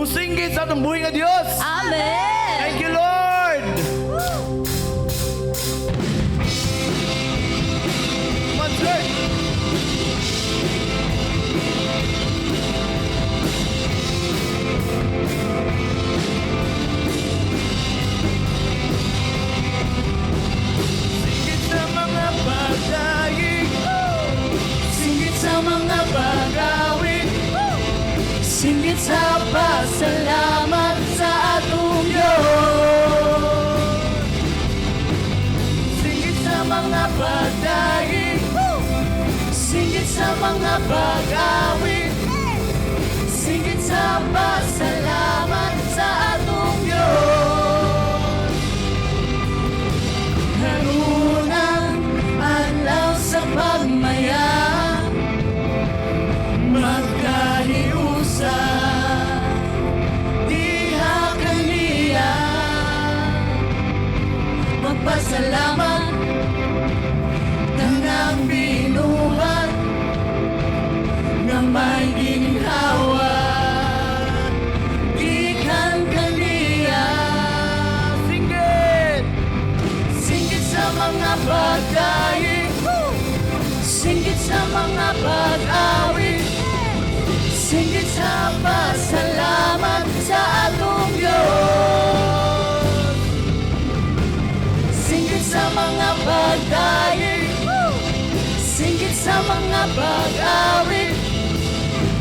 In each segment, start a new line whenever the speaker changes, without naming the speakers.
Musinggit sa atong buhi nga Dios.
Amen.
Thank you, Lord. Come on, church. Singgit sa mga pagdaig, singgit sa mga pag-awit, singgit sa pasalamat sa atong Diyos. Singgit sa mga pagdaig, singgit sa mga pag-awit, singgit sa pasalamat sa atong Diyos. Karon ang adlaw sa pagmaya, magkahiusa diha kaniya, magpasalamat tanang binuhat nga may ginhawa gikan kaniya. Singgit! Singgit sa mga pagdaig, singgit sa mga pag-awit, singgit sa pasalamat sa atong Diyos. Singgit sa mga pagdaig, singgit sa mga pag-awit,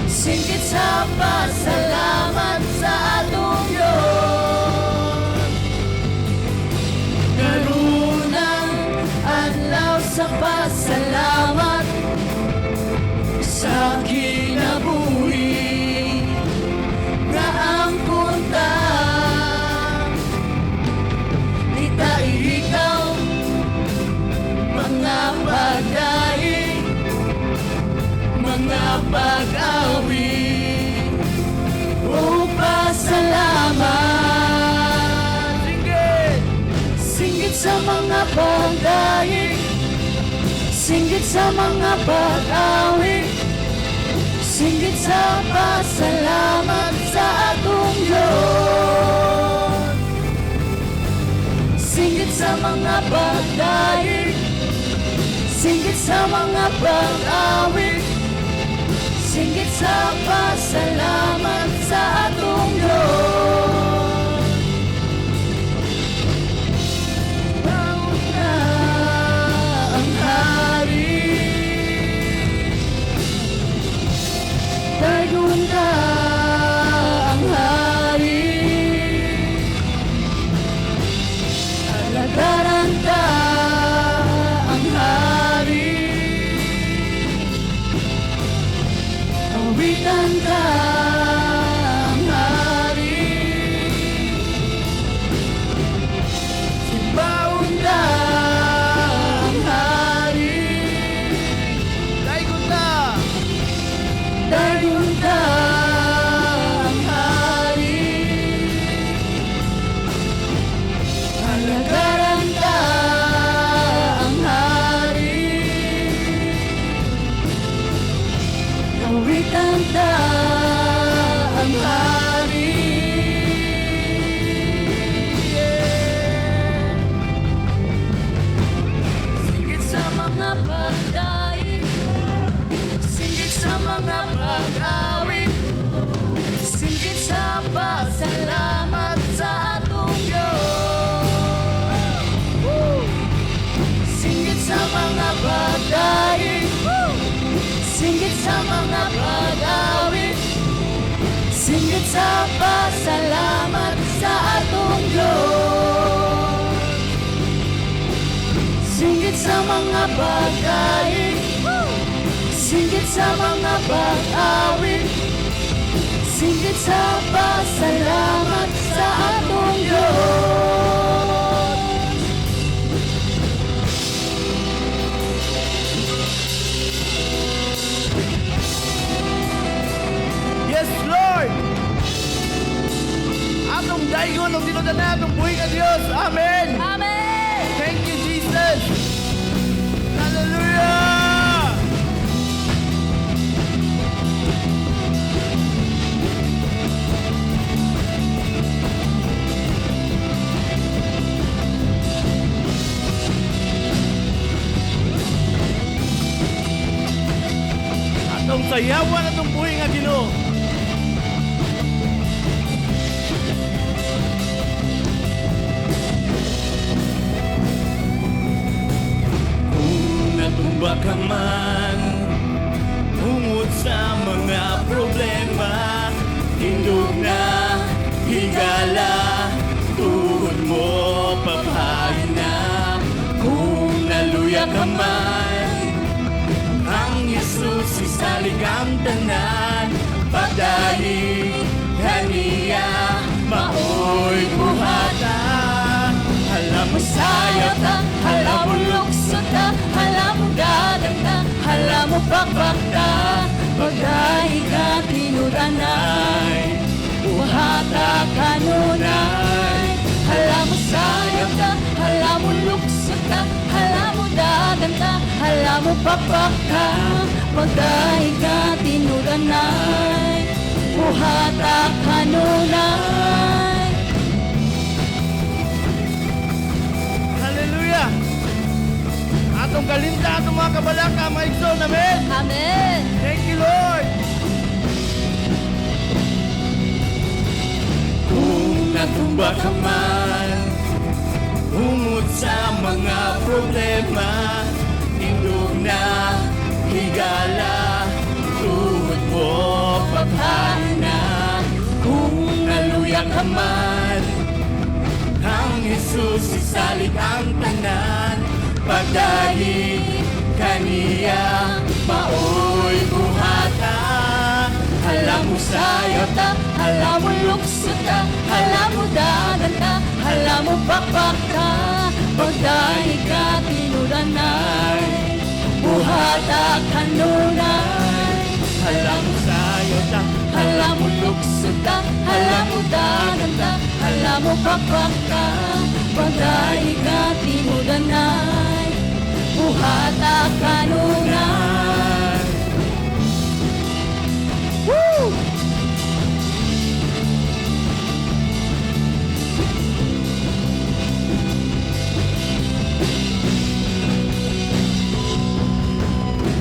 singgit sa pasalamat sa atong Diyos. Karon ang adlaw sa pasalamat sa kinabuhi nga ang punta Ita ikaw mga pagdaig, mga pag-awit o pasalamat. Singgit! Singgit sa mga pagdaig, singgit sa mga pag-awit, singgit sa pasalamat sa atong Diyos. Singgit sa mga pagdaig, singgit sa mga pag-awit, singgit sa pasalamat sa atong Diyos. Taon na ang hari, daygon ta ang hari, alagaran ta ang hari, awitan ta ang hari, simbaon ta ang hari. Daygon ta! Daygon ta ang hari, alagaran ta ang hari, awitan ta ang hari. Yeah. Singgit sa mga pagdaig, singgit sa mga pag-awit, singgit sa pasalamat sa atong Diyos. Woo! Singgit sa mga pagdaig, singgit sa mga pag-awit, singgit sa pasalamat sa atong Diyos. Singgit sa mga pagdaig, singgit sa mga pag-awit, singgit sa pasalamat sa atong Diyos. Yes, Lord! Atong daygon og tinud-an atong buhi nga Dios. Amen!
Amen.
Thank you, Jesus! Hallelujah! Sayawan atong buhi nga Ginoo. Kung natumba ka man tungod sa mga problema, tindog na, higala, tuhod mo paphain na. Kung naluya ka man, ang Jesus isalig ang tanan. Pagdahig kaniya, maoy buhata. Hala mo
Sayaw ta, hala mo lukso ta, hala mo dadan ta, hala mo pakpak ta. Pagdaig ka tinuranay, buhata kanunay. Hala mo sayaw ta, hala mo lukso ta, hala mo dadan ta, hala mo pakpak ta. Pagdaig ka tinuranay, buhata kanunay.
Hallelujah! Atong kalimta, atong mga kabalaka, mga igsoon. Amen!
Amen!
Thank you, Lord! Kung natumba ka man tungod sa mga problema, tindog na, higala, tuhod mo paphain na. Kung naluya ka man, ang Jesus isalig ang tanan. Pagdahig kaniya, maoy buhata. Hala mo
Sayaw ta, hala mo lukso ta, hala mo dagan ta, hala mo pakpak ta. Pagdaig ka tinuranay, buhata kanunay.
Hala mo sayaw ta,
Hala mo lukso ta, hala mo dagan ta, hala mo pakpak ta. Pagdaig ka tinuranay, buhata kanunay. Woo!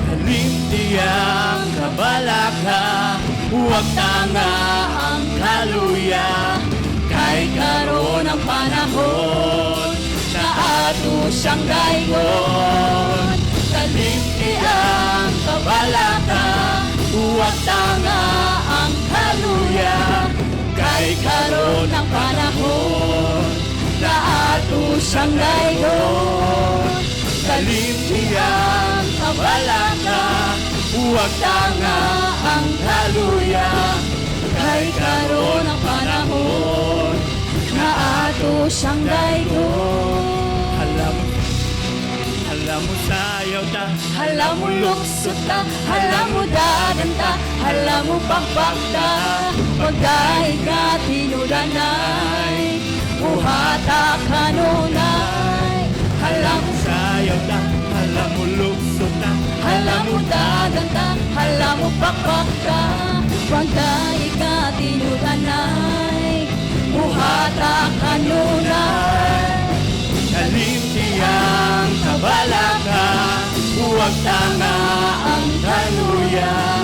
Kalimti ang kabalaka, huwag tanga ang kaluya.
Kay karon ang panahon na ato siyang daygon. Kalimti ang kabalaka, huwag tanga ang kaluya. Kay karon ang panahon na ato siyang daygon.
Kalimti ang kabalaka, huwag tanga ang kaluya.
Kay karon ang panahon na ato siyang daygon.
Hala mo sayaw ta,
Hala mo lukso ta, hala mo dagan ta, hala mo pakpak ta. Pagdaig ka tinuranay, buhata kanunay. Hala mo
sayaw ta, hala mo lukso ta,
hala mo dagan ta, hala mo pakpak ta. Pagdaig ka tinuranay, buhata kanunay.
Kalimti ang kabalaka, huwag tanga ang kaluya.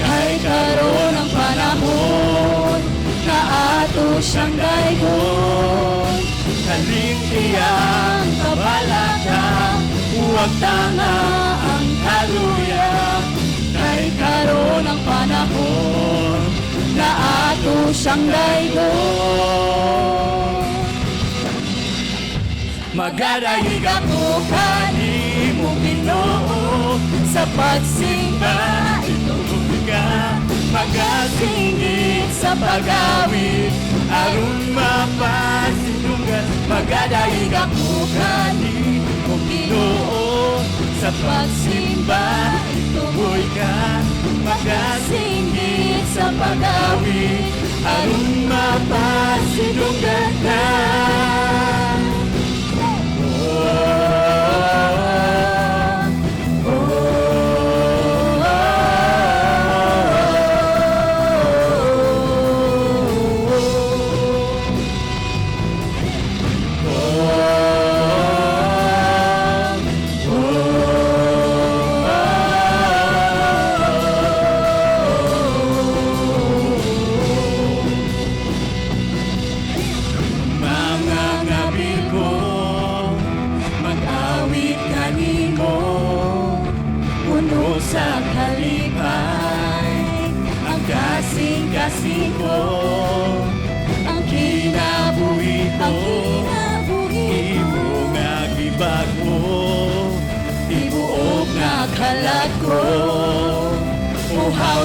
Kay karon ang panahon na ato siyang daygon.
Kalimti ang kabalaka, huwag tanga ang kaluya.
Kay karon ang panahon na ato siyang daygon.
Magadayig
Ako kanimo, Ginoo, sa pagsimba
itubog ka, magasingit sa pag-awit aron mapasinungan. Magadayig
ako kanimo,
Ginoo, sa pagsimba ituboy ka, magasingit
sa pag-awit
aron mapasinungan ka.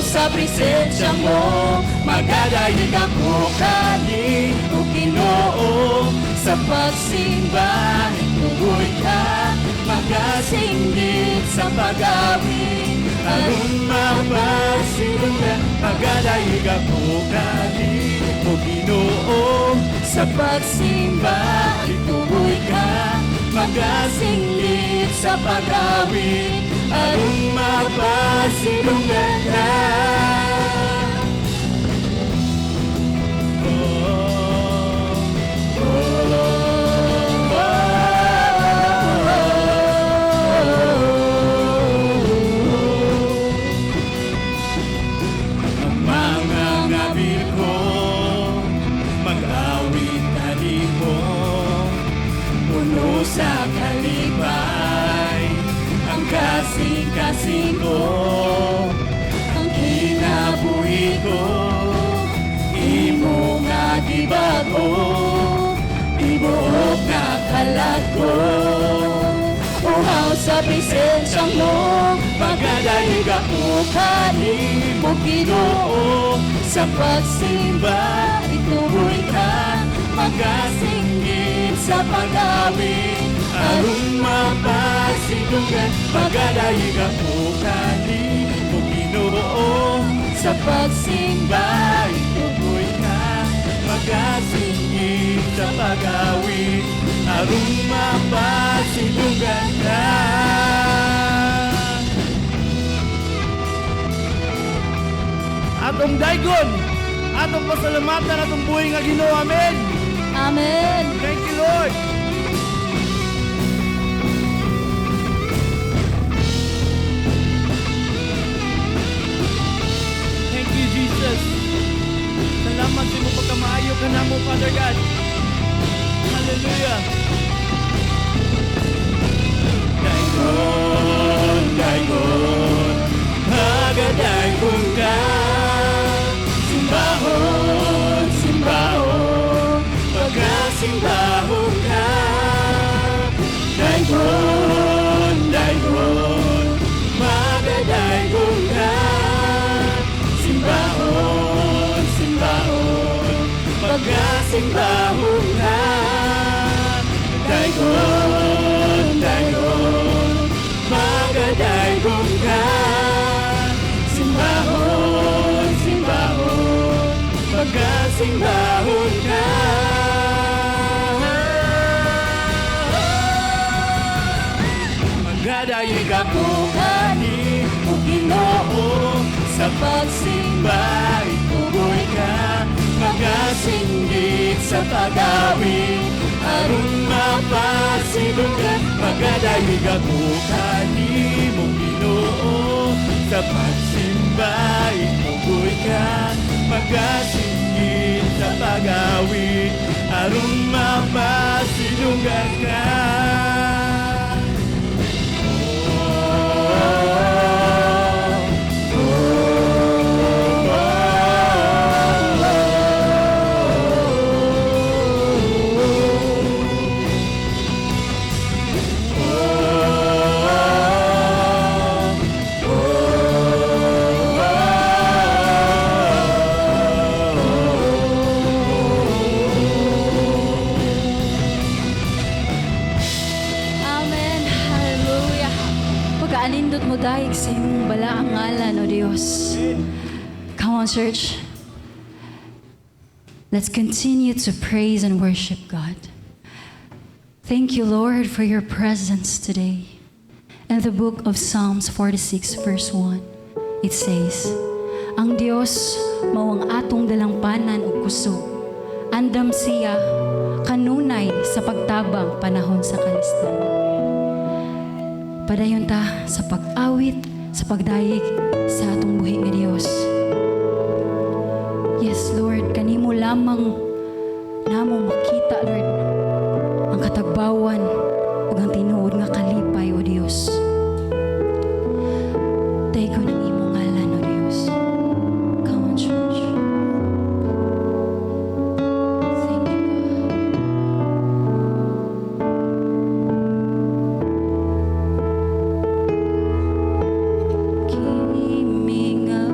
sa presensya mo. Magadayeg ako kanimo, Ginoo. Sa pagsimba, itugoy ka, magasinggit sa pag-awit
Aron mapasidunggan. Magadayeg ako kanimo, Ginoo.
Sa pagsimba, itugoy ka, magasinggit sa pag-awit
Aron mapasidunggan ka. Oh, Ang mga ngabil ko mag-awit kanimo, puno sa kalipay ang kasing-kasing ko.
Ang
Kinabuhi ko imo nga gibago, tibuok nga kalag ko.
Uhaw sa presensya mo.
Magadayeg ako
kanimo, Ginoo. Sa pagsimba, itugoy ka, magasinggit sa pag-awit
Aron mapasidunggan. Magadayeg ako kanimo, Ginoo.
Sa pagsimba,
Itugoy ka, magasinggit sa pag-awit aron mapasidunggan ka. Atong daygon, atong pasalamatan atong buhi nga Ginoo. Amen.
Amen.
Thank you, Lord. Thank you, Jesus. Salamat sa imong pagkamaayo kanamo, Father God. Hallelujah. Daygon, daygon, magadaygon ka. Simbahon, simbahon, pagkasimbahon ka. Daygon, daygon, magadaygon ka. Simbahon, simbahon, pagkasimbahon ka. Daygon, daygon, magadaygon ka. Simbahon, simbahon, pagkasimbahon ka. Magadayeg ako kanimo, Ginoo. Sa pagsimba, itugoy ka, magasinggit sa pag-awit aron mapasidunggan. Magadayeg ako kanimo, Ginoo. Sa pagsimba, itugoy ka, magasinggit sa pag-awit aron mapasidunggan ka.
Amen. Hallelujah. Pagkaalindot mo dayeg sa imong balaang ngalan, O Dios. Come on, church. Let's continue to praise and worship God. Thank you, Lord, for your presence today. In the book of Psalms 46, verse 1, it says, "Ang Dios mao ang atong dalangpanan ug kusog. Andam siya kanunay sa pagtabang panahon sa kalisdan." Padayon ta sa pag-awit, sa pagdayeg sa atong buhi nga Dios. Yes, Lord, kanimo lamang namo makita, Lord, ang katagbawan ug ang tinuod nga kalipay, O Dios. Daygon ang imong ngalan, O Dios. Come on, church. Thank you, God. Gimingaw.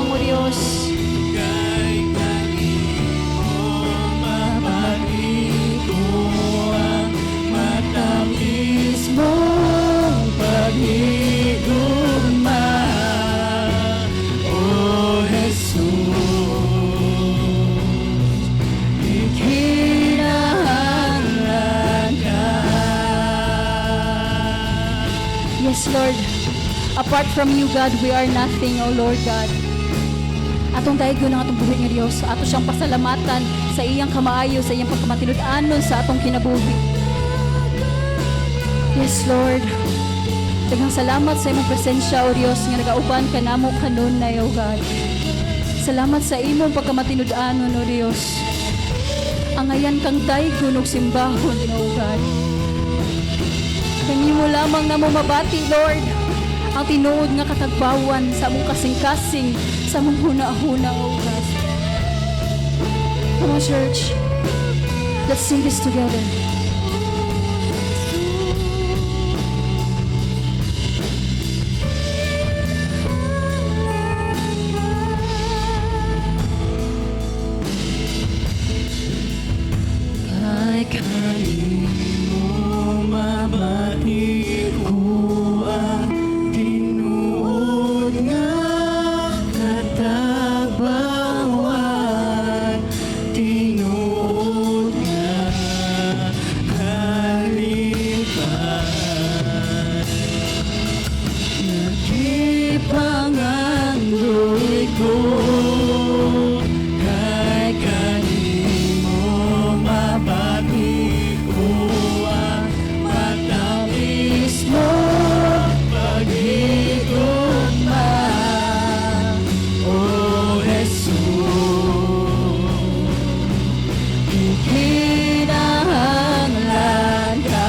lamang, O Diyos.
Kay kanimo mabati ko ang matamis mong paghigugma, O Jesus. Gikinahanglan ka.
Yes, Lord. Apart from you, God, we are nothing, O Lord God. Atong daygon ang atong buhi nga Dios. Ato siyang pasalamatan sa iyang kamaayo, sa iyang pagkamatinud-anon sa atong kinabuhi. Yes, Lord. Daghang salamat sa imong presensya, O Dios, nga nagauban ka namo kanunay, O God. Salamat sa imong pagkamatinud-anon, O Dios. Angayan kang daygon ug simbahon, O God. Kanimo lamang namo mabati, Lord, ang tinuod nga katagbawan sa among kasing-kasing, sa among huna-huna, O God. Come on, church. Let's sing this together.
Kay kanimo mabati ko ang tinuod nga katagbawan, tinuod nga kalipay. Nagipangandoy ko kay kanimo mabati ko ang matamis mong paghigugma, O Jesus.
Gikinahanglan ka.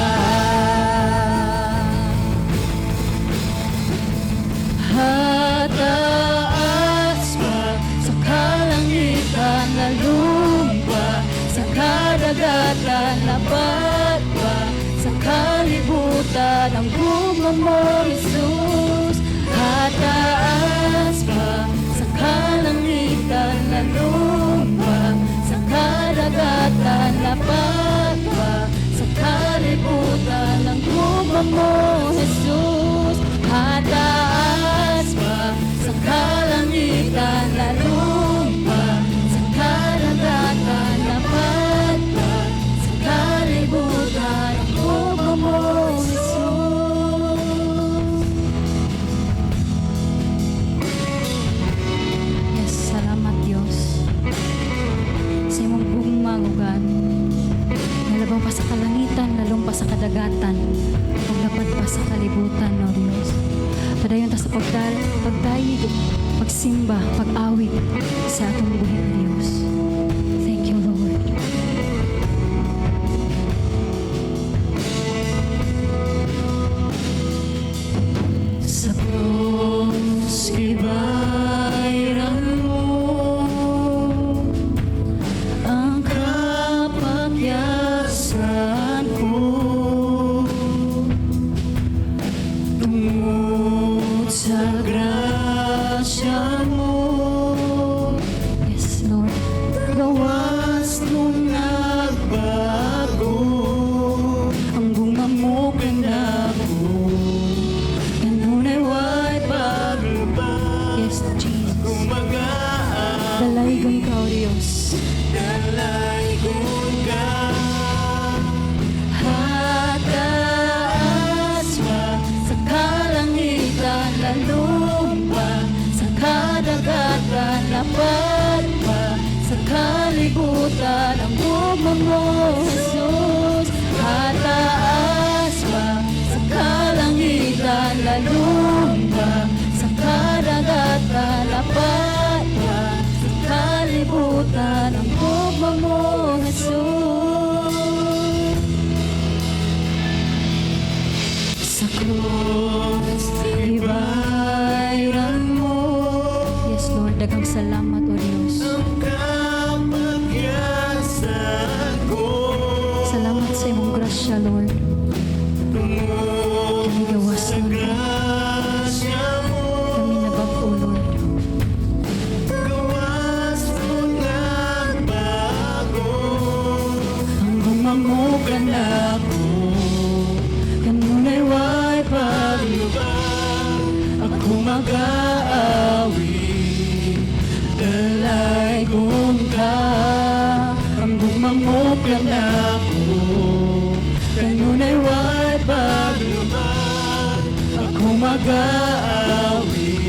Hataas pa sa kalangitan, lalong pa sa kadagatan, lapat pa sa kalibutan ang gugma mo, Jesus. Hataas pa sa kalangitan, lalong pa sa kadagatan, lapat pa sa kalibutan ang gugma mo, Jesus. Hataas pa sa kalangitan, lalong pa sa kadagatan, lapat pa sa kalibutan ang gugma mo, Jesus. Yes, salamat, Diyos, sa imong gugma, O God. Nalabaw pa sa kalangitan, lalong pa sa kadagatan, ug lapad pa sa kalibutan, O Diyos. Padayon ta sa pagdayeg, pagsimba, pag-awit sa atong buhi, O Diyos. Thank you, Lord.
Sa krus gibayran mo ang kapakyasan ko tungod sa grasya mo.
Yes, Lord.
Gawas nung nagbago
Ang gugma
mo kanako, kanunay way paglubay.
Yes, Jesus.
Kumaga
Dalaygon ka, O Diyos.
Dalaygon ka.
Hataas pa sa kalangitan, lalong pa sa kadagatan, lapat pa sa kalibutan ang gugma mo, Jesus. Hataas pa sa kalangitan, lalong pa sa kadagatan, lapat pa sa kalibutan ang gugma mo, Jesus.
Sa krus gibayran mo
Yes, Lord, daghang salamat, O Diyos.
ang kapakyasan ko
Salamat sa imong grasya, Lord.
tungod
Kami gawas
sa
nun.
Grasya mo.
Kami nabag-o, Lord.
Dalaygon ka. Ang gugma mo kanako kanunay way paglubad. Ako mag-aawit.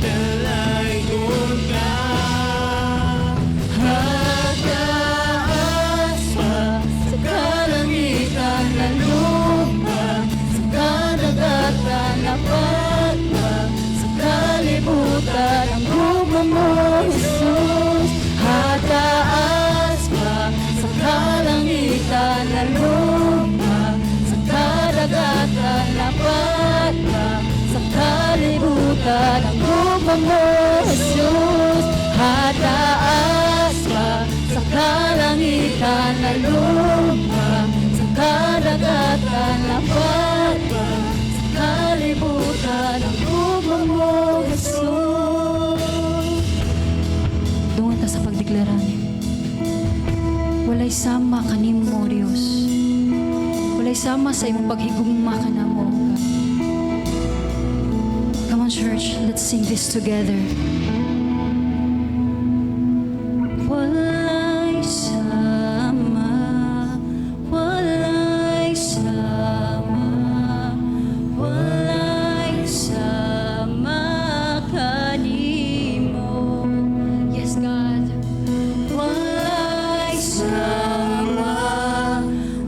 Dalaygon ka. Hataas pa
sa kalangitan na lupa, sa kadagatan na pa, sa kalibutan ang gugma mo, Jesus. Hataas pa sa kalangitan na lupa, sa kadagatan na pa, sa kalibutan ang gugma mo, Jesus. Hataas pa sa kalangitan na lupa, sa kadagatan na pa, sa kalibutan ang gugma mo, Jesus.
Dungan ta sa pagdeklara ni. Walay sama kanimo, Dios. Walay sama sa imong paghigugma kanamo, God. Come on, church, let's sing this together. Walay sama, walay sama, walay sama kanimo. Yes, God. Walay sama,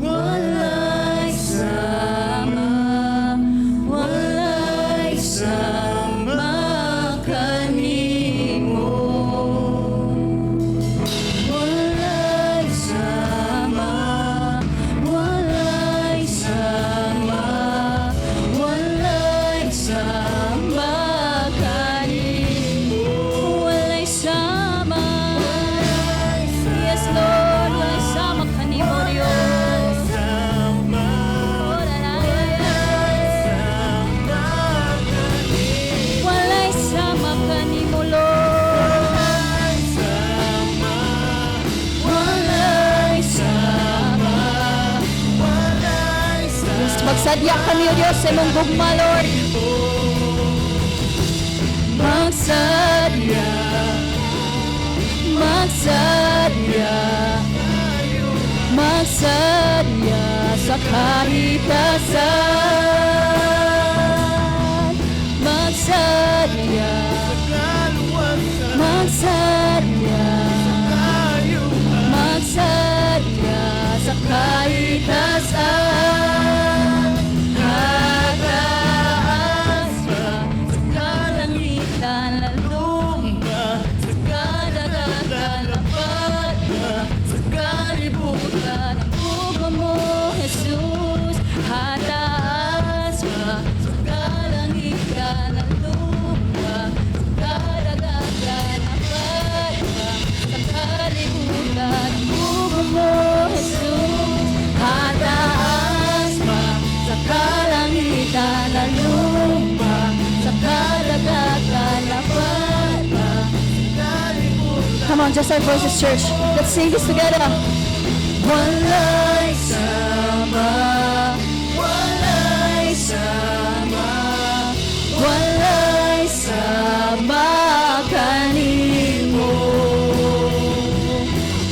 walay sama, walay sama kanimo. Walay sama, walay sama, walay sama kanimo. Walay sama. Yes, Lord, walay sama kanimo, Dios. Oh, la, la, la, la. Walay sama kanimo, Lord. Walay sama. Yes, magsadya kami, O Diyos, sa imong gugma, Lord. Magsadya, magsadya, magsadya sa kahitasan. Magsadya, magsadya, magsadya sa kahitasan. Hataas pa sa kalangitan na lupa, sa kadagatan na pa, sa kalibutan ang gugma mo, Jesus. Hataas pa sa kalangitan na lupa, sa kadagatan na pa, sa kalibutan ang gugma mo, Jesus. Hataas pa sa kalangitan na lupa, sa kadagatan na pa. Come on, just our voices, church. Let's sing this together. Walay sama, walay sama, walay sama kanimo.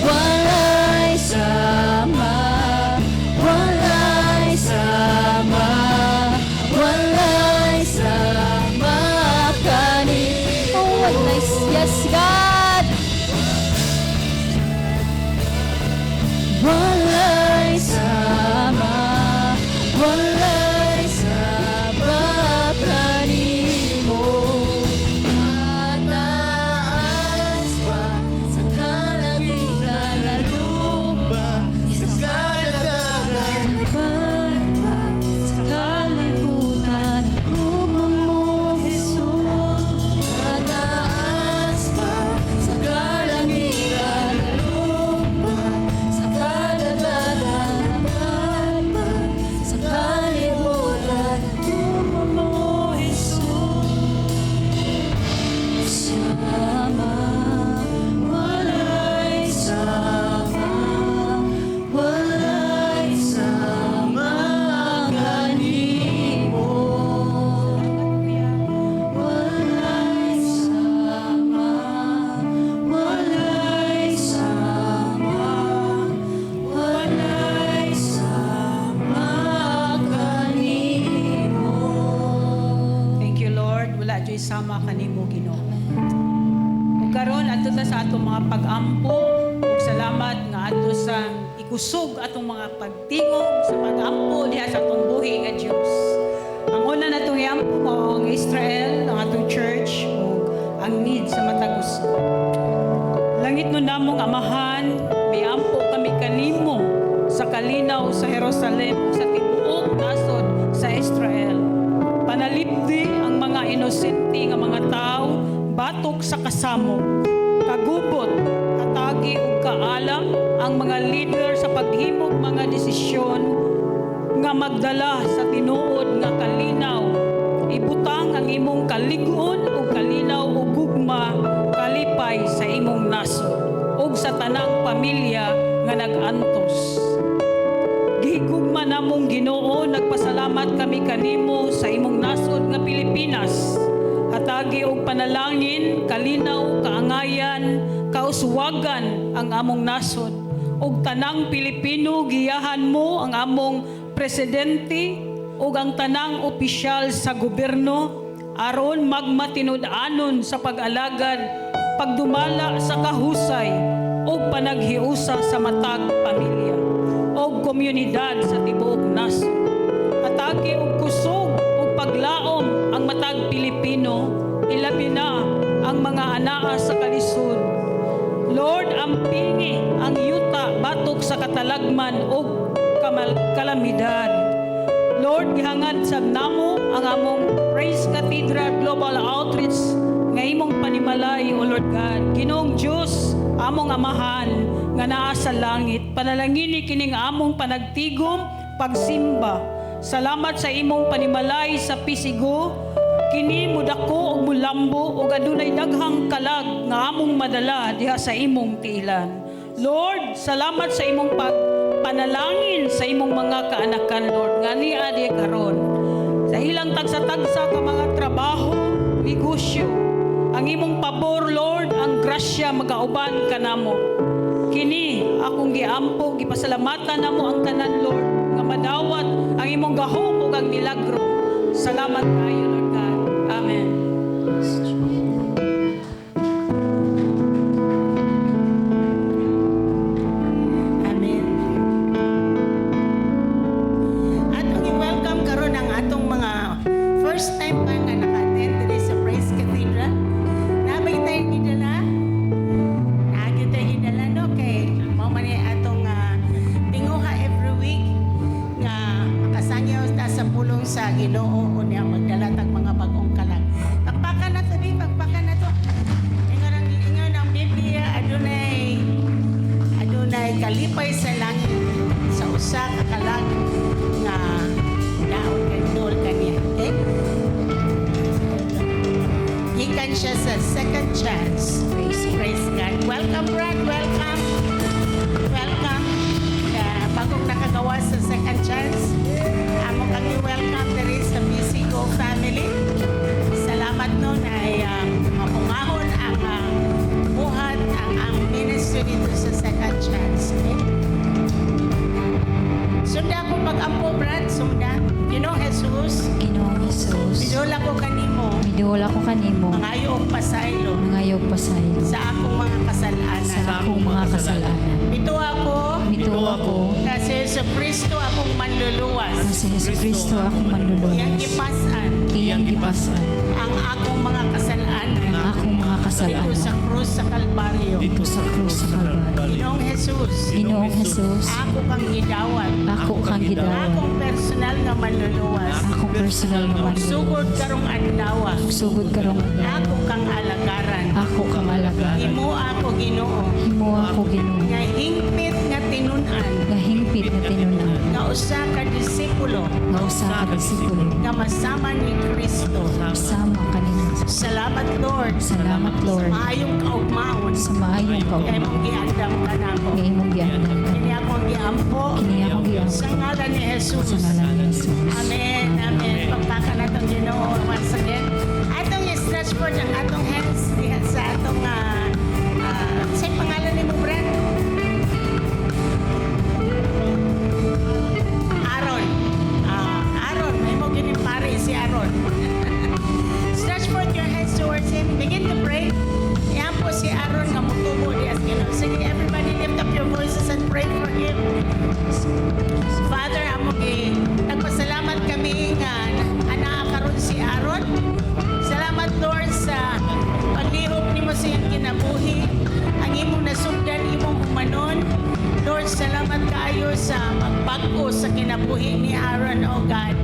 Walay sama, walay sama, walay sama kanimo. Walay, yes, God. Walay sama, walay sama kanimo. Mataas pa sa kalangitan na lupa, sa kadagatan pa, sa kalibutan, gugma mo, Jesus. Mataas pa.
Karon adto ta sa atong mga pag-ampo ug salamat nga ato sa ikusog atong mga pagtingog sa pag-ampo diha sa atong buhi nga Dios. Ang una natong iampo mao ang Israel, ang atong church ug ang need sa matag usa. Langitnon namong Amahan, miampo kami kanimo sa kalinaw sa Jerusalem ug sa tibuok nasod sa Israel. Panalipdi ang mga inosente nga mga tao batok sa kasamok. Kagubot, hatagi ug kaalam ang mga leader sa paghimog mga desisyon nga magdala sa tinuod nga kalinaw. Ibutang ang imong kalig-on ug kalinaw ug gugma, kalipay sa imong nasod ug sa tanang pamilya nga nag-antos. Gihigugma namong Ginoo, nagpasalamat kami kanimo sa imong nasod nga Pilipinas. Hatagi og panalangin, kalinaw, kaangayan, kauswagan ang among nasod. Ug tanang Pilipino, giyahan mo ang among presidente ug ang tanang opisyal sa gobyerno aron magmatinud-anon sa pag-alagad, pagdumala sa kahusay ug panaghiusa sa matag pamilya ug komunidad sa tibuok nasod. Hatagi og kusog ug paglaom ang matag Pilipino, ilabi na ang mga anaa sa kalisod. Lord, ampingi ang yuta batok sa katalagman ug kalamidad. Lord, gihangad sa namo ang among Praise Cathedral Global Outreach nga imong panimalay, O Lord God. Ginoong Diyos, among Amahan nga naa sa langit, panalangini kining among panagtigom, pagsimba. Salamat sa imong panimalay sa PCGO. Kini mudako ug mulambo ug adunay daghang kalag nga among madala diha sa imong tiilan. Lord, salamat sa imong pag panalangin sa imong mga kaanakan, Lord, nga nia di karon. Sa ilang tagsa-tagsa ka mga trabaho, negosyo, ang imong pabor, Lord, ang grasya magauban kanamo. Kini akong giampo, gipasalamatan namo ang tanan, Lord, nga madawat ang imong gahom ug ang milagro. Salamat kayo, Lord God. Amen.
Amen. Atong i-welcome karon ang atong mga first time pa nga naka-attend diri sa Praise Cathedral. Naa bay tayong gidala? Naa gyud tay gidala, no, kay mao man ni atong tinguha every week nga makasangyaw ta sa pulong sa Ginoo, unya magdala tag mga bagong kalag. Pakpakan na to, di pakpakan na to. Ingon ang Biblia, adunay kalipay sa langit sa usa ka kalag nga daon kay dol kaniya. Okay? Gikan siya sa Second Chance.
Praise God.
Praise God. Welcome, Brad. Welcome. Welcome. Bagong nakagawa sa Second Chance. Amo kang i-welcome diri sa PCGO family. Salamat, no, na mapungahon ang buhat ang ministry dito sa Second Chance. Okay? Sunda ko pag-ampo, Brad. Sunda. Ginoong Jesus,
Ginoong Jesus,
miduol ko kanimo.
Miduol ako kanimo.
Mangayo og pasaylo
Mangayo og pasaylo
sa akong mga kasalanan.
Sa akong mga kasalanan.
Mituo ako
Mituo ako
na si Jesu Kristo akong manluluwas.
Na si Jesu Kristo akong
Iyang
manluluwas.
gipasan
Iyang gipasan
ang akong mga kasalanan
ang akong mga
dito
kasalanan
sa krus sa Kalbaryo.
Dito sa krus sa Kalbaryo.
Ginoong Jesus,
Ginoong Jesus,
ako kang gidawat.
Ako kang gidawat.
Akong personal nga manluluwas.
Akong personal nga manluluwas.
Sugod karong adlaw,
Sugod karong adlaw,
ako kang alagaran.
Ako kang alagaran.
Himo ako, Ginoo,
Himo ako, Ginoo,
nga hingpit nga tinun-an
nga hingpit nga tinun-an
nga usa ka disipulo
nga usa ka disipulo
nga masama ni Kristo.
Sama kanimo.
Salamat, Lord.
Salamat, Lord,
Maayong kaugmaon
sa maayong
kay
kaugmaon
imong giandam kanako.
Nga imong giandam ka.
Kini akong giampo
Kini akong giampo
sa ngalan ni Jesus.
Sa ngalan ni Jesus.
Amen. Amen. Pagpaka natong Ginoo once again. Atong i-stretch forth ang atong hands diha sa atong sa pangalan nimo, Brad? Aaron. Aaron, may mo gini pare si Aaron. Stretch forth your hands towards him. Begin to pray. Yan po si Lord, salamat kaayo sa magbag-o sa kinabuhi ni Aaron, O God.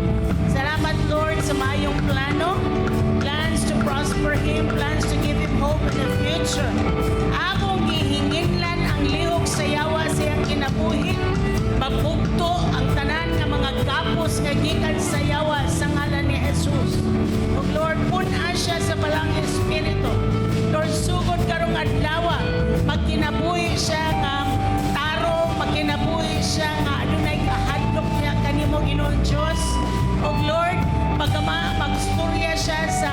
Salamat, Lord, sa maayong plano. Plans to prosper him, plans to give him hope in the future. Among gihinginlan ang lihok sa yawa sa iyang kinabuhi. Mabugto ang tanan nga mga gapos nga gikan sa yawa sa ngalan ni Jesus. O Lord, pun-a siya sa Balaang Espiritu. Lord, sugod karong adlaw, magkinabuhi siya nga tarong, magkinabuhi siya nga adunay kahadlok niya kanimo, Ginoong Dios. O Lord, pagkama magstorya siya sa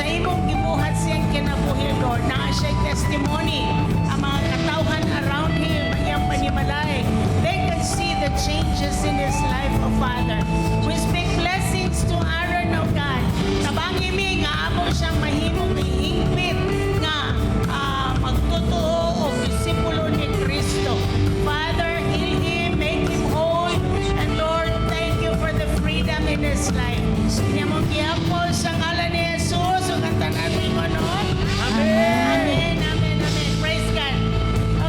imong gibuhat siyang kinabuhi, Lord. Naa siya testimony ang mga katawhan around him, ang iyang panimalay. They can see the changes in his life, O Father. We speak blessings to Aaron, O God. Tabangi mi nga amo siyang mahimong hingpit nga magtotoo o disipulo ni Kristo. Father, heal him, make him whole, and Lord, thank you for the freedom in his life. Inyong giampo sa ngalan ni Jesus, ug ang tanan mo noon. Amen. Amen. Amen. Praise God.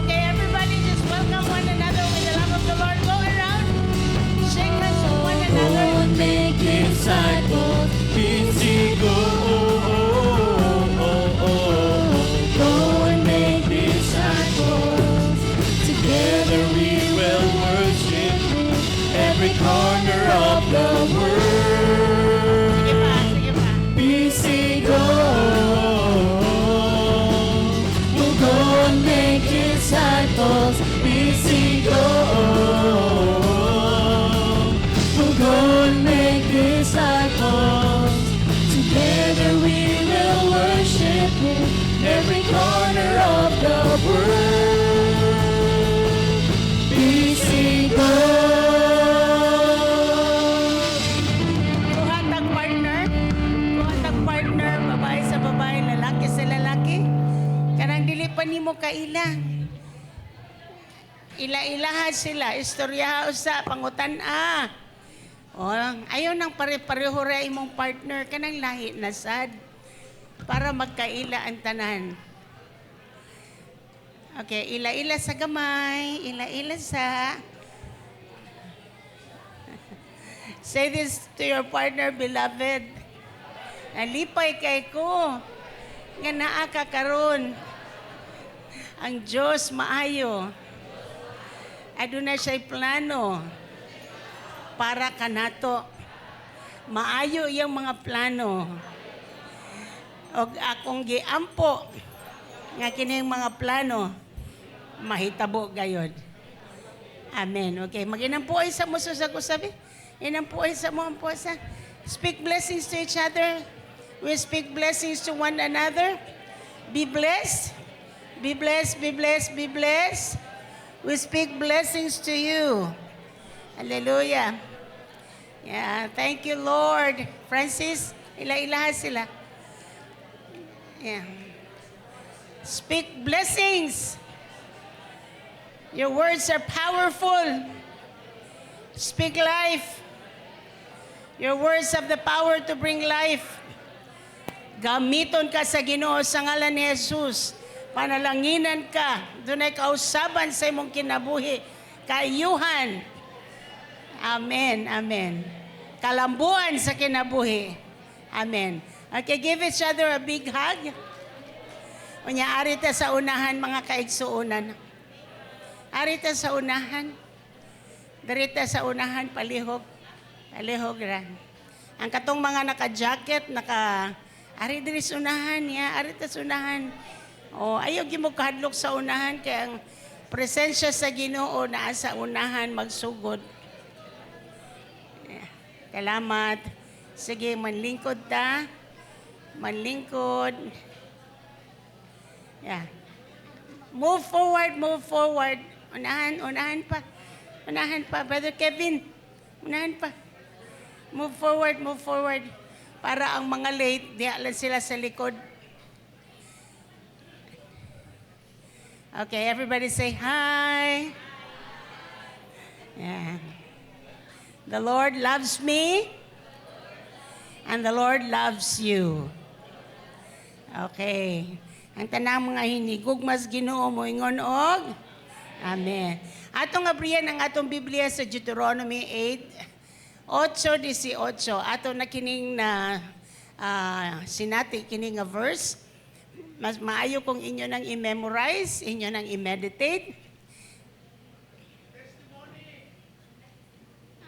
Okay, everybody, just welcome one another with the love of the Lord. Go around, shake hands with one another.
Go and make disciples.
Busy go.
Go and make disciples. Together we
will worship every corner of the world.
Sige pa, sige pa.
Busy go.
Will go and make disciples. Busy go. We'll go and make disciples. Together we will worship Him every corner of the world. Busy go.
Kuha tag partner. Kuha tag partner, babae sa babae, lalaki sa lalaki. Kanang dili pa nimo kaila. Ila-ilaha sila, istoryaha usa, pangutan-a. O, ayaw nang pare-pareho ra imong partner, kanang lahi na sad para magkaila ang tanan. Okay, ila-ila sa gamay, ila-ila sa. Say this to your partner, "Beloved. Nalipay kay ko nga naa ka karon. Ang Diyos maayo. Aduna siya'y plano para kanato. Maayo iyang mga plano. Og akong giampo nga kining mga plano mahitabo gayod." Amen. Okay, maginampuay sa mo sa kusabi. Inampuay sa mo ang sa. Speak blessings to each other. We speak blessings to one another. Be blessed. Be blessed, be blessed, be blessed. We speak blessings to you. Hallelujah. Yeah, thank you, Lord. Francis, ila-ilaha sila. Yeah. Speak blessings. Your words are powerful. Speak life. Your words have the power to bring life. Gamiton ka sa Ginoo sa ngalan ni Jesus. Panalanginan ka. Dunay kausaban sa imong kinabuhi. Kaayuhan. Amen. Amen. Kalambuan sa kinabuhi. Amen. Okay, give each other a big hug. Unya, ari ta sa unahan, mga kaigsuonan. Ari ta sa unahan. Diri ta sa unahan, palihog. Palihog ra. Ang katong mga naka-jacket, naka ari diri sa unahan niya, ari ta sa unahan. O ayaw gyud mo kahadlok sa unahan kay ang presensya sa Ginoo naa sa unahan magsugod. Yeah. Salamat. Sige, manlingkod ta. Manlingkod. Yeah. Move forward, move forward. Unahan, unahan pa. Unahan pa. Brother Kevin, unahan pa. Move forward, move forward. Para ang mga late, diha lang sila sa likod. Okay, everybody say hi. Yeah. The Lord loves me and the Lord loves you. Okay. Ang tanang mga hinigugma sa Ginoo moingon og Amen. Atong abrihan ang atong Biblia sa Deuteronomy 8, 8:18. Ato na kining na sinati kini nga verse. Mas maayo kung inyo nang i-memorize, inyo nang i-meditate.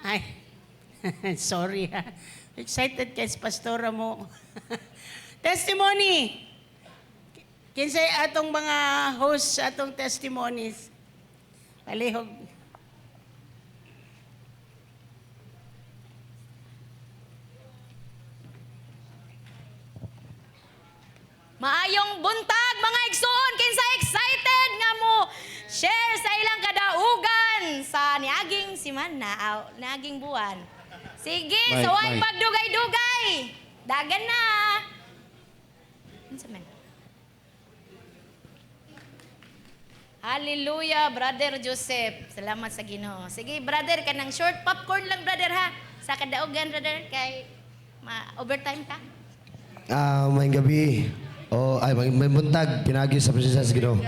Ay, sorry ha. Excited kay pastora mo. Testimony! Kinsay atong mga host sa atong testimonies? Palihog.
Maayong buntag mga igsoon, kinsa excited nga mo share sa ilang kadaugan sa niaging simana, aw, niaging buwan. Sige,
Mike,
sa way
Mike.
pagdugay-dugay. Dagan na. Unsa man? Hallelujah, Brother Joseph. Salamat sa Ginoo. Sige, brother, kanang short popcorn lang, brother, ha? Sa kadaugan, brother, kay ma-overtime ta.
May gabi. O ay may buntag pinagi sa presensya sa Ginoo.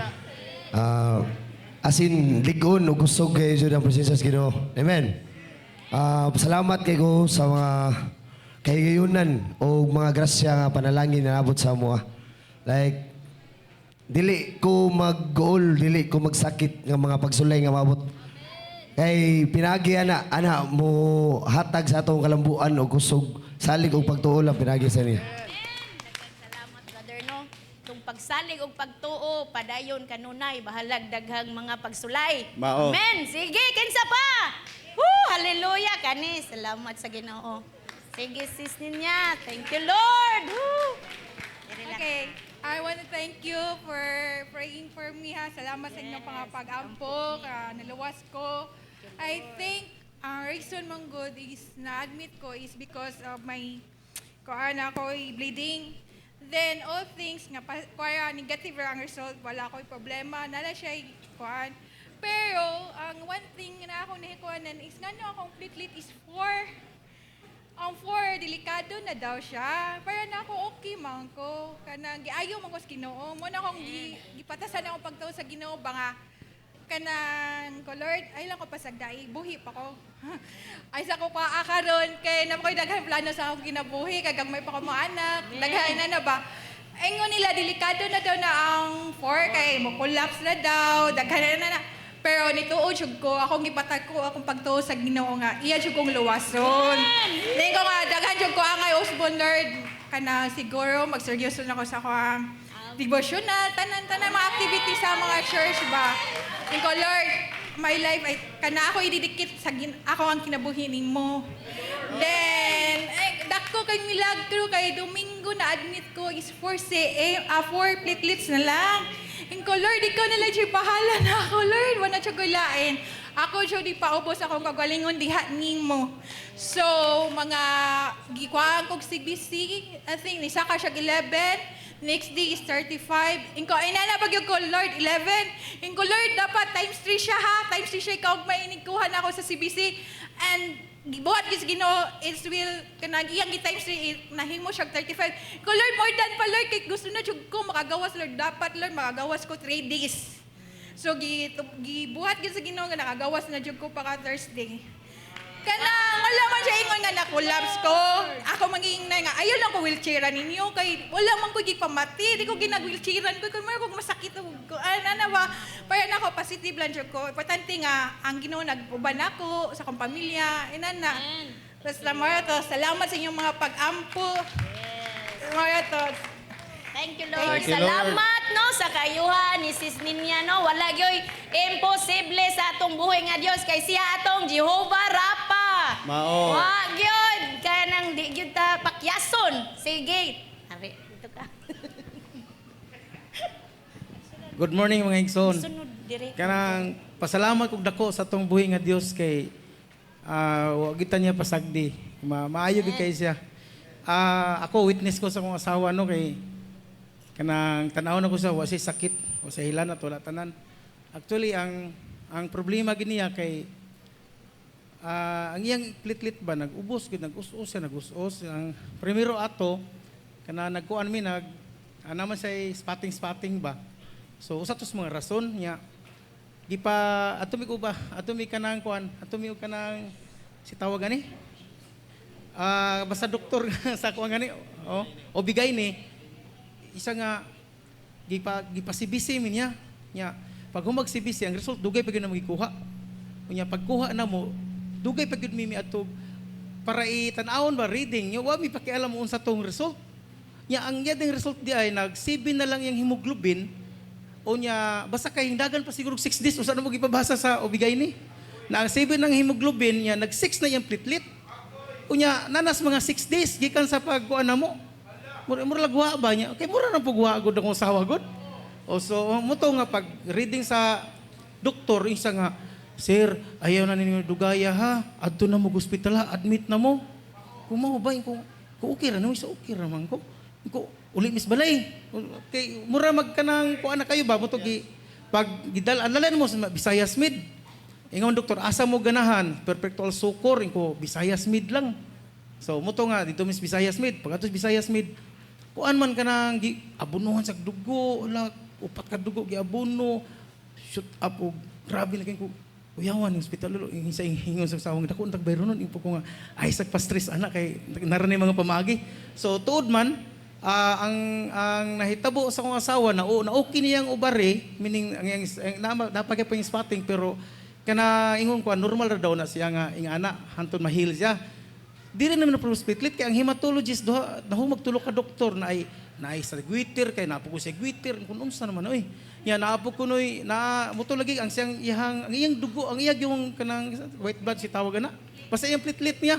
Asin ligon ug kusog kayo jud ang presensya sa Ginoo. Amen. Salamat kay ko sa mga kahigayunan o mga grasya nga panalangin na nabot sa amoa. Like dili ko mag-goal, dili ko magsakit nga mga pagsulay nga maabot. Kay pinagi ana ana mo hatag sa atong kalambuan og kusog, salig og pagtuo lang pinagi sa niya.
Daghang salamat, brother, no? Itong pagsalig og pagtuo, padayon kanunay, bahalag daghang mga pagsulay.
Mao.
Amen. Sige, kinsa pa? Woo, hallelujah kani. Salamat sa Ginoo. Sige, sis ninya. Thank you, Lord. Woo. Diri lang.
Okay. I want to thank you for praying for me ha. Salamat sa inyong mga pag-ampo, naluwas ko. I think ang reason man good is na-admit ko is because of my kuan ako bleeding. Then all things nga pa, kuya negative ra ang result, wala ko'y problema, nala siya kuan. Pero ang one thing na ako nahikuanan is ngano akong platelet is 4. Ang 4, delikado na daw siya. Pero na ako okay man ko. Kanang giayo man ko sa Ginoo. Mo na akong gipatasan akong pagtuo sa Ginoo ba nga kanang ko Lord, ay lang ko pasagdai, buhi pa ko. Ay sa ko pa karon kay na ko'y daghan plano sa akong kinabuhi kay gagmay pa ko mga anak, daghan na na ba. Ingon nila delikado na daw na ang 4 kay mo collapse na daw, daghan na na. Pero nituod jud ko, akong gipatag ko akong pagtuo sa Ginoo nga iya jud kong luwason. Tingko nga daghan jud ko angay usbon Lord, kana siguro magseryoso na ko sa akong devotional, tanan-tanan mga activity sa mga church ba. Tingko Lord, my life ay kana ako ididikit sa ako ang kinabuhi nimo. Then eh, dako kay milagro kay Domingo na admit ko is 4 CA, 4 platelets na lang. Ingko Lord, ikaw na lang siya bahala na ako Lord, wala siya gulain. Ako siya di paubos akong kagalingon diha nimo. So mga gikuhaan kog CBC, I think nisaka siya 11. Next day is 35. Ingko, ay nana pag ko, Lord, 11. Ingko, Lord, dapat times 3 siya ha. Times 3 siya, ikaw mainig kuha na ako sa CBC. And gibuhat gis Ginoo, it will, kanang iyang gi times 3, nahimo siya 35. Ingko, Lord, more than pa, Lord, kay gusto na jud ko makagawas, Lord. Dapat, Lord, makagawas ko 3 days. So, gibuhat gid sa Ginoo nga nakagawas na jud ko pa ka Thursday. Kanang wala man siya ingon nga na-collapse ko. Ako maging na nga ayaw lang ko wheelchairan ninyo kay wala man ko gipamati, di ko ginag-wheelchairan ko kay ko masakit og ko. Ana na ba? Pero nako positive lang jud ko. Importante nga ang Ginoo nag-uban ako sa akong pamilya. Inana. Basta mao to, salamat sa inyong mga pag-ampo. Mao to.
Thank you, Lord.
Thank you, Lord.
Salamat no sa kayuhan ni Sis Ninya no. Wala gyoy imposible sa atong buhi nga Dios kay siya atong Jehovah Rapha.
Mao.
Wa gyud kay nang di gyud ta pakyason. Sige. Ari, dito ka.
Good morning mga igsoon.
Sunod dire.
Kanang pasalamat kog dako sa atong buhi nga Dios kay wa gyud ta niya pasagdi. Maayo gyud kay siya. Ako witness ko sa akong asawa no kay kanang tan-aw na ko sa wa siya sakit, wa siya hilanat, wala tanan. Actually ang problema gid niya kay ang iyang platelet ba nag-ubos gid, nag-us-us siya, nag-us-us. Ang primero ato kana nagkuan mi nag naman siya spotting spotting ba. So usa tos mga rason niya. Gipa ato mi ko ba? Ato mi kanang kuan, ato mi og kanang si tawag gani? Basta doktor sa kuan gani. Oh, OB-GYN ni isa nga gipa gipa CBC mi niya. Nya pag humag CBC, ang result dugay pa gyud na magikuha. Unya pagkuha na mo, dugay pa gyud mi miadto para itan-awon ba reading nya, wa mi pakialam unsa tong result. Nya ang iya ding result di ay nag 7 na lang yung hemoglobin. O nya basta kay hindagan pa siguro 6 days usa na mo gipabasa sa OB-GYN ni. Na ang 7 ng hemoglobin niya, nag 6 na yung platelet. Unya nanas mga 6 days gikan sa pagkuan na mo. Mura mura lagwa ba niya? Okay, mura na pugwa gud akong asawa gud. O so mo to nga pag reading sa doktor, isa nga, "Sir, ayaw na ninyo dugaya ha. Adto na mo ospital ha, admit na mo." Kumaw ba ko okay ra no, isa okay ra man ko. Ko uli mis balay. Kay mura magkanang kuan na kayo ba mo to gi pag gidal alalan mo sa Visayas Med. Ingon doktor, "Asa mo ganahan?" Perpetual Succor ko, "Visayas Med lang." So mo to nga dito mis Visayas Med. Pag ato Visayas Med, kuan man kanang gi abunuhan sa dugo, wala upat ka dugo giabuno, shoot up og grabe na kay ko. Uyawan yung hospital lolo, yung sa ingon sa sawang dako tag bayro nun, ko nga ay sa pa-stress ana kay naran mga pamaagi. So tuod man ang nahitabo sa akong asawa na na okay niyang ovary, meaning ang napagay pa yung spotting, pero kana ingon ko normal ra daw na siya nga ingana hanton ma-heal siya. Di rin naman na platelet kay ang hematologist duha nahumag tulo ka doktor na ay naay sa goiter kay naapo ko sa goiter kung unsa naman oy. Ya naapo ko noy na muto lagi ang siyang iyang ang iyang dugo, ang iyang yung kanang white blood si tawag ana. Basta iyang platelet niya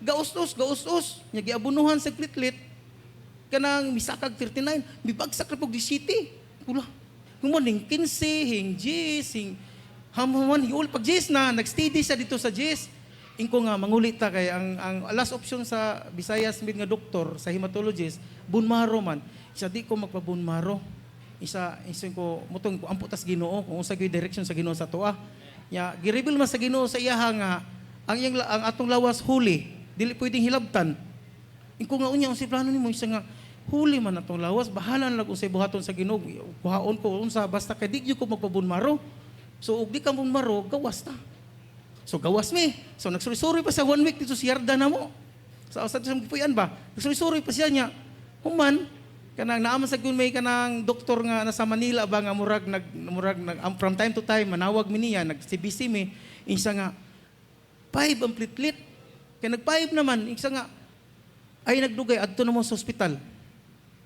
gaus-us gaus-us nya giabunuhan sa platelet kanang misakag 39, mibagsak ra pug 17. Kula. Human ning 15, hing 10, hing hamhuman hiul pag 10 na nagsteady siya dito sa 10. Ingko nga mangulit ta kay ang last option sa Visayas Med nga doktor sa hematologist, bone marrow man. Isa di ko magpa bone marrow. Isa isa ko mutong ko ampo tas Ginoo kung unsa gyud direction sa Ginoo sa tuwa. Nya gi-reveal man sa Ginoo sa iyaha nga ang iyang ang atong lawas huli, dili pwedeng hilabtan. Ingko nga, "Unya unsay plano nimo?" Isa nga huli man atong lawas, bahala na lang unsay buhaton sa Ginoo. Kuhaon ko unsa basta kay di gyud ko magpa bone marrow. So ug di ka bone marrow, gawas ta. So gawas mi. So nagsuri-suri pa sa one week dito sa yarda na mo. Sa sa ba? Nagsuri-suri pa siya niya. Human kanang naaman sa may kanang doktor nga nasa Manila ba nga murag nag from time to time manawag mi niya, nag CBC mi, isa nga 5 ang platelet. Kay nag 5 naman, isa nga ay nagdugay adto na mo sa ospital.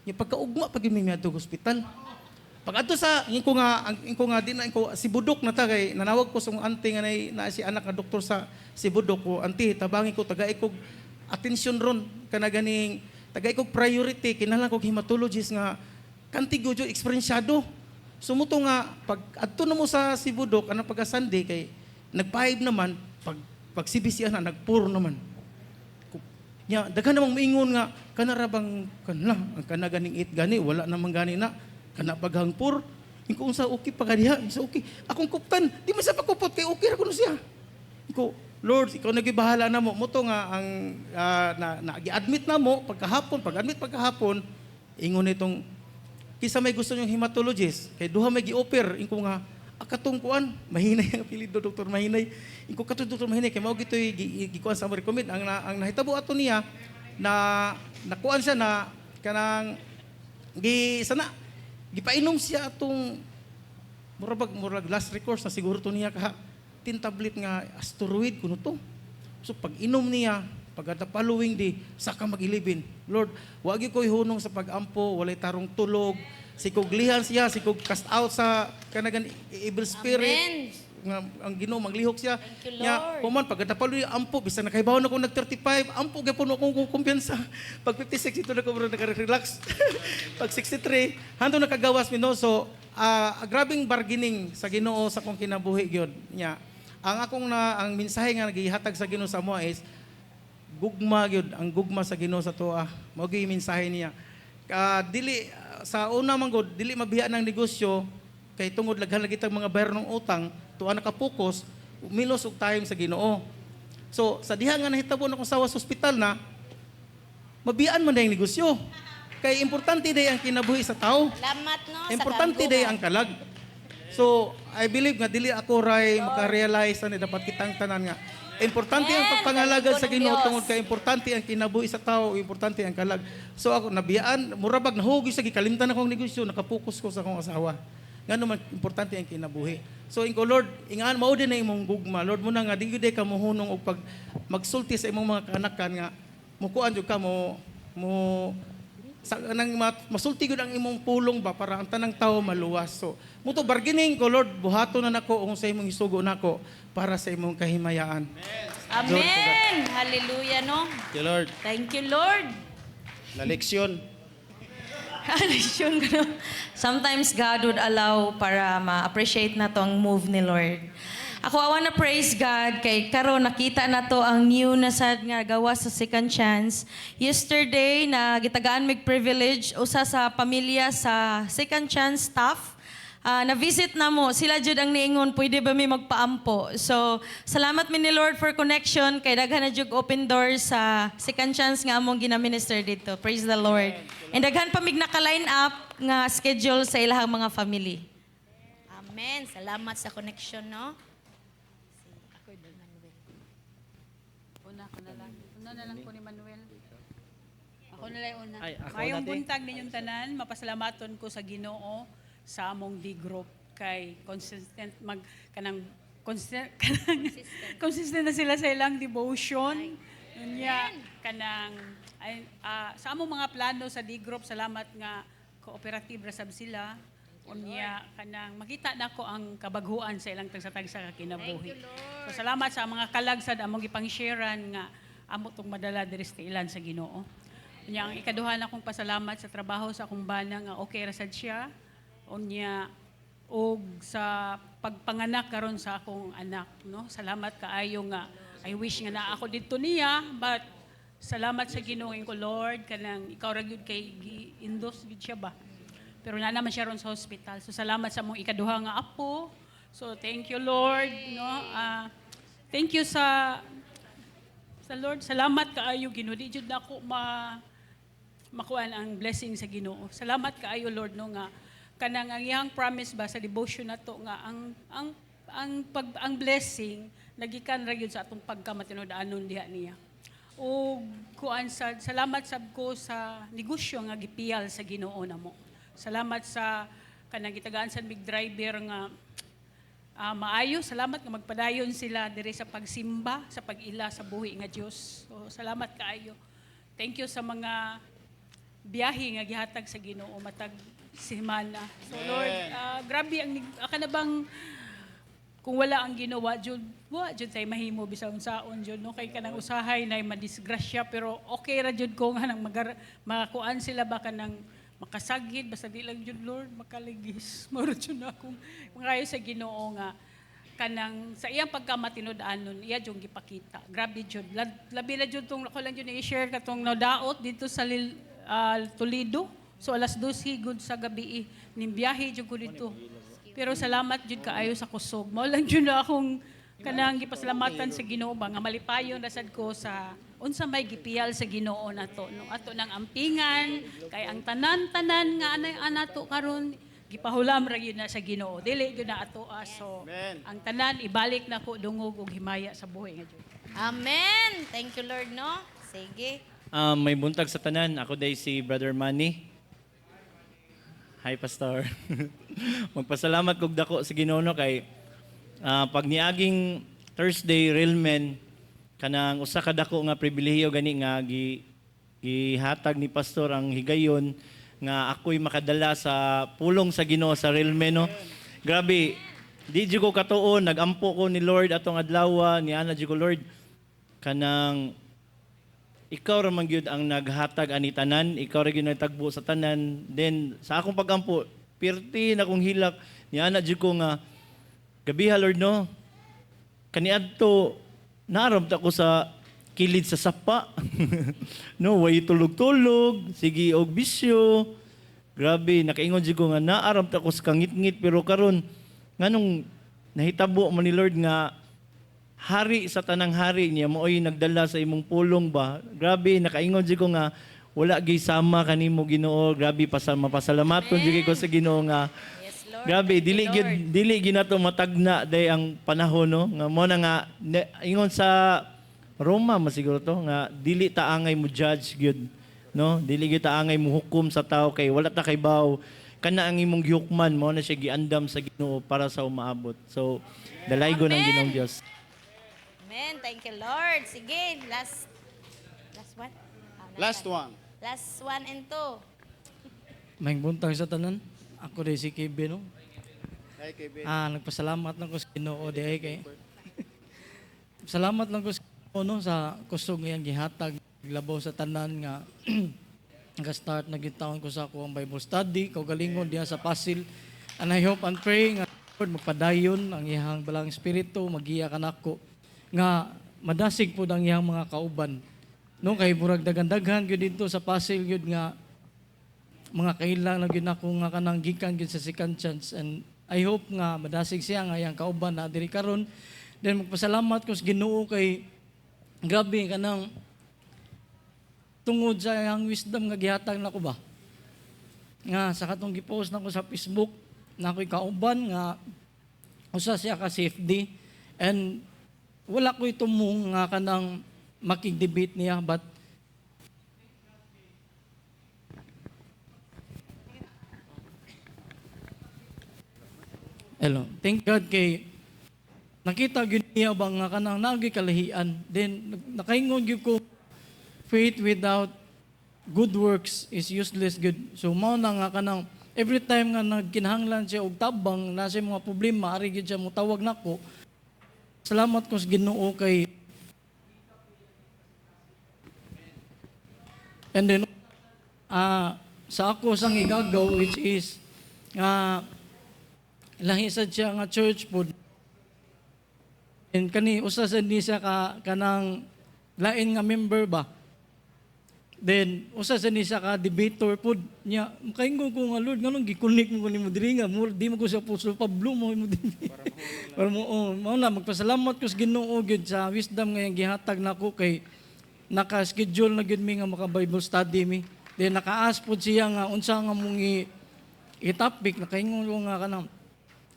Yung pagkaugma pag mi miadto sa ospital. Pag adto sa ingko nga ang ingko nga di na ingko si Budok na ta kay nanawag ko sa akong auntie nga nay na si anak nga doktor sa si Budok ko, "Auntie, tabangi ko, tagay kog attention ron kana ganing tagay kog priority, kinahanglan kog hematologist nga kanti gyud eksperyensyado." So muto nga pag adto na mo sa Sibudok anang pagka Sunday kay nag-5 naman, pag pag CBC ana nag-4 naman. Nya daghan namang moingon nga kana ra bang kana ang kana ganing 8 gani wala namang gani na kana paghang 4. Ingko, "Unsa, okay pa kadiha?" Unsa okay akong kuptan, di man sa pagkupot kay okay ra kuno siya. Ingko, "Lord, ikaw na bahala na mo." Muto nga ang na gi-admit na mo pagkahapon, pag-admit pagkahapon, ingon nitong kinsa may gusto niyong hematologist kay duha may gi-offer. Ingko nga akatong kuan Mahinay ang apelyido, Doktor Mahinay. Ingko katong Doktor Mahinay kay mao gitoy gikuan sa amo recommend. Ang nahitabo ato niya na nakuan siya na kanang gi sana gipainom siya atong murag last recourse na siguro to niya kaha 10 tablet nga steroid kuno to. So pag inom niya, pag the following day saka mag 11. Lord, wa gyud ko'y hunong sa pag-ampo, walay tarong tulog, sikog lihan siya, sikog cast out sa kanagan evil spirit.
Amen.
Nga ang Ginoo maglihok siya.
Thank you,
Nya,
Lord.
human pag the ampo bisan nakaibaw na ko nag 35, ampo gyapon akong kumpiyansa. Pag 56 ito na ko bro naka-relax. Pag 63, hantong nakagawas mi no. So grabing bargaining sa Ginoo sa akong kinabuhi gyud. Nya, ang akong na ang mensahe nga nagihatag sa Ginoo sa amo is gugma gyud, ang gugma sa Ginoo sa tuwa. Mao gyud mensahe niya. Dili sa una man gud dili mabiya ng negosyo kay tungod laghan lagi tag mga bayar ng utang, tuwa nakapokus milos og time sa Ginoo. So sa diha nga nahitabo na akong sawa sa ospital na mabiyaan man yung negosyo. Kay importante day ang kinabuhi sa tao.
Salamat no sa
Importante day ang kalag. So, I believe nga dili ako ray maka-realize ani, dapat kitang tanan nga importante ang
Amen.
pagpangalagad sa
Dalhin ko ng
Ginoo
Diyos.
tungod kay importante ang kinabuhi sa tao, importante ang kalag. So ako nabiyaan, murabag nahugi sa gikalimtan akong negosyo, nakapokus ko sa akong asawa. Ngano man importante ang kinabuhi. So inko Lord, ingaan mao din na imong gugma. Lord mo na nga di gyud ka mohunong og pag magsulti sa imong mga kanakan nga mukuan jud ka mo mo sa nang masulti gud ang imong pulong ba para ang tanang tao maluwas. So muto bargaining ko, Lord, buhaton na nako kung sa imong isugo nako para sa imong kahimayaan.
Amen. Hallelujah, no?
Thank you, Lord.
Thank you, Lord.
La leksyon.
Leksyon ko, no? Sometimes God would allow para ma-appreciate na to ang move ni Lord. Ako, I wanna praise God kay karon nakita na to ang new na sad nga gawa sa Second Chance. Yesterday, na gitagaan mig privilege usa sa pamilya sa Second Chance staff. Na-visit na mo, sila jud ang niingon, pwede ba mi magpaampo? So, salamat mi ni Lord for connection, kay daghan na jud open doors sa Second Chance nga among gina-minister dito. Praise the Lord. And daghan pa mig naka-line up nga schedule sa ilahang mga family.
Amen. Salamat sa connection, no?
Una ko na lang. Una na lang ko ni Manuel.
Ako na lang una.
Ay, ako
Mayong
dati.
buntag ninyong tanan, mapasalamaton ko sa Ginoo sa among D group kay consistent mag kanang consistent, kanang, consistent na sila sa ilang devotion. Unya kanang ay, sa among mga plano sa D group, salamat nga cooperative ra sab sila. Unya kanang makita nako ang kabaghuan sa ilang tagsa-tagsa ka kinabuhi. So salamat sa mga kalag sad among gipang-sharean nga amo tong madala diri sa ilan sa Ginoo. Unya ang ikaduha na akong pasalamat sa trabaho sa akong bana nga okay ra sad siya. Unya og sa pagpanganak karon sa akong anak, no. Salamat kaayo nga I wish nga naa ako didto niya, but salamat sa Ginoo ko, Lord, kanang ikaw ra gyud kay gi-indos gyud siya ba. Pero naa naman siya ron sa hospital. So salamat sa among ikaduha nga apo. So thank you, Lord, no. Thank you sa Lord. Salamat kaayo, Ginoo. Di jud nako makuan ang blessing sa Ginoo. Salamat kaayo, Lord, no, nga kanang ang iyang promise ba sa devotion nato nga ang blessing nagikan ra gyud sa atong pagkamatinud-anon diha niya. O kuan sa salamat sab ko sa negosyo nga gipiyal sa Ginoo namo. Salamat sa kanang gitagaan sa big driver nga maayo, salamat nga magpadayon sila diri sa pagsimba, sa pag-ila sa buhi nga Dios. So, salamat kaayo. Thank you sa mga biyahe nga gihatag sa Ginoo matag semana. So Lord, grabe ang kana bang kung wala ang Ginoo jud, wa jud tay mahimo bisan unsaon jud, no, kay kanang usahay na madisgrasya, pero okay ra jud ko nga nang makakuan sila ba, kanang makasagid, basta di lang jud, Lord, makaligis. Mao jud na akong mangayo sa Ginoo nga kanang sa iyang pagkamatinud-anon iya jud gipakita. Grabe jud. Labi na jud tong ako lang jud i-share katong nadaot dito sa Toledo. So alas 12 gud sa gabi ning biyahe jud ko dito, pero salamat jud kaayo sa kusog. Mao lang jud na akong kanang gipasalamatan sa Ginoo ba nga malipayon ra sad ko sa unsa may gipiyal sa Ginoo nato, no. Ato nang ampingan kay ang tanan-tanan nga anay anato karon gipahulam ra gyud na sa Ginoo, dili gyud na ato. So ang tanan ibalik nako dungog og himaya sa buhi nga Dios.
Amen. Thank you, Lord, no? Sige.
May buntag sa tanan. Ako day si Brother Manny. Hi, Pastor. Magpasalamat kog dako sa Ginoo, no, kay pag niaging Thursday Real Men, kanang usa ka dako nga pribilehiyo gani nga gihatag ni Pastor ang higayon nga ako'y makadala sa pulong sa Ginoo sa Real Men, no. Grabe, di jud ko katuon, nagampo ko ni Lord atong adlaw ni ana jud ko, Lord, kanang ikaw ra man gyud ang naghatag ani tanan, ikaw ra gyud nagtagbo sa tanan. Then sa akong pagampo, pirti na kong hilak ni ana jud ko nga gabiha, Lord, no. Kaniadto naaram ta ko sa kilid sa sapa. No, way tulog-tulog, sige og bisyo. Grabe, nakaingon jud ko nga naaram ta ko sa kangitngit, pero karon nganong nahitabo man ni Lord nga hari sa tanang hari niya maoy nagdala sa imong pulong ba. Grabe, nakaingon jud ko nga wala gyud sama kanimo, Ginoo. Grabe, mapasalamaton jud ko sa Ginoo nga
Yes, Lord. Lord.
Grabe,
Thank you,
dili gyud
Lord.
Dili gyud nato matagna day ang panahon, no, nga mo na nga ingon sa Roma masiguro to nga dili ta angay mo judge gyud, no, dili gyud ta angay mo hukom sa tao kay wala ta kay baw kana ang imong gihukman mo na siya giandam sa Ginoo para sa umaabot. So dalaygon ang
Amen.
Ginoong Dios.
Amen. Thank you, Lord. Sige, last last one. Ah,
Last one.
Last one and two.
Maayong buntag sa tanan. Ako diay si Kevin, no?
Hi, Kevin.
Ah, nagpasalamat lang ko sa Ginoo diay kay. Salamat lang ko sa Ginoo, no, sa kusog nga iyang gihatag labaw sa tanan nga naka-start na gyud taon ko sa ako ang Bible study kaugalingon diha sa Pasil. And I hope and pray nga Lord magpadayon ang iyang balang espiritu magiya kanako nga madasig pud ang iyang mga kauban. No, kay murag daghan-daghan gyud didto sa Pasil gyud nga mga kailang na gyud nako nga kanang gikan gyud sa second chance, and I hope nga madasig siya nga iyang kauban na diri karon. Then magpasalamat ko sa Ginoo kay grabe kanang tungod sa iyang wisdom nga gihatag nako ba nga sa katong gipost nako sa Facebook na ako'y kauban nga usa siya ka safety and wala ko'y tumong nga kanang makig-debate niya, but hello. Thank God kay nakita gyud niya ba nga kanang naagi kalahian. Then nakaingon gyud ko, faith without good works is useless good. So mao na nga kanang every time nga nagkinahanglan siya og tabang, na siya mga problema, ari gyud siya motawag nako. Salamat ko sa Ginoo kay and then sa ako sang igagaw, which is nga lahi sad siya nga church pod. And kani usa sad ni siya ka kanang lain nga member ba. Then usa sad ni siya ka debater pod niya. Makaingon ko nga, "Lord, nganong gi-connect mo ko nimo diri nga mo di mo ko sa Apostol Pablo mo mo diri para mo?" Oh, mao na magpasalamat ko sa Ginoo gyud sa wisdom nga iyang gihatag nako kay naka-schedule na gyud mi nga maka Bible study mi. Then naka-ask pod siya nga unsa nga mong i-topic. Nakaingon ko nga kanang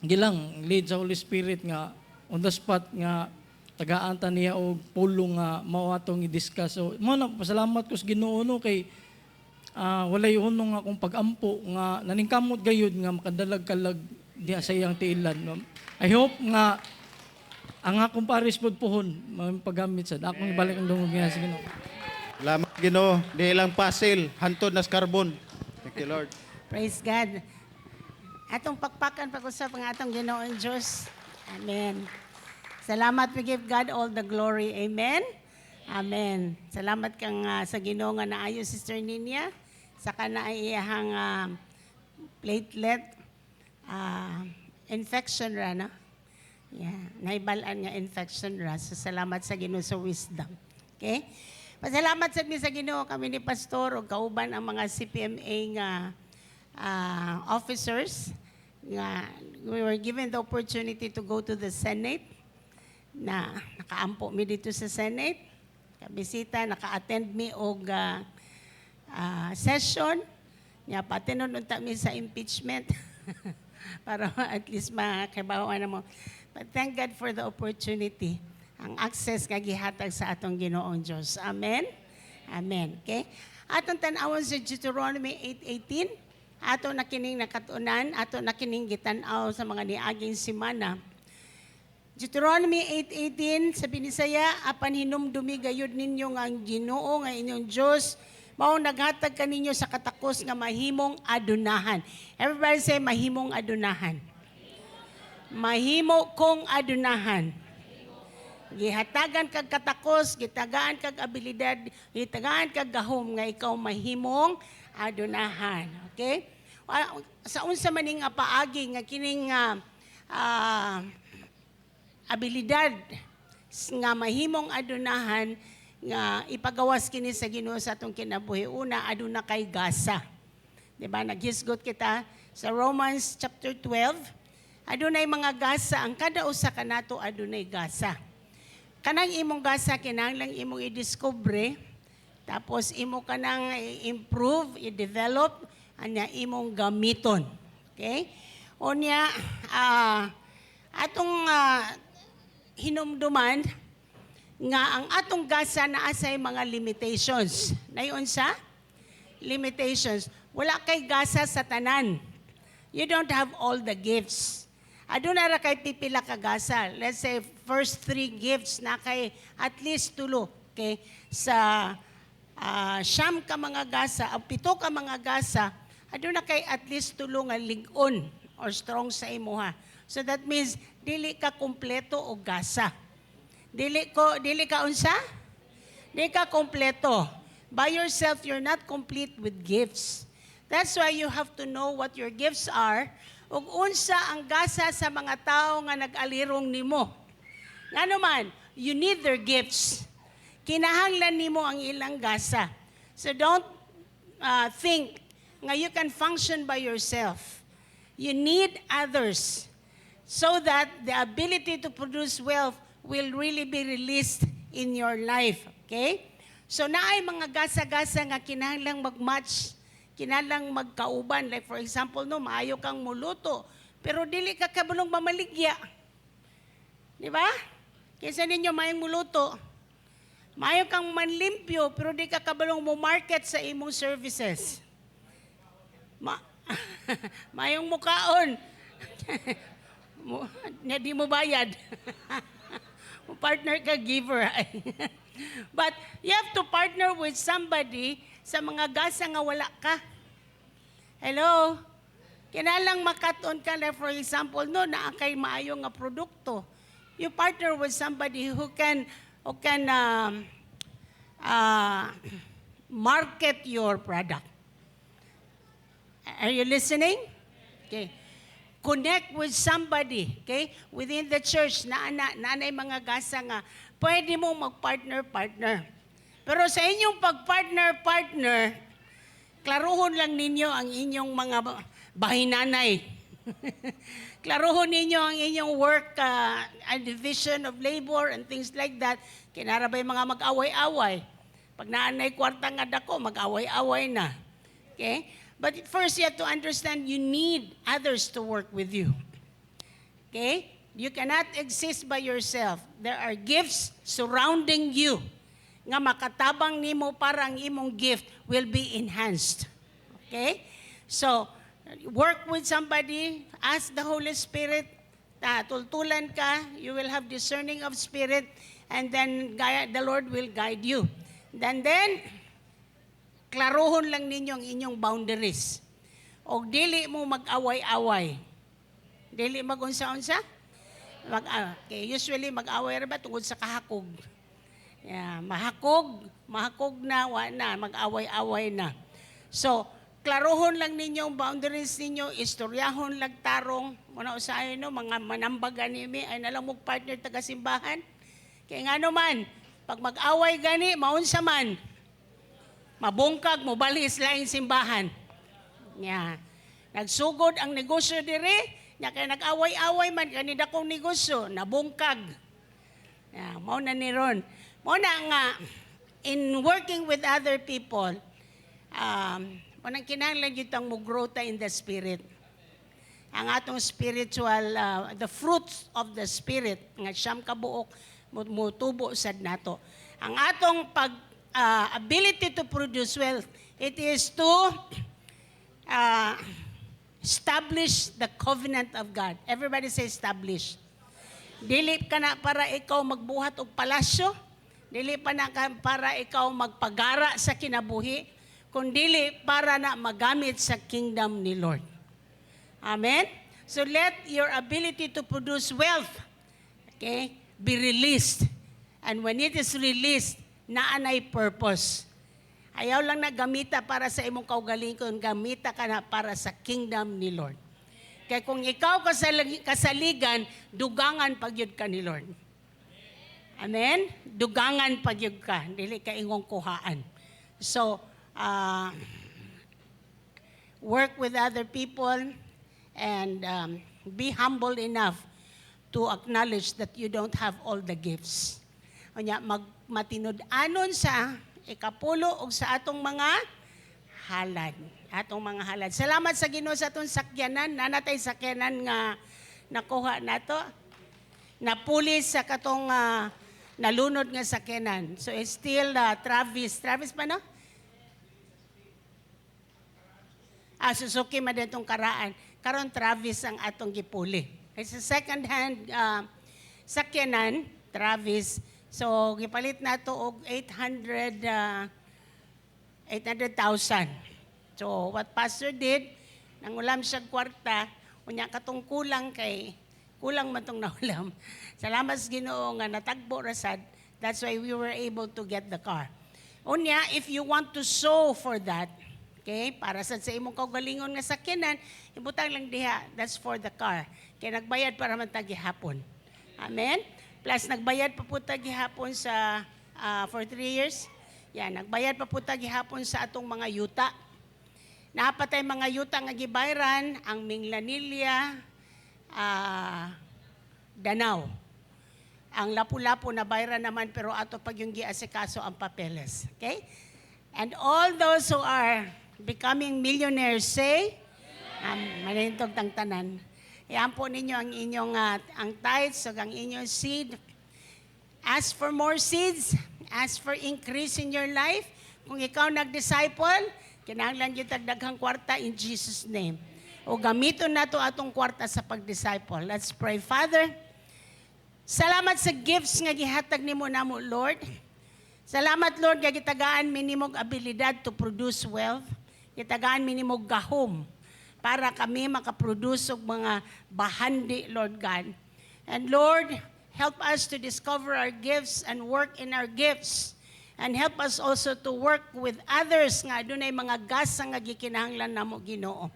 gilang lead sa Holy Spirit nga on the spot nga tagaan ta niya og pulong nga mao atong i-discuss. So mao na, pasalamat ko sa Ginoo, no, kay walay hunong akong pag-ampo nga naningkamot gayud nga makadalag kalag diha sa iyang tiilan, no. I hope nga ang akong paris pod puhon paggamit sad akong ibalik ang dungog niya sa Ginoo.
Salamat, Ginoo. Di lang Pasil, hantod nas Carbon. Thank you, Lord.
Praise God. Atong pakpakan pag-usap ang atong Ginoong Diyos. Amen. Salamat, we give God all the glory. Amen. Amen. Salamat kang sa Ginoo nga naayo Sister Ninya sa kana ay iyahang platelet infection ra, no? Yeah, nahibalaan nga infection ra. So salamat sa Ginoo sa wisdom. Okay? Pasalamat sa mi sa Ginoo kami ni Pastor ug kauban ang mga CPMA nga officers nga we were given the opportunity to go to the Senate na nakaampo mi dito sa Senate. Kabisita, naka-attend mi og session. Nya patinon unta mi sa impeachment para at least makabawan na mo. But thank God for the opportunity. Ang access nga gihatag sa atong Ginoong Diyos. Amen. Amen. Okay? Atong tan-awon sa Deuteronomy 8:18. Ato na kining nakatunan, ato na kining gitan-aw sa mga niaging simana. Deuteronomy 8:18 sa Binisaya, "Apan hinumdumi gayud ninyo nga ang Ginoo nga inyong Dios mao naghatag kaninyo sa katakos nga mahimong adunahan." Everybody say, "Mahimong adunahan." Mahimo kong adunahan. Gihatagan kag katakos, gitagaan kag abilidad, gitagaan kag gahom nga ikaw mahimong adunahan. Okay? Sa unsa man ning nga paagi nga kining abilidad nga mahimong adunahan nga ipagawas kini sa Ginoo sa atong kinabuhi. Una, aduna kay gasa. Di ba? Naghisgot kita sa Romans chapter 12. Adunay mga gasa. Ang kada usa kanato adunay gasa. Kanang imong gasa kinahanglan imong i-discover, tapos imo kanang i-improve, i-develop, anya imong gamiton. Okay? Unya, atong hinumduman nga ang atong gasa naa say mga limitations. Nayon sa limitations. Wala kay gasa sa tanan. You don't have all the gifts. Aduna ra kay pipila ka gasa. Let's say first three gifts na kay at least tulo. Okay? Sa 9 ka mga gasa, o 7 ka mga gasa, aduna kay at least tulo nga lig-on or strong sa imuha. So that means dili ka kumpleto og gasa. Dili ka unsa? Dili ka kompleto. By yourself, you're not complete with gifts. That's why you have to know what your gifts are ug unsa ang gasa sa mga tao nga nag-alirong nimo. Ngano man, you need their gifts. Kinahanglan nimo ang ilang gasa. So don't think nga you can function by yourself. You need others so that the ability to produce wealth will really be released in your life. Okay? So naay mga gasa-gasa nga kinahanglang mag-match, kinahanglang magkauban. Like for example, no, maayo kang muluto, pero dili ka kabalong mamaligya. Di ba? Kinsa ninyo maayong muluto? Maayo kang manlimpyo, pero di ka kabalong mo market sa imong services. Maayong mukaon. Mo, na di mo bayad. Mo partner ka giver. But you have to partner with somebody sa mga gasa nga wala ka. Hello? Kinahanglang makat-on ka, like for example, no, naa kay maayo nga produkto. You partner with somebody who can market your product. Are you listening? Okay. Connect with somebody, okay? Within the church, na naay mga gasa nga pwede mo magpartner partner. Pero sa inyong pagpartner partner, klaruhon lang ninyo ang inyong mga bahinanay. Klaruhon ninyo ang inyong work and division of labor and things like that. Kinara ba'y mga mag-away-away? Pag naanay kwarta nga dako, mag-away-away na. Okay? But first, you have to understand you need others to work with you. Okay? You cannot exist by yourself. There are gifts surrounding you nga makatabang nimo para ang imong gift will be enhanced. Okay? So, work with somebody, ask the Holy Spirit, tultulan ka, you will have discerning of spirit, and then the Lord will guide you. Then, klaruhon lang ninyo ang inyong boundaries. O dili mo mag-away-away. Dili mag-unsa-unsa? Okay, usually mag-away ra ba tungod sa kahakog. Yeah, mahakog, mahakog na, wa na, mag-away-away na. So, klaruhon lang ninyo ang boundaries ninyo, istoryahon lag tarong, muna usahay no, mga manambagan nimi, ay nalang mo partner taga simbahan. Kaya nga naman, pag mag-away gani, maunsa man, mabungkag, mobalis laing simbahan. Yeah. Nagsugod ang negosyo dire, nya kay nag-away-away man kani dakong negosyo, nabungkag. Yeah, mao na ni ron. Mao na nga in working with other people, mao nang kinahanglan gyud tang mo grow ta in the spirit. Ang atong spiritual, the fruits of the spirit nga 9 ka buok motubo sad nato. Ang atong pag ability to produce wealth, it is to establish the covenant of God. Everybody say "establish." Dili ka na para ikaw magbuhat og palasyo, dili pa na ka para ikaw magpagara sa kinabuhi, kundili para na magamit sa kingdom ni Lord. Amen? So let your ability to produce wealth, okay, be released. And when it is released, naanay purpose. Ayaw lang na gamita para sa imong kaugalingon, gamita ka na para sa kingdom ni Lord. Kaya kung ikaw kasaligan, dugangan pagyud ka ni Lord. Amen? Dugangan pagyud ka, dili ka ingong kuhaan. So, work with other people and be humble enough to acknowledge that you don't have all the gifts. Unya, magmatinud-anon sa ikapulo og sa atong mga halad. Atong mga halad. Salamat sa Ginoo sa atong sakyanan. Nanatay sakyanan nga nakuha nato. Napuli sa katong nalunod nga sakyanan. So it's still Travis. Travis pa, no? Ah, Suzuki man din tong karaan. Karon Travis ang atong gipuli. It's a second hand sakyanan, Travis. So gipalit nato og 800,000. So what pastor did, nangulam siya kwarta, unya katong kulang kay kulang man tong naulam. Salamat sa Ginoo nga natagbo ra sad. That's why we were able to get the car. Unya, if you want to sow for that, okay, para sa imong kaugalingon nga sakyanan, ibutang lang diha, that's for the car. Kay nagbayad para man ta gihapon. Amen? Plus, nagbayad pa po ta gihapon sa, for 3 years. Yan, nagbayad pa po ta gihapon sa atong mga yuta. Napatay mga yuta nga gibayran, ang Minglanilla, Danao. Ang Lapu-Lapu na bayran naman, pero ato pag yung giasikaso ang papeles. Okay? And all those who are becoming millionaires say, manintog tang tanan. Iyan po ninyo ang inyong ang tithes ug ang inyong seed. Ask for more seeds. Ask for increase in your life. Kung ikaw nag-disciple, kinahanglan gyud tag daghang kwarta in Jesus' name. O gamiton nato atong kwarta sa pag-disciple. Let's pray. Father, salamat sa gifts nga gihatag nimo namo, Lord. Salamat, Lord, nga gitagaan mi nimog abilidad to produce wealth. Gitagaan mi nimog gahom para kami makaproduce og mga bahandi, Lord God. And Lord, help us to discover our gifts and work in our gifts. And help us also to work with others nga adunay mga gasa nga gikinahanglan namo, Ginoo.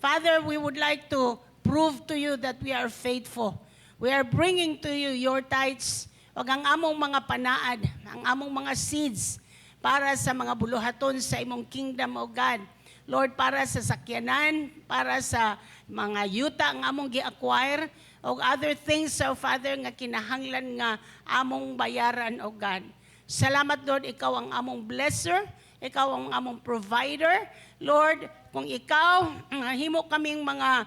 Father, we would like to prove to you that we are faithful. We are bringing to you your tithes ug ang among mga panaad, ang among mga seeds para sa mga buluhaton sa imong kingdom, O God. Lord, para sa sakyanan, para sa mga yuta ang among gi-acquire, o other things, oh Father, nga kinahanglan nga among bayaran, O God. Salamat, Lord, ikaw ang among blesser, ikaw ang among provider. Lord, kung ikaw, himo kaming mga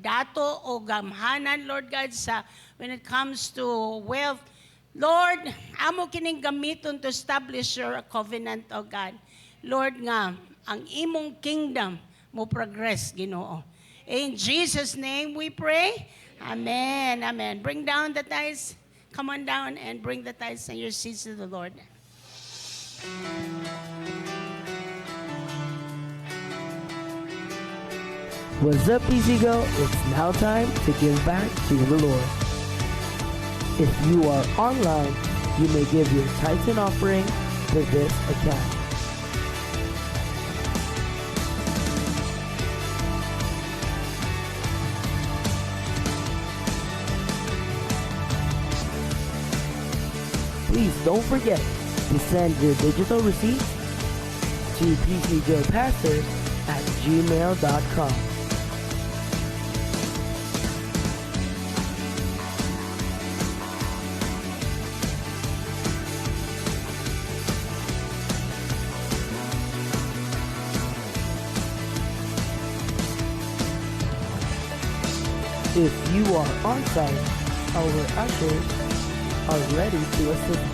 dato o gamhanan, Lord God, sa when it comes to wealth, Lord, amo kining gamiton to establish your covenant, O God. Lord, nga, ang imong kingdom mo progress, Ginoo. In Jesus' name we pray. Amen. Amen. Bring down the tithes. Come on down and bring the tithes and your seeds to the Lord.
What's up, PCGO? It's now time to give back to the Lord. If you are online, you may give your tithes and offering to this account. Please don't forget to send your digital receipts to pcjpastors@gmail.com. If you are on site, our ushers are ready to assist you.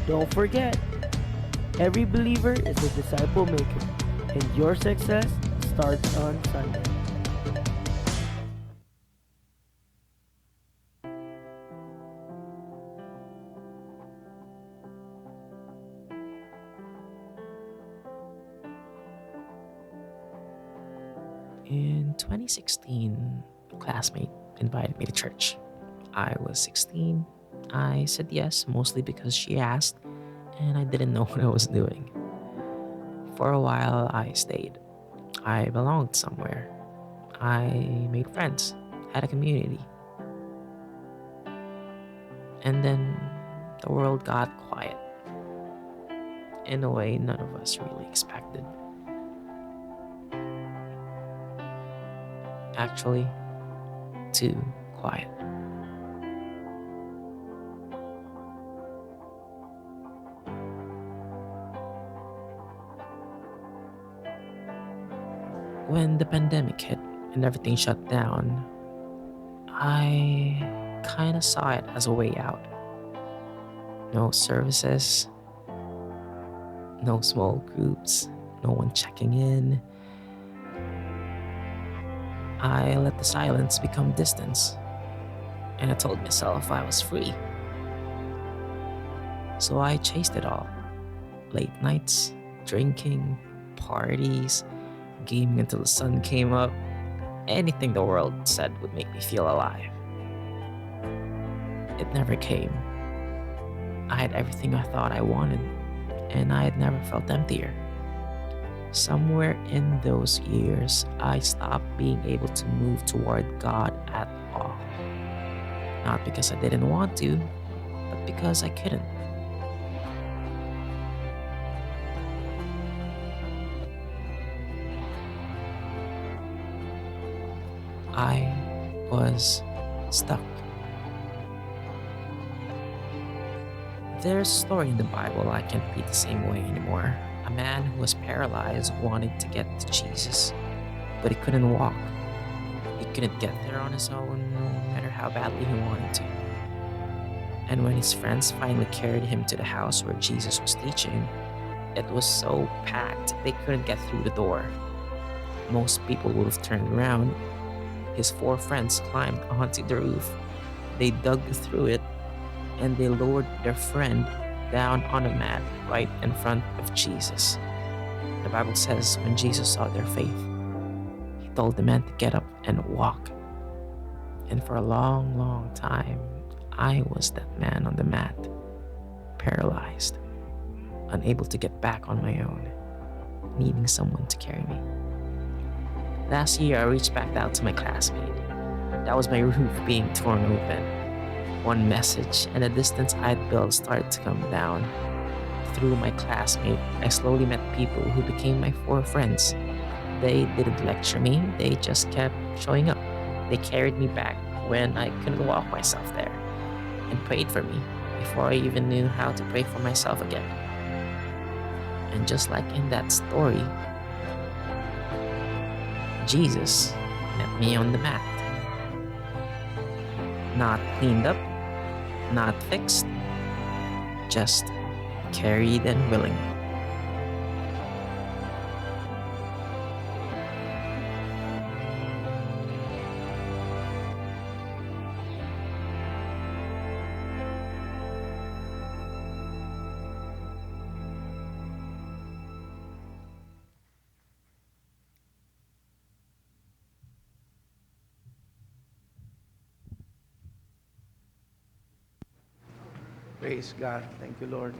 Don't forget, every believer is a disciple maker, and your success starts on Sunday.
In 2016, a classmate invited me to church. I was 16. I said yes, mostly because she asked, and I didn't know what I was doing. For a while, I stayed. I belonged somewhere. I made friends, had a community. And then the world got quiet. In a way none of us really expected. Actually, too quiet. When the pandemic hit and everything shut down, I kind of saw it as a way out. No services, no small groups, no one checking in. I let the silence become distance, and I told myself I was free. So I chased it all: late nights, drinking, parties, gaming until the sun came up, anything the world said would make me feel alive. It never came. I had everything I thought I wanted, and I had never felt emptier. Somewhere in those years, I stopped being able to move toward God at all. Not because I didn't want to, but because I couldn't. I was stuck. There's a story in the Bible I can't read the same way anymore. A man who was paralyzed wanted to get to Jesus, but he couldn't walk. He couldn't get there on his own, no matter how badly he wanted to. And when his friends finally carried him to the house where Jesus was teaching, it was so packed they couldn't get through the door. Most people would have turned around. His four friends climbed onto the roof. They dug through it and they lowered their friend down on a mat right in front of Jesus. The Bible says when Jesus saw their faith, he told the man to get up and walk. And for a long, long time, I was that man on the mat, paralyzed, unable to get back on my own, needing someone to carry me. Last year, I reached back out to my classmate. That was my roof being torn open. One message, and the distance I'd built started to come down. Through my classmate, I slowly met people who became my four friends. They didn't lecture me, they just kept showing up. They carried me back when I couldn't walk myself there and prayed for me before I even knew how to pray for myself again. And just like in that story, Jesus met me on the mat. Not cleaned up, not fixed, just carried and willing.
Praise God. Thank you, Lord.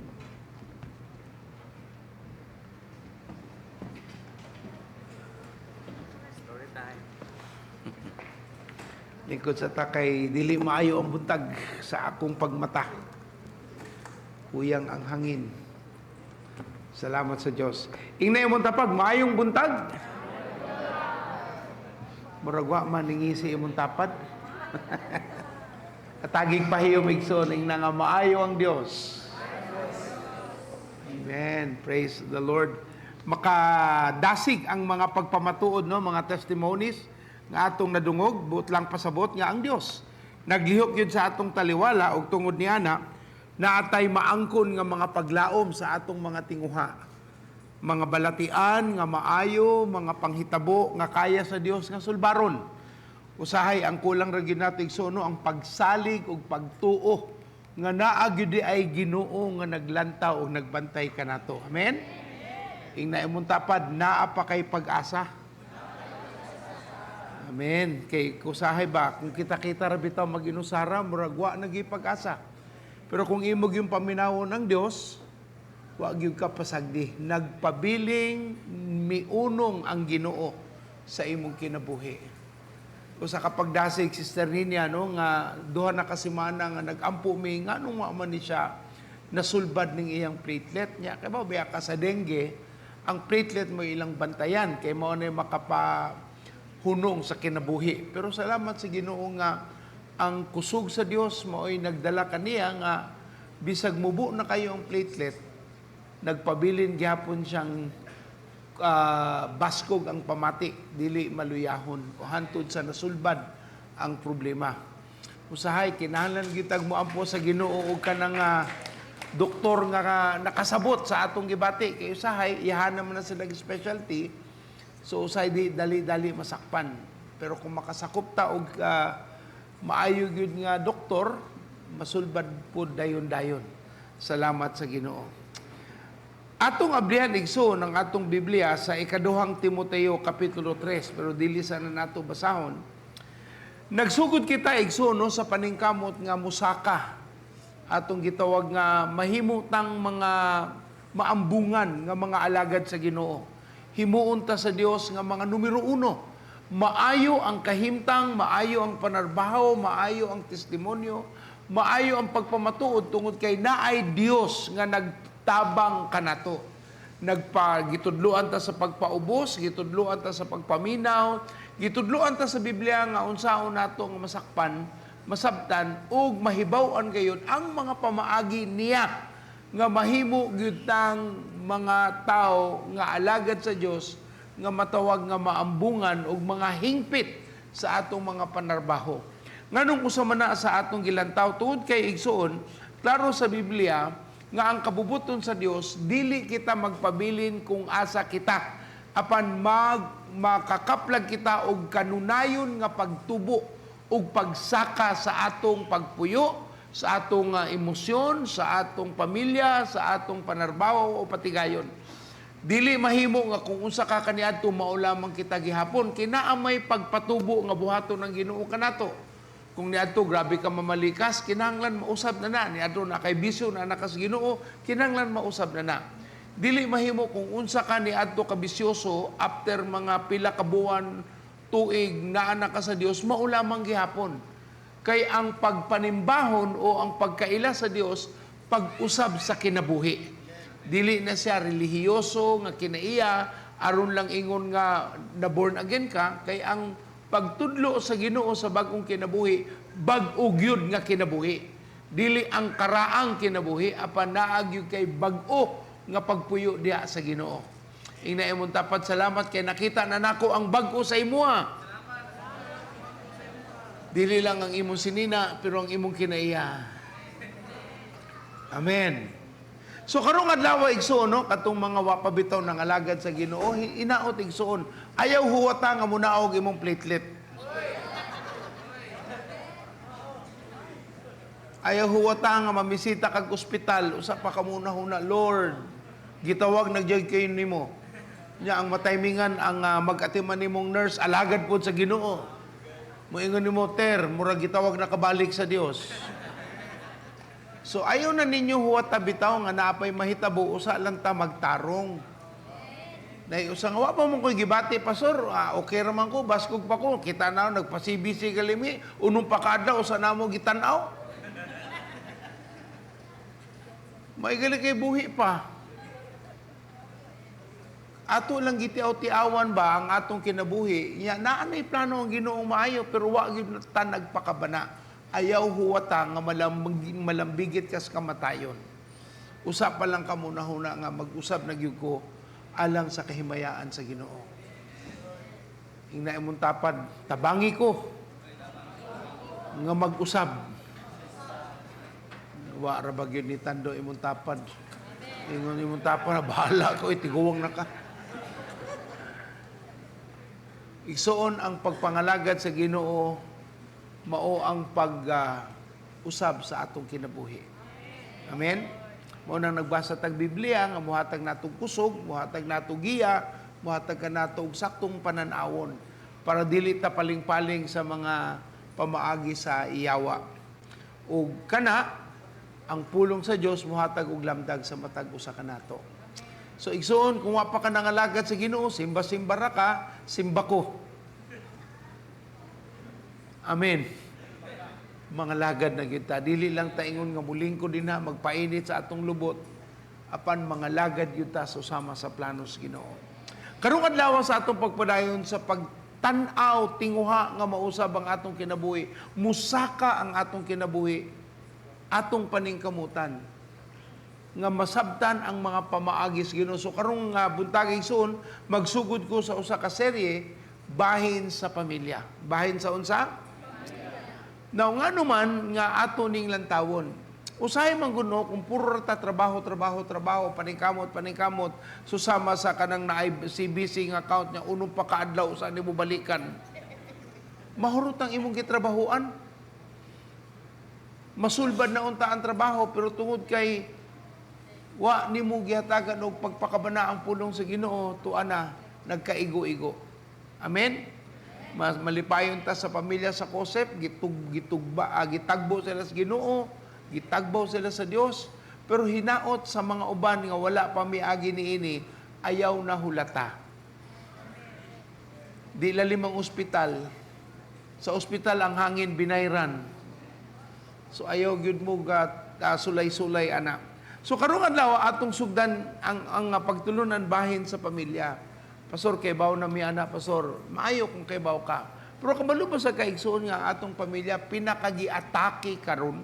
Story time.
Lingkod sa takay, dili maayo ang buntag sa akong pagmata. Kuyang ang hangin. Salamat sa Dios. Ingnay imong tapag, maayong buntag. Murag wa man ningisi imong tapad. Atagig pahiyom igsoon ingna nga maayo ang Dios. Amen. Praise the Lord. Makadasig ang mga pagpamatuod, no, mga testimonies nga atong nadungog, buot lang pasabot nga ang Dios naglihok yun sa atong taliwala ug tungod niana naatay maangkon nga mga paglaom sa atong mga tinguha. Mga balatian nga maayo, mga panghitabo nga kaya sa Dios nga sulbaron. Usahay ang kulang ra gyud nato igsoon, no, ang pagsalig ug pagtuo nga naa gyud di ay Ginoo nga naglantaw ug nagbantay kanato. Amen. Ingna imong tapad, naa pa kay pag-asa. Amen. Kay kusahay ba kung kita-kita ra bitaw mag-inusara, murag wa na gyud pag-asa. Pero kung imo gyud paminawon ang Dios, wa gyud ka pasagdi. Nagpabiling miunong ang Ginoo sa imong kinabuhi. O sa kapagdasig, Sister Ninia, no, nga duha na ka semana nga nag-ampo mi, nga nung wa man ni siya nasulbad ning iyang platelet niya. Kay ba biya ka sa dengue, ang platelet mo ilang bantayan kay mao na makapahunong sa kinabuhi. Pero salamat sa Ginoo nga ang kusog sa Dios mao'y nagdala kaniya nga bisag mubo na kayo ang platelet, nagpabilin gyapon siyang baskog ang pamati, dili maluyahon o hantod sa nasulbad ang problema. Usahay kinahanglan gitag moampo sa Ginoo og kanang doktor nga nakasabot sa atong gibati kay usahay iyahan naman na sila specialty, so usahay di dali-dali masakpan. Pero kung makasakop ta og maayo gyud nga doktor, masulbad pud dayon-dayon. Salamat sa Ginoo. Atong ablihan, igsoon, ang atong Biblia sa ikaduhang Timoteo kapitulo 3, pero dili sana nato basahon. Nagsugod kita, igsoon, no, sa paningkamot nga musaka. Atong gitawag nga mahimutang mga maambungan nga mga alagad sa Ginoo. Himuon ta sa Dios nga mga numero uno. Maayo ang kahimtang, maayo ang panarbaho, maayo ang testimonyo, maayo ang pagpamatuod tungod kay naay Dios nga nagtabang kanato. Nagpagitudloan ta sa pagpaubos, gitudloan ta sa pagpaminaw, gitudloan ta sa Biblia nga unsaon nato nga masakpan, masabtan ug mahibaw-an gayon ang mga pamaagi niya nga mahimo gyud tang mga tao nga alagad sa Dios nga matawag nga maambungan ug mga hingpit sa atong mga panarbaho. Nganong usa man na sa atong gilantaw tungod kay, igsoon, klaro sa Biblia nga ang kabubuton sa Dios dili kita magpabilin kung asa kita, apan makakaplag kita og kanunayon nga pagtubo ug pagsaka sa atong pagpuyo, sa atong emosyon, sa atong pamilya, sa atong panarbaho o patigayon. Dili mahimo nga kung unsa ka kaniadto mao lamang kita gihapon. Kinaa may pagpatubo nga buhaton ng Ginoo kanato. Kung niadto grabe ka mamalikas, kinahanglan mausab na na. Niadto na kay bisyo na nakas Ginoo, kinahanglan mausab na na. Dili mahimo kung unsa ka niadto ka bisyoso, after mga pila ka buwan, tuig naa na ka sa Dios, mao lamang gihapon. Kay ang pagpanimbahon o ang pagkaila sa Dios, pag-usab sa kinabuhi. Dili na siya relihiyoso nga kinaiya aron lang ingon nga na born again ka, kay ang pagtudlo sa Ginoo sa bag-ong kinabuhi, bag-o gyud nga kinabuhi. Dili ang karaang kinabuhi, apan naa gyud kay bag-o nga pagpuyo diha sa Ginoo. Ingna imong tapad, salamat kay nakita na nako ang bag-o sa imuha. Dili lang ang imong sinina, pero ang imong kinaiya. Amen. So karong adlaw, igsoon, no, katong mga wa pa bitaw nang alagad sa Ginoo, inaot, igsoon, ayaw huwata nga munaog imong platelet. Ayaw huwata nga mamisita kag ospital, usa pa ka muna huna, Lord, gitawag nagyag kayo nimo. Nya ang mataymingan ang mag-atiman nimong nurse, alagad pod sa Ginoo. Moingon nimo, ter, murag gitawag na kabalik sa Dios. So ayaw na ninyo huwata bitaw nga naapay mahitabo, usa lang ta magtarong. Nay usa nga wa pa man ko'y gibati, pastor, okay ra man ko, baskog pa ko, kita na nagpa-CBC galimi, unong pa kaadlaw usa namo gitan-aw. Maigali kay buhi pa. Ato lang gitiaw-tiawan ba ang atong kinabuhi. Nya naa nay plano ang Ginoong maayo pero wa gyud ta nagpakabana. Ayaw huwata nga malambigit kas kamatayon. Usa pa lang kamunahuna nga mag-usab na gyud ko alang sa kahimayaan sa Ginoo. Ingna imong tapad, tabangi ko nga mag-usab. Wa ra ba gyud ni tando imong tapad. Ingon imong tapad, bahala ko, itiguwang na ka. Igsoon, ang pagpangalagad sa Ginoo mao ang pag-usab sa atong kinabuhi. Amen? Mao nang nagbasa tag Biblia nga mohatag natong kusog, mohatag natong giya, mohatag ka nato og saktong panan-awon para dili ta paling-paling sa mga pamaagi sa iyawa. Ug kana ang pulong sa Dios mohatag og lamdag sa matag usa ka nato. So igsoon, kung wa pa ka nangalagad sa Ginoo, simba-simba ra ka, simba ko. Amen. Mga lagad na kita. Dili lang taingon nga mulingkod din ha, magpainit sa atong lubot, apan mga lagad yun ta susama sa planos Ginoo. Karong adlaw sa atong pagpadayon sa pagtan-aw tinguha nga mausab ang atong kinabuhi, musaka ang atong kinabuhi, atong paningkamutan. nga masabtan ang mga pamaagi sa Ginoo. So karong nga buntag, igsoon, magsugod ko sa usa ka serye bahin sa pamilya. Bahin sa unsa? Now, nga naman nga ato ning lantawon. Usahay man gud, no, kung puro ra ta trabaho, trabaho, trabaho, paningkamot, paningkamot, susama sa kanang naay CBC nga account niya, unong pa kaadlaw usa nimo balikan. Mahurot ang imong gitrabahoan. Masulbad na unta ang trabaho, pero tungod kay wa nimo gihatagan og pagpakabana ang pulong sa Ginoo, tuwa na nagkaigo-igo. Amen. Mas malipayon ta sa pamilya sa Cosep, gitagbo sila sa Ginoo, gitagbaw sila sa Dios, pero hinaot sa mga uban nga wala pa miagi niini, ayaw na hulata. Di lalim ang ospital. Sa ospital ang hangin binayran. So ayaw gyud mo sulay-sulay ana. So karong adlaw atong sugdan ang pagtulunan bahin sa pamilya. Pastor, kay na mi ana, pastor. Maayo kung kay ka. Pero kabalo ba sa kaigsuon nga atong pamilya pinakagiatake karon?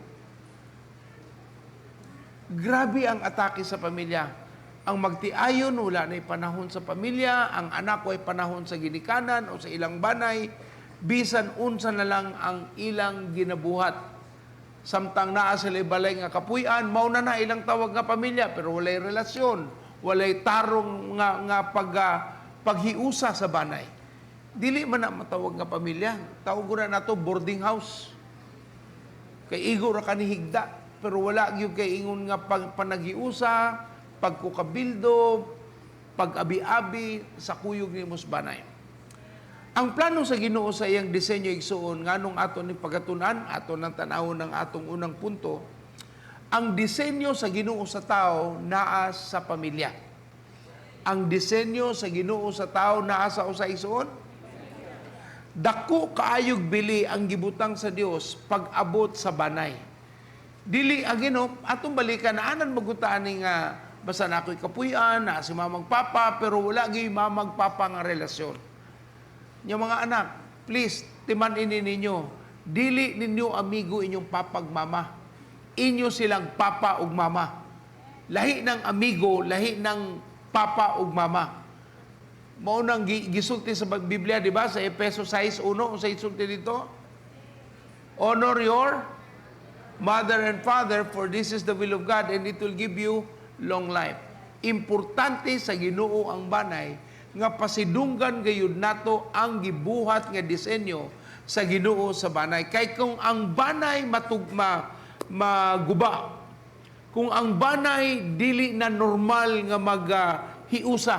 Grabe ang atake sa pamilya. Ang magtiayon, wala na'y panahon sa pamilya, ang anak ay panahon sa ginikanan o sa ilang banay, bisan unsa na lang ang ilang ginabuhat. Samtang naa sila balay nga kapuy-an, mao na na ilang tawag nga pamilya, pero walay relasyon, walay tarong nga paghiusa sa banay. Dili man na matawag nga pamilya. Tawag ko na nato boarding house. Kay igo ra kani higda, pero wala gyud kay ingon nga panaghiusa, pagkukabildo, pag-abi-abi sa kuyog nimo sa banay. Ang plano sa Ginoo sa iyang disenyo, igsuon, nganong ato ni pagatunan, ato nang tan-awon ng atong unang punto, ang disenyo sa Ginoo sa tao naa sa pamilya. Ang disenyo sa Ginoo sa tao naa sa usa, igsuon? Dako kaayog bili ang gibutang sa Dios pag-abot sa banay. Dili ang Ginoo, atong balikan na anan magutaan ni nga basta na ako'y kapuy-an, na si mamag papa, pero wala gyud mamag papa nga relasyon. Yung mga anak, please, timan ini ninyo. Dili ninyo amigo inyong papag mama. Inyo silang papa ug mama. Lahi ng amigo, lahi ng papa ug mama. Mao nang gisulti sa Biblia, di ba? Sa Efeso 6:1, unsa isulti dito? Honor your mother and father, for this is the will of God and it will give you long life. Importante sa Ginoo ang banay nga pasidunggan gayud nato ang gibuhat nga disenyo sa Ginoo sa banay. Kay kung ang banay matugma, maguba, kung ang banay dili na normal nga maghiusa,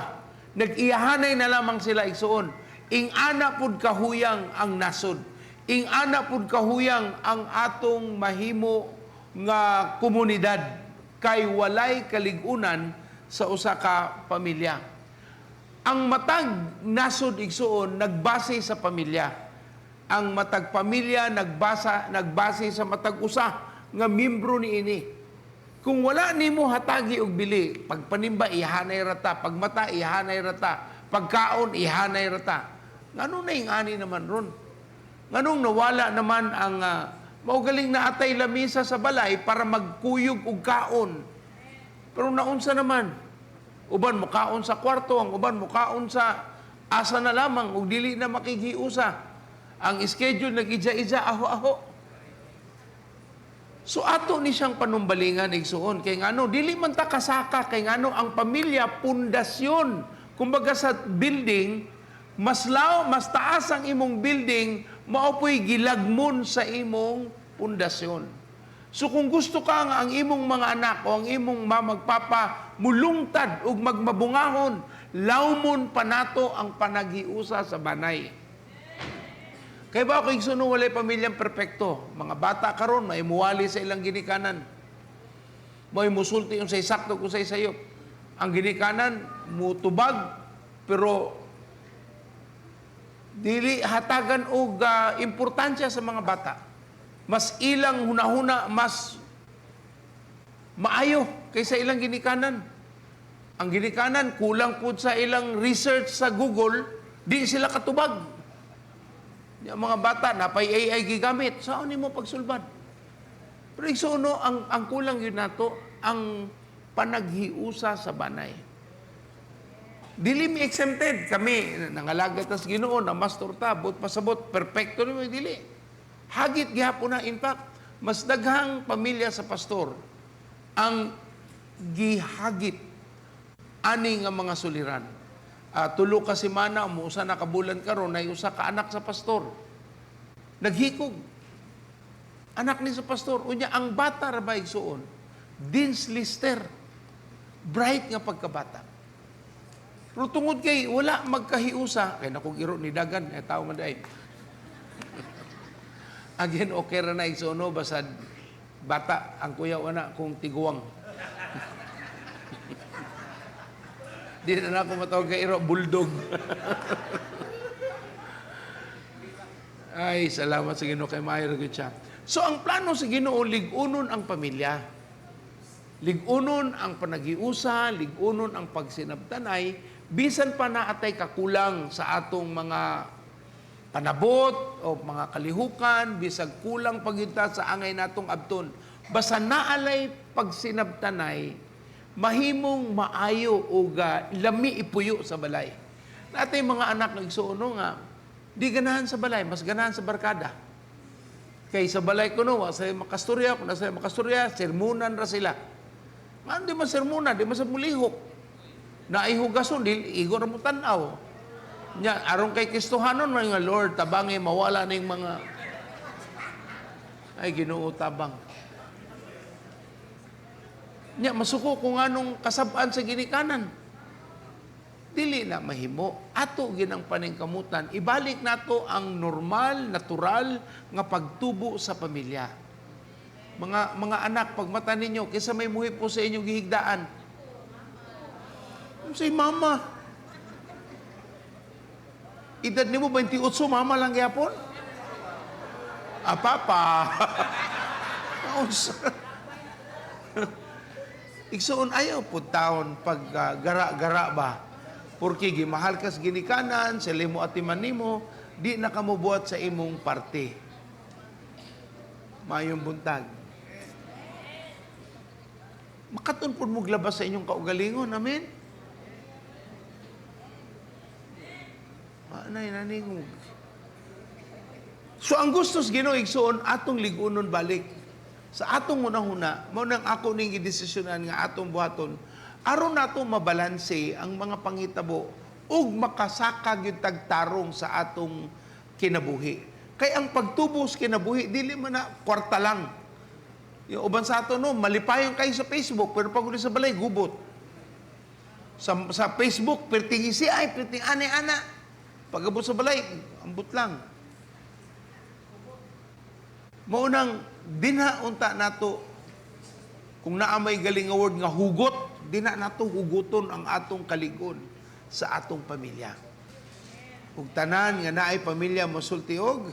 nag-iyahanay na lamang sila, igsuon. Ing ana pud kahuyang ang nasod. Ing ana pud kahuyang ang atong mahimo nga komunidad kay walay kaligunan sa usa ka pamilya. Ang matag nasod, igsuon, nagbase sa pamilya. Ang matag pamilya nagbase sa matag usa nga membro niini. Kung wala nimo hatagi og bili, pagpanimba ihanay rata, pagmata ihanay rata, pagkaon ihanay rata. Ngano na ing ani naman ron? Nganong nawala naman ang maugaling na atay lamisa sa balay para magkuyog og kaon. Pero naunsa naman? Uban mukaon sa kwarto, ang uban mukaon sa asa na lamang ug dili na makighiusa. Ang schedule nag-ija-ija, aho-aho. So ato ni siyang panumbalingan, igsuon, kay ngano dili man ta kasaka, kay ngano ang pamilya pundasyon. Kumbaga sa building, mas taas ang imong building, mao po'y gilagmon sa imong pundasyon. So kung gusto ka nga ang imong mga anak o ang imong mamagpapa mulungtad ug magmabungahon, lawmon pa nato ang panaghiusa sa banay. Kay ba ako, igsuon, walay pamilyang perpekto. Mga bata karon may muwali sa ilang ginikanan. May musulti yung sa sakto kung sa sayop. Ang ginikanan mutubag, pero dili hatagan og importansya sa mga bata. Mas ilang hunahuna mas maayo kaysa ilang ginikanan. Ang ginikanan kulang pud sa ilang research sa Google, di sila katubag. Yung mga bata napay AI gigamit, saan nimo pagsulbad? Pero igsuon, no, ang kulang yun nato ang Panaghiusa sa banay. Dili mi exempted kami nangalaga tas Ginoo na mastor ta but pasabot perpekto ni mo, dili. Hagit gihapon na. In fact, mas daghang pamilya sa pastor ang gihagit ani nga mga suliran. 3 ka semana, muusa na ka bulan karon, nay usa ka anak sa pastor. Naghikog. Anak ni sa pastor. Unya, ang bata ra ba, igsuon? Dean's lister. Bright nga pagkabata. Pero tungod kay wala magkahiusa, kay nakong iro ni dagan, eh, tao man diay. Again, okay ra na, igsuon, no, basta bata ang kuya ana kung tiguang. Di na ako matawag kay iro, bulldog. Ay, salamat sa Ginoo kay maayo ra gyud siya. So ang plano sa Ginoo, lig-unon ang pamilya. Lig-unon ang panaghiusa, lig-unon ang pagsinabtanay, bisan pa naatay kakulang sa atong mga panabot o mga kalihukan, bisag kulang pagyud sa angay natong abton. Basta naalay pagsinabtanay, mahimong maayo o lami ipuyo sa balay. Natay mga anak nagsuono nga, di ganahan sa balay, mas ganahan sa barkada. Kay sa balay ko no, wa sa makastorya, kung nasa makastorya, sermonan ra sila. Man, di man sermonan, di man sa mulihok. Naihugason, di, igo ra mo tan-aw. Nya, aron kay Kristohanon, man nga, Lord, tabangi, mawala ning mga... Ay, Ginoo, tabang. Nya, masuko kung anong kasab-an sa ginikanan. Dili na mahimo. Ato ginang paningkamutan, ibalik nato ang normal, natural nga pagtubo sa pamilya. Mga anak, pagmata ninyo, kaysa may muhi po sa inyong gihigdaan. Say, mama. Edad nimo 28, mama lang gyapon? Ah, papa. Unsa? Igsuon, ayaw po taon pag gara-gara ba? Porque gimahal kas ginikanan, sila mo atiman nimo, di na kamubuhat sa imong parte. Mayong buntag. Makaton po mo glabas sa inyong kaugalingon, amen? Anay, naningog. So ang gusto sa Ginoo, igsuon, atong ligunon balik. Sa atong hunahuna, mao nang ako ning gidesisyonan nga atong buhaton, aron nato mabalanse ang mga panghitabo ug makasaka gyud tagtarong sa atong kinabuhi. Kay ang pagtubo sa kinabuhi dili man na kwarta lang. Yung uban sa ato no, malipayon kayo sa Facebook pero pag uli sa balay gubot. Sa Facebook perting isi ay perting anay ana. Pag abot sa balay, ambot lang. Mao nang dinha unta nato kung naa may galing nga word nga hugot, dinha nato huguton ang atong kaligon sa atong pamilya. Ug tanan nga naay pamilya mosulti og.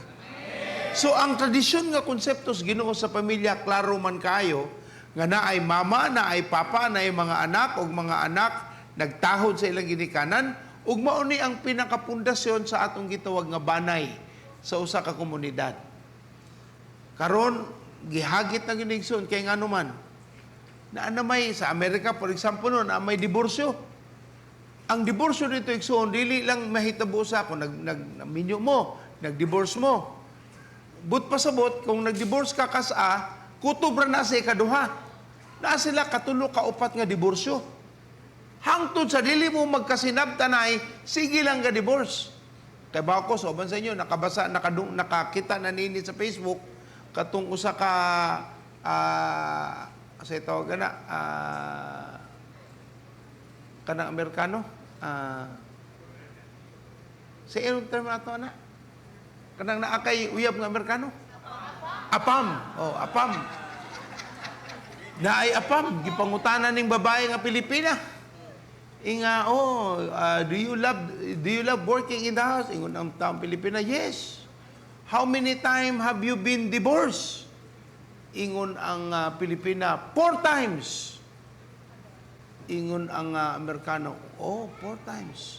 So ang tradisyon nga konsepto sa Ginoo sa pamilya klaro man kayo nga naay mama, naay papa, naay mga anak ug mga anak nagtahod sa ilang ginikanan ug mao ni ang pinakapundasyon sa atong gitawag nga banay sa usa ka komunidad. Karon gihagit na ginigsoon kay ngano man naa na may sa Amerika, for example, no, naa may diborsyo. Ang diborsyo dito, igsoon, dili lang mahitabo sa kung nag naminyo mo, nagdivorce mo. But pasabot kung nagdivorce ka kas a, kutob ra na sa ikaduha. Naa sila katulo ka upat nga diborsyo. Hangtod sa dili mo magkasinabtanay, sige lang ga divorce. Kay ba ako, so sa inyo, nakabasa, nakakita na nini sa Facebook, katong usa ka, sa tawag na, kanang Amerikano, sa iyong term ato na, kanang naakay uyab nga Amerikano? Apam. Oh, apam. Naay apam, gipangutanan ning babae nga Pilipina. Inga, oh, do you love working in the house? Ingon ang taong Pilipina, "Yes." "How many time have you been divorced?" Ingon ang Pilipina, "Four times." Ingon ang Amerikano, "Oh, four times.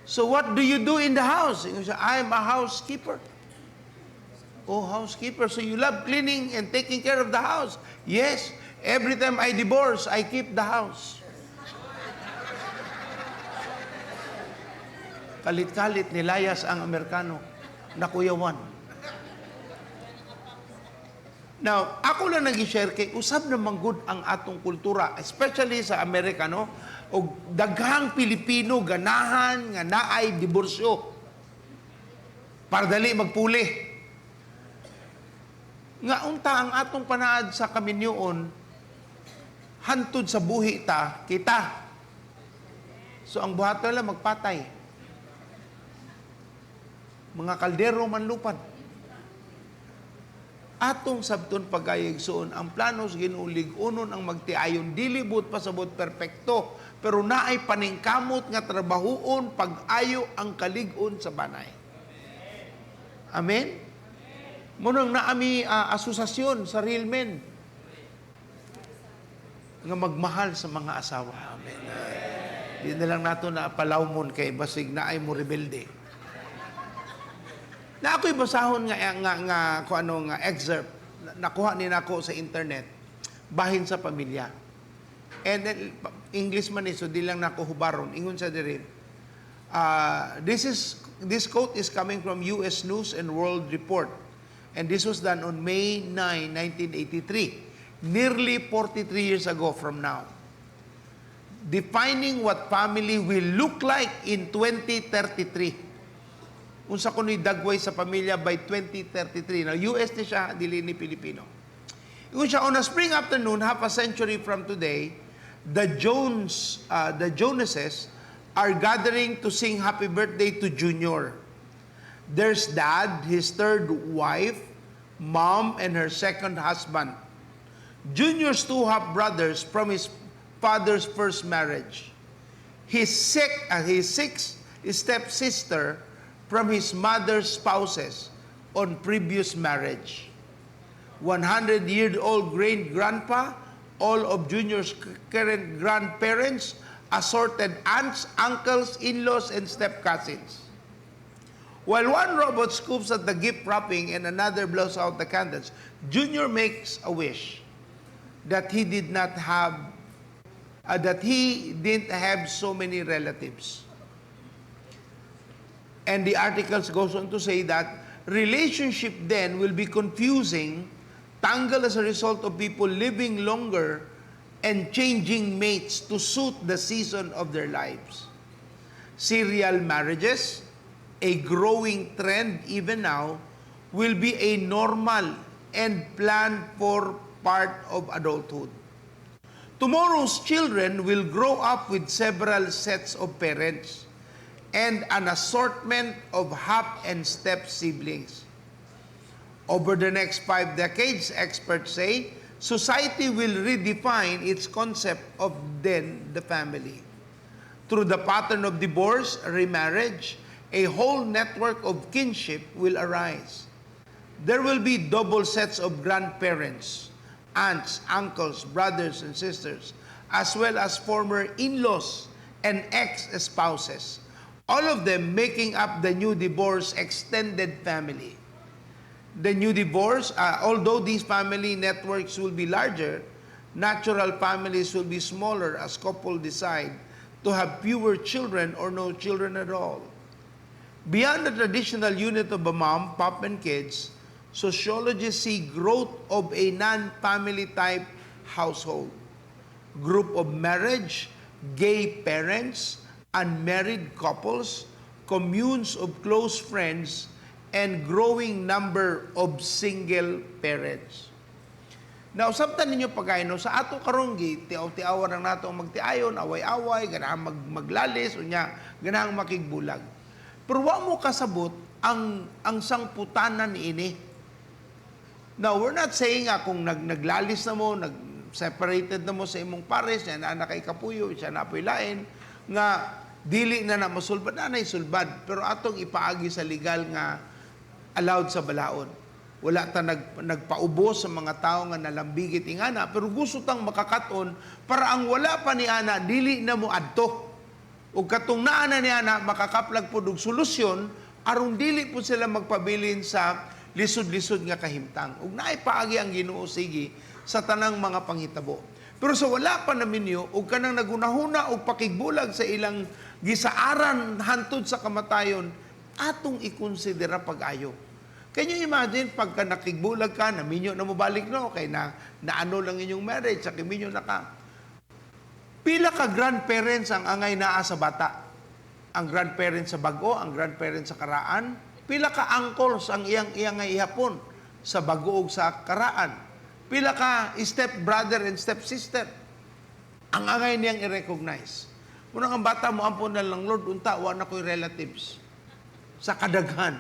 So what do you do in the house?" Ingon siya, "I'm a housekeeper." "Oh, housekeeper. So you love cleaning and taking care of the house?" "Yes." Every time I divorce, I keep the house. Kalit-kalit nilayas ang Amerikano na kuyawan. Now, ako lang nag-share kay usab naman gud ang atong kultura, especially sa Amerika, no? Og daghang Pilipino ganahan nga naay diborsyo para dali magpuli. Nga unta ang atong panaad sa kaminyoon hantud sa buhi ta kita. So ang buhaton lang magpatay. Mga kaldero man lupad. Atong sabton pagayigsoon ang plano sa Ginoo lig-unon ang magtiayon, dili buot pasabot perpekto, pero naay paningkamot nga trabahuon pag-ayo ang kalig-on sa banay. Amen. Munang naami asosasyon sa Real Men nga magmahal sa mga asawa. Amen. Di na lang nato na palawmon kay basig naay mo rebelde. Na ako'y basahon nga nga nga kung ano nga excerpt nakuha ni nako sa internet bahin sa pamilya. And then, English man ni, so di lang nako hubaron ingon sa diri. This quote is coming from US News and World Report. And this was done on May 9, 1983, nearly 43 years ago from now. Defining what family will look like in 2033. Unsa kuno'y dagway sa pamilya by 2033. Now, US ni siya, dili ni Pilipino. Ingon siya, on a spring afternoon, half a century from today, the Jonases are gathering to sing happy birthday to Junior. There's Dad, his third wife, Mom, and her second husband. Junior's two half-brothers from his father's first marriage. His sixth stepsister from his mother's spouses on previous marriage. 100-year-old great-grandpa, all of Junior's current grandparents, assorted aunts, uncles, in-laws, and step-cousins. While one robot scoops at the gift wrapping and another blows out the candles, Junior makes a wish that he didn't have so many relatives. And the articles goes on to say that relationship then will be confusing, tangled as a result of people living longer and changing mates to suit the season of their lives. Serial marriages, a growing trend even now, will be a normal and planned for part of adulthood. Tomorrow's children will grow up with several sets of parents and an assortment of half and step siblings. Over the next 5 decades, experts say, society will redefine its concept of then the family. Through the pattern of divorce, remarriage, a whole network of kinship will arise. There will be double sets of grandparents, aunts, uncles, brothers, and sisters, as well as former in-laws and ex-spouses, all of them making up the new divorce extended family. The new divorce, although these family networks will be larger, natural families will be smaller as couples decide to have fewer children or no children at all. Beyond the traditional unit of a mom, pop, and kids, sociologists see growth of a non-family type household. Group of marriage, gay parents, unmarried couples, communes of close friends, and growing number of single parents. Now, samtan ninyo pagay no, sa ato karon gi tiaw-tiawan lang nato ang magtiayon, away-away, ganahang maglalis, unya ganahang makigbulag. Pero wa mo kasabot ang sangputanan niini. Now, we're not saying nga kung naglalis na mo, nag separated na mo sa imong pares, siya na kay kapuyo, siya na po'y lain, nga dili na na masulbad, na na'y sulbad. Pero atong ipaagi sa legal nga allowed sa balaod. Wala ta nagpaubos sa mga tao nga nalambigit ingana, pero gusto tang makakaton para ang wala pa ni ana dili na mo adto. Ug katong naa na ni ana makakaplag pud og solusyon aron dili pud sila magpabilin sa lisod-lisod nga kahimtang. Ug naay paagi ang Ginoo sige sa tanang mga panghitabo. Pero sa wala pa naminyo ug kanang nagunahuna og pakigbulag sa ilang gisaaran hantod sa kamatayon, atong ikonsidera pag-ayo. Can you imagine pagka nakigbulag ka, naminyo na mobalik, no, kay na naano lang inyong marriage, sa kiminyo na ka. Pila ka grandparents ang angay naa sa bata? Ang grandparents sa bago, ang grandparents sa karaan, pila ka uncles ang iyang iyang ihapon sa bago ug sa karaan. Pila ka step brother and step sister ang angay niyang i-recognize. Unang ang bata mo ampon na lang, "Lord, unta wa na ko'y relatives," sa kadaghan.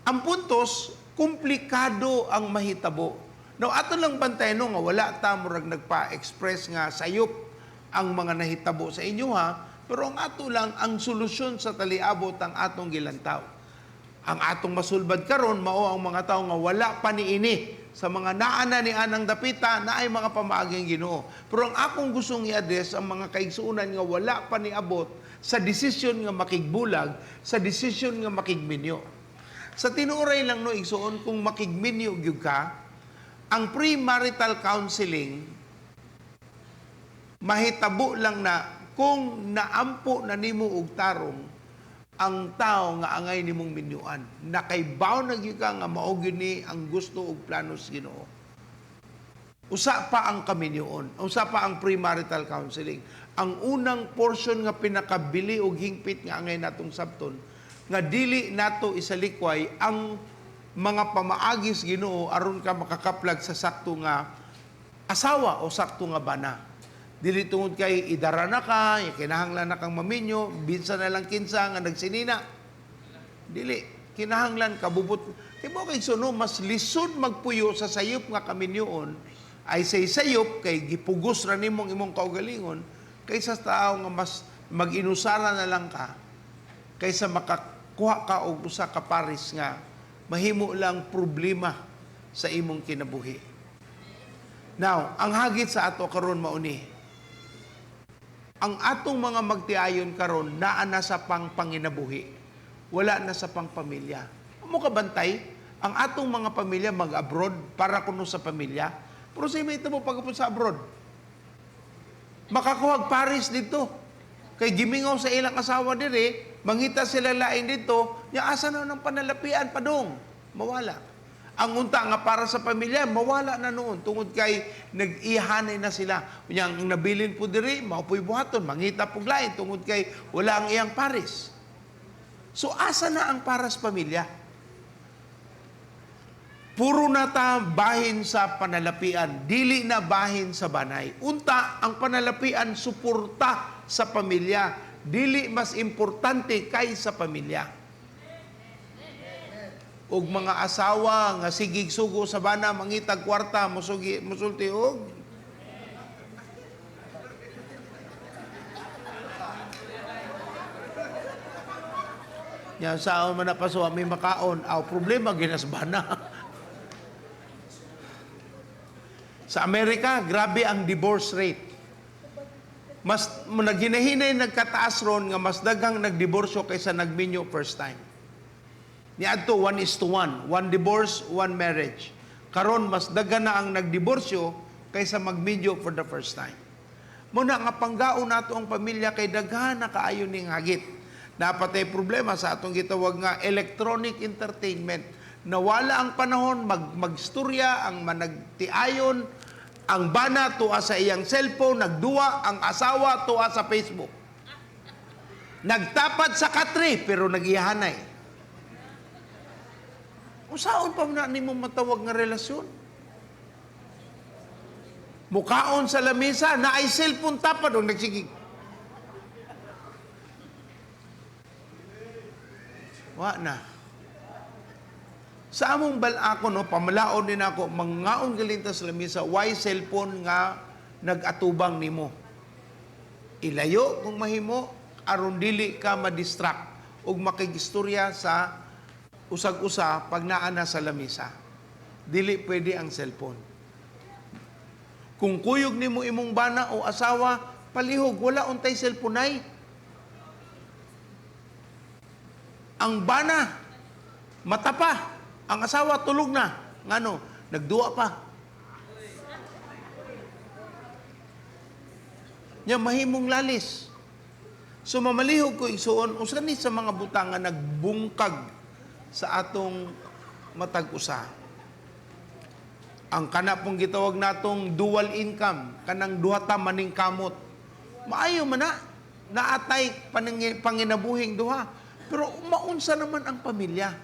Ang puntos, komplikado ang mahitabo. Now, ato lang bantay no, nga wala ta murag nagpa-express nga sayop ang mga nahitabo sa inyo ha, pero ang ato lang, ang solusyon sa taliabot ang atong gilantaw. Ang atong masulbad karon mao ang mga tao nga wala pa niini, sa mga naa na ni anang dapita na ay mga pamaaging Ginoo. Pero ang akong gustong i-address ang mga kaigsuonan nga wala pa niabot sa desisyon nga makigbulag, sa desisyon nga makigminyo. Sa tinuoray lang no, igsuon, kung makigminyo gyud ka, ang premarital counseling mahitabo lang na kung naampo na nimo og tarong ang tao nga angay nimong minyuan. Nakaybaw na gyud ka nga mao gyud ni ang gusto ug plano sa Ginoo. Usa pa ang kaminyoon, usa pa ang premarital counseling. Ang unang portion nga pinakabili og hingpit nga angay natong sabton, nga dili nato isalikway ang mga pamaagis Ginoo aron ka makakaplag sa sakto nga asawa o sakto nga bana. Dili tungod kay idara na ka, kinahanglan na kang maminyo, binsa na lang kinsa nga nagsinina. Dili, kinahanglan kabubut. Kay mo kay suno mas lisod magpuyo sa sayop nga kaminyoon ay say sayop kay gipugos ra nimong imong kaugalingon kaysa sa tao nga mas mag-inusara na lang ka kaysa makakuha ka og usa ka paris nga mahimo lang problema sa imong kinabuhi. Now, ang hagit sa ato karon mauni. Ang atong mga magtiayon karon naa na sa pangpanginabuhi. Wala na sa pangpamilya. Amo ka bantay, ang atong mga pamilya mag-abroad para kuno sa pamilya. Pero sa may mo pagapon sa abroad, makakuhag paris dito. Kay gimingaw sa ilang asawa dire, mangita sila lain dito, nya asa na ng panalapian padung, mawala. Ang unta nga para sa pamilya, mawala na noon tungod kay nag-ihanay na sila. Unya ang nabilin po diri, mao po'y buhaton, mangita pug lain tungod kay wala ang iyang paris. So asa na ang paras pamilya? Puro na ta bahin sa panalapian, dili na bahin sa banay. Unta ang panalapian suporta sa pamilya, dili mas importante kaysa pamilya. Og mga asawa nga sigig sugo sa bana mangitag kwarta, musugi musulti og Yan saon man na paso may makaon, aw problema ginas bana. Sa Amerika, grabe ang divorce rate. Mas naginahinay nagkataas ron nga mas daghang nagdiborsyo kaysa nagminyo first time. Niadto 1:1, one divorce, one marriage. Karon mas daghan na ang nagdiborsyo kaysa magminyo for the first time. Muna nga panggaon nato ang pamilya kay daghan na kaayo ning hagit. Napatay problema sa atong gitawag nga electronic entertainment. Nawala ang panahon magstorya ang managtiayon, ang bana tuwa sa iyang cellphone, nagduwa ang asawa tuwa sa Facebook. Nagtapad sa katre pero nagihanay. Usaon pa na nimo matawag nga relasyon? Mukaon sa lamesa, na ay cellphone tapad o nagsigig. Wa na. Sa among balako, no, pamalaon din ako, mangaon galinta sa lamesa, why cellphone nga nag-atubang nimo? Ilayo kung mahimo, aron dili ka ma-distract ug makigistorya sa usag-usa pag naa na sa lamesa. Dili pwede ang cellphone. Kung kuyog nimo imong bana o asawa, palihog, wala untay cellphone ay. Ang bana, mata pa. Ang asawa, tulog na. Ngano? Nagduwa pa. Nya mahimong lalis. So mamalihog ko, igsuon, usa ni sa mga butang nga nagbungkag sa atong matag usa. Ang kana pong gitawag natong dual income, kanang duha ta maning kamot. Maayo man na, naatay panginabuhing duha. Pero maunsa naman ang pamilya?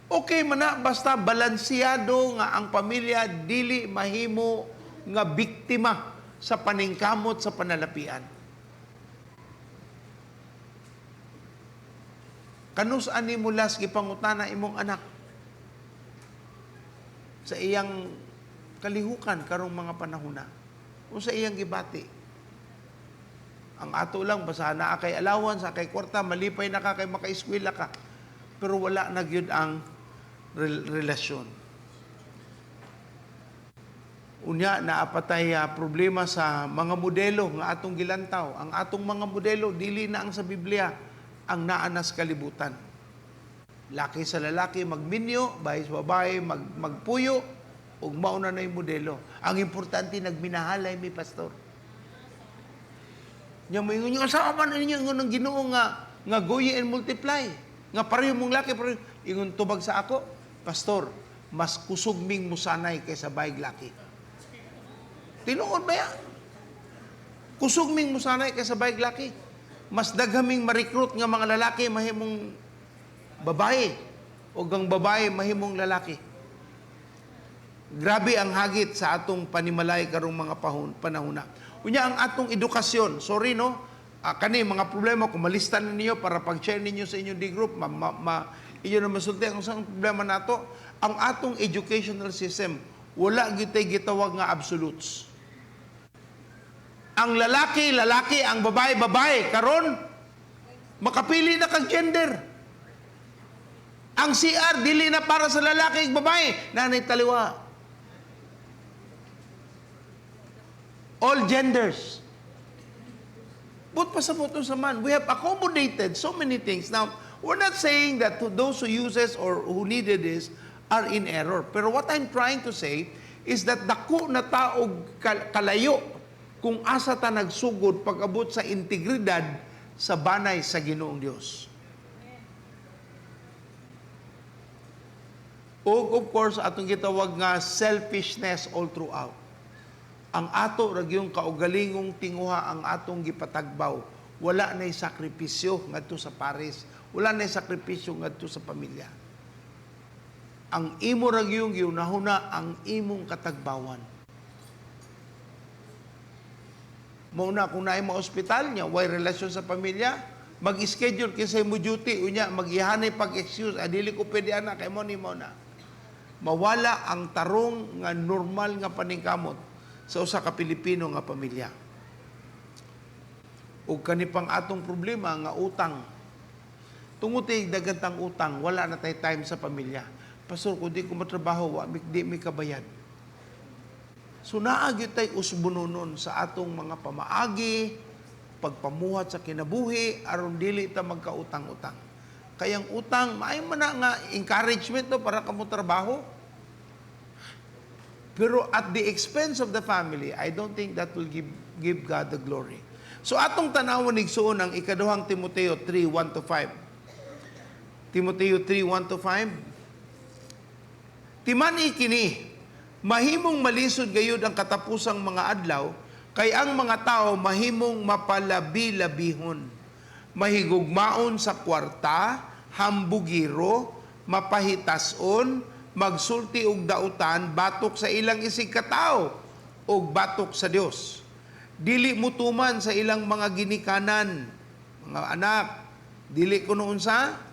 Okay man na, basta balanseado nga ang pamilya dili mahimo nga biktima sa paningkamot sa panalapian. Kanus ani mo last gipangutana imong anak sa iyang kalihukan karong mga panahona? Unsa iyang gibati? Ang ato lang, basta naa kay allowance, kay kwarta, malipay na ka kay maka-eskwela ka. Pero wala na gyud ang relasyon. Unya, naapatay problema sa mga modelo nga atong gilantaw. Ang atong mga modelo, dili na ang sa Biblia, ang naa na sa kalibutan. Laki sa lalaki, magminyo, bahay sa babae, magpuyo, ug mauna na yung modelo. Ang importante, nagminahalay mi, pastor. Nya moingon niyo, asa man ninyo ingon ng Ginoo nga go ye and multiply. Nga pareho mong laki, pareho. Ingon tubag sa ako, pastor, mas kusog ming musanay kaysa bayag laki. Tinuod ba ya? Kusog ming musanay kaysa bayag laki. Mas daghaming ma-recruit nga mga lalaki mahimong babae o gang babae mahimong lalaki. Grabe ang hagit sa atong panimalay karong mga panahona. Unya ang atong edukasyon, sorry no, kani mga problema kung malista na ninyo para pag-share ninyo sa inyong D-group, inyo na masulti ang usang problema nato, ang atong educational system, wala gyud tay gitawag nga absolutes. Ang lalaki, lalaki, ang babae, babae. Karon, makapili na kag gender. Ang CR, dili na para sa lalaki ug babae. Nanay taliwa. All genders. But pasabot sa man, we have accommodated so many things. Now, we're not saying that to those who uses or who needed this are in error. Pero what I'm trying to say is that dako na taog kalayo kung asa ta nagsugod pag-abot sa integridad sa banay sa Ginoong Dios. Og of course, atong gitawag nga selfishness all throughout. Ang ato ra gyud kaugalingong tinguha ang atong gipatagbaw. Wala na'y sakripisyo ngadto sa pares. Wala na'y sakripisyo ngadto sa pamilya. Ang imo ra gyud giunahuna ang imong katagbawan. Mao na kung naay ma-ospital niya, way relasyon sa pamilya, mag-schedule kinsa imo duty, unya mag-ihanay pag-excuse, dili ko pwede ana kay mo ni mo na. Mawala ang tarong nga normal nga paningkamot sa usa ka Pilipino nga pamilya. Ug kani pang atong problema nga utang. Tungod kay daghan tang utang, wala na tay time sa pamilya. Pastor, kung di ko matrabaho, wa mi, di mi kabayad. So naa gyud tay usbunonon sa atong mga pamaagi, pagpamuhat sa kinabuhi, aron dili ta magkautang-utang. Kayang utang, maayo man na nga encouragement no, para kamo trabaho. Pero at the expense of the family, I don't think that will give God the glory. So atong tanawon igsuon ang ikaduhang Timoteo 3:1 to 5. Timoteo 3:1 to 5. Timan-i kini, mahimong malisod gayud ang katapusang mga adlaw, kay ang mga tao mahimong mapalabi-labihon, mahigugmaon sa kwarta, hambugiro, mapahitason, magsulti og dautan, batok sa ilang isig katawo og batok sa Dios. Dili mutuman sa ilang mga ginikanan, mga anak, dili kuno unsa?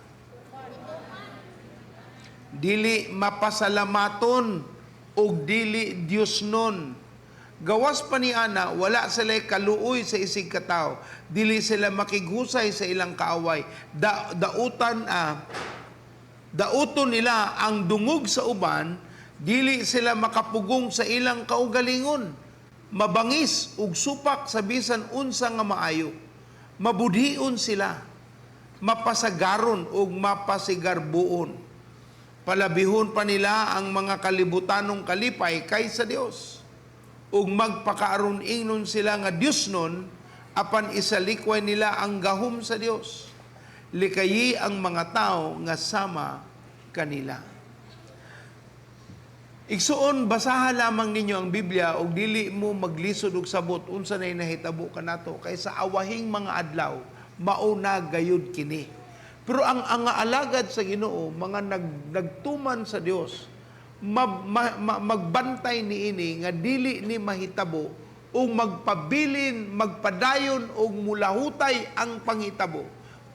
Dili mapasalamaton og dili Dios nun. Gawas pa ni ana, wala sila kaluoy sa isig katawo. Dili sila makighusay sa ilang kaaway. Dauton nila ang dungog sa uban, dili sila makapugong sa ilang kaugalingon. Mabangis ug supak sa bisan unsa nga maayo. Mabudhion sila, mapasagaron ug mapasigarbuon. Palabihon pa nila ang mga kalibutanong kalipay kaysa Dios. Ug magpakaaron ingnon sila nga Dios nun, Apan isalikway nila ang gahom sa Dios. Likayi ang mga tao nga sama kanila. Igsuon, basaha lamang ninyo ang Biblia ug dili mo maglisod og sabot unsa nay nahitabo kanato kay sa awahing mga adlaw mauna gayud kini. Pero ang alagad sa Ginoo, mga nagtuman sa Dios, magbantay niini nga dili ni mahitabo ug magpabilin, magpadayon ug mulahutay ang panghitabo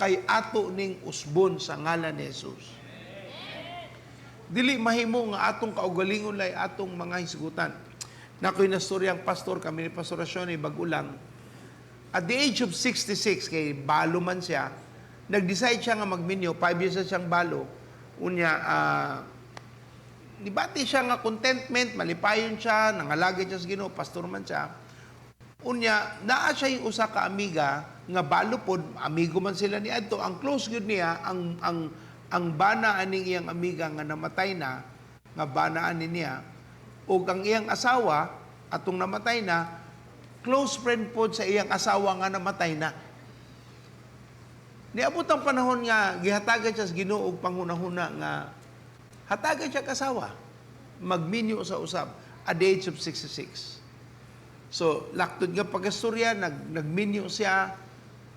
kay ato ning usbon sa ngalan ni Jesus. Dili mahimo nga atong kaugalingon lay atong mga hisgutan. Nakoy nastoryang pastor kami ni Pastor Rasione bag-o lang. At the age of 66, kay balo man siya, nag-decide siya nga magminyo, 5 years na siyang balo. Unya, nibati siya nga contentment, malipayon siya, nangalagad siya sa Ginoo, pastor man siya. Unya, naa siya yung usa ka amiga nga balo pod, amigo man sila ni adto, ang close gyud niya, ang bana aning iyang amiga nga namatay na, nga bana ani niya, ug ang iyang asawa atong namatay na, close friend pod sa iyang asawa nga namatay na. Niabot ang panahon nga gihatagan siya sa Ginoo og panghunahuna nga hatagan siya kasawa, magminyo sa usab at the age of 66. So, laktod nga pagkastorya, nagminyo siya,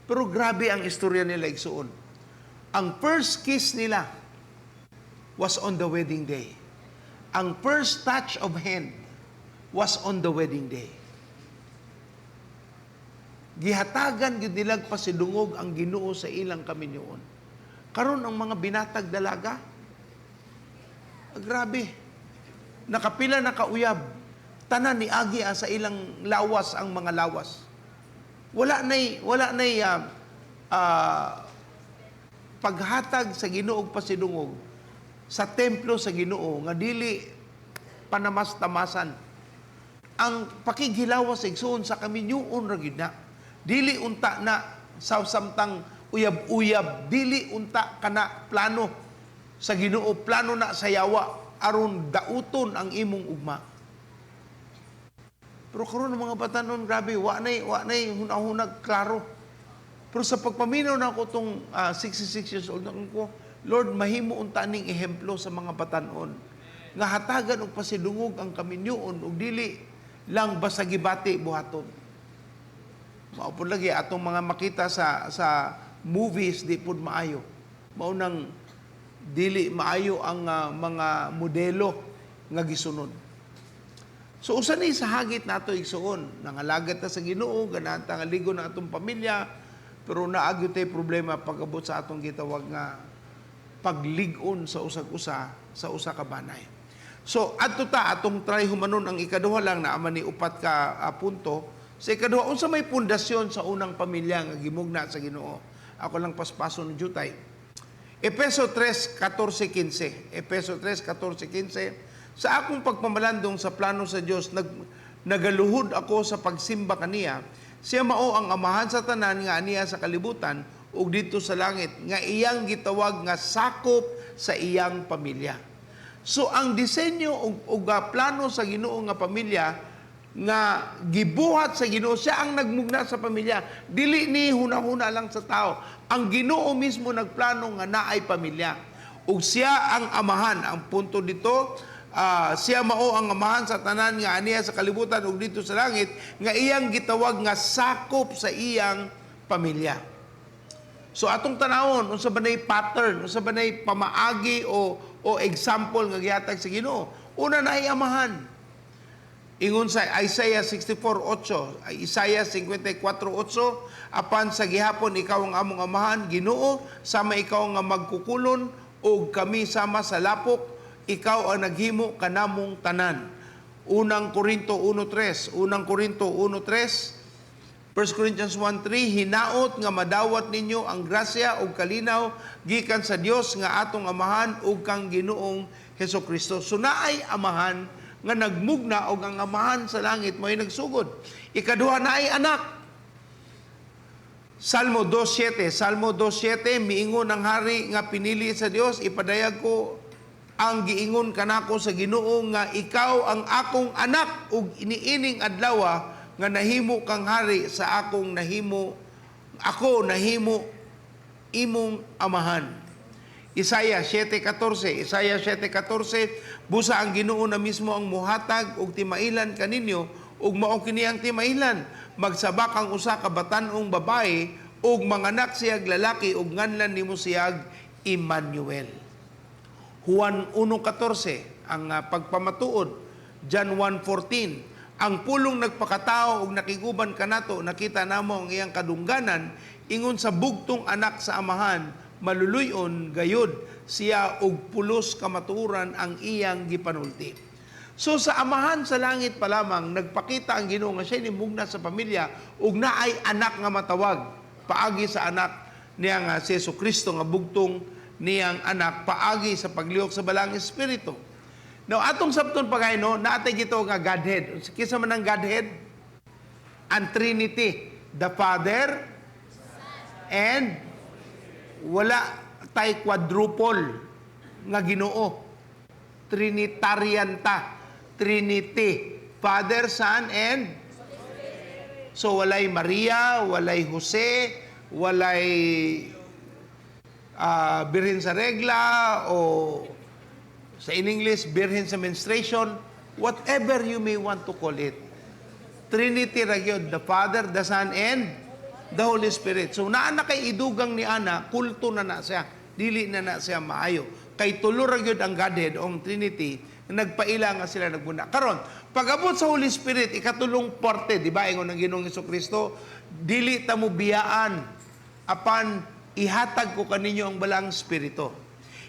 pero grabe ang istorya nila igsuon. Ang first kiss nila was on the wedding day. Ang first touch of hand was on the wedding day. Gihatagan gyud nilang pasidungog ang Ginoo sa ilang kaminyoon. Karon ang mga binatag dalaga, grabe. Nakapila na kauyab. Tanan ni agi sa ilang lawas ang mga lawas. Wala nay paghatag sa Ginoo og pasidungog sa templo sa Ginoo nga dili panamas-tamasan. Ang pakighilawas igsuon sa kaminyoon ra gyud na. Dili unta na sa samtang uyab-uyab, dili unta kana plano sa Ginoo, plano na sa yawa aron dauton ang imong ugma. Pero karon ang mga batanon, grabe, wa nay hunahunag klaro. Pero sa pagpaminaw na ako tong 66 years old na ko, Lord, mahimo unta ning ehemplo sa mga batanon nga hatagan og pasidungog ang kaminyoon ug dili lang basta gibati buhaton. Mao pud lagi atong mga makita sa movies, di pud maayo. Mao nang dili maayo ang mga modelo nga gisunod. So usa ni sa hagit nato igsuon, nangalagat ta sa Ginoo, ganahan ta nga ligon ang atong pamilya, pero naa gyud tay problema pag-abot sa atong gitawag nga paglig-on sa usag usa sa usa ka banay. So adto ta atong try humanon ang ikaduha lang na ni upat ka punto. Sa ikaduha, unsa may pundasyon sa unang pamilya nga gimugna sa Ginoo? Ako lang paspason ng jutay. Efeso 3:14-15. Efeso 3:14-15. Sa akong pagpamalandong sa plano sa Dios, nagaluhod ako sa pagsimba kaniya. Siya mao ang amahan sa tanan nga aniya sa kalibutan ug didto sa langit nga iyang gitawag nga sakop sa iyang pamilya. So ang disenyo ug plano sa Ginoo nga pamilya nga gibuhat sa Ginoo, siya ang nagmugna sa pamilya. Dili ni hunahuna lang sa tao. Ang Ginoo mismo nagplano nga naay pamilya. Ug siya ang amahan. Ang punto dito, siya mao ang amahan sa tanan nga aniya sa kalibutan ug didto sa langit nga iyang gitawag nga sakop sa iyang pamilya. So atong tanawon unsa ba nay pattern, unsa ba nay pamaagi o example nga gihatag sa Ginoo? Una na ay amahan. Ingon sa Isaiah 64:8, Isaiah 54:8, apan sa gihapon ikaw ang among amahan, Ginoo, sama ikaw nga magkukulon ug kami sama sa lapok, ikaw ang naghimo kanamong tanan. Unang Korinto 1:3, Unang Korinto 1:3, 1 Corinthians 1:3, hinaot nga madawat ninyo ang grasya ug kalinaw gikan sa Dios nga atong amahan ug kang Ginoong Hesus Kristo. So naay amahan nga nagmugna og ang amahan sa langit mo'y nagsugod. Ikaduha, naay anak. Salmo 2:7, Salmo 2:7, miingon ang hari nga pinili sa Dios, ipadayag ko ang giingon kanako sa Ginoo nga ikaw ang akong anak ug iniining adlaw nga nahimo kang hari sa akong nahimo ako nahimo imong amahan. Isaiah 7:14, Isaiah 7:14, busa ang Ginoo na mismo ang muhatag og timailan kaninyo ug mao kini ang timailan, magsabak ang usa ka batan-ong babae ug manganak siyag lalaki ug nganlan nimo siyag Emmanuel. Juan 1:14 ang pagpamatuod. John 1:14, ang pulong nagpakatao ug nakiguban kanato, nakita namo ang iyang kadungganan, ingon sa bugtong anak sa amahan, maluluyon gayud siya og pulos kamatuoran ang iyang gipanulti. So sa amahan sa langit pa lamang nagpakita ang Ginoo nga siya nimugna sa pamilya ug naay anak nga matawag paagi sa anak niya nga si Jesu Kristo nga bugtong niyang anak paagi sa paglihok sa Balaang Espiritu. Now atong sabton pagay no, naatay gito nga Godhead. Kinsa man ang Godhead? Ang Trinity, the Father and wala tay quadruple nga Ginoo. Trinitarian ta. Trinity. Father, Son, and So walay Maria, walay Jose, walay birhen sa regla o sa in English, birhen sa menstruation, whatever you may want to call it. Trinity ra gyud, the Father, the Son, and the Holy Spirit. So naa na kay idugang ni ana, kulto na na siya. Dili na na siya maayo. Kay tulo ra gyud ang Godhead o ang Trinity, nagpaila nga sila nagbuna. Karon, pag-abot sa Holy Spirit, ikatulong parte, di ba, ingon ng Ginoong Kristo, dili ta mo biyaan apan ihatag ko kaninyo ang Balaang Espiritu.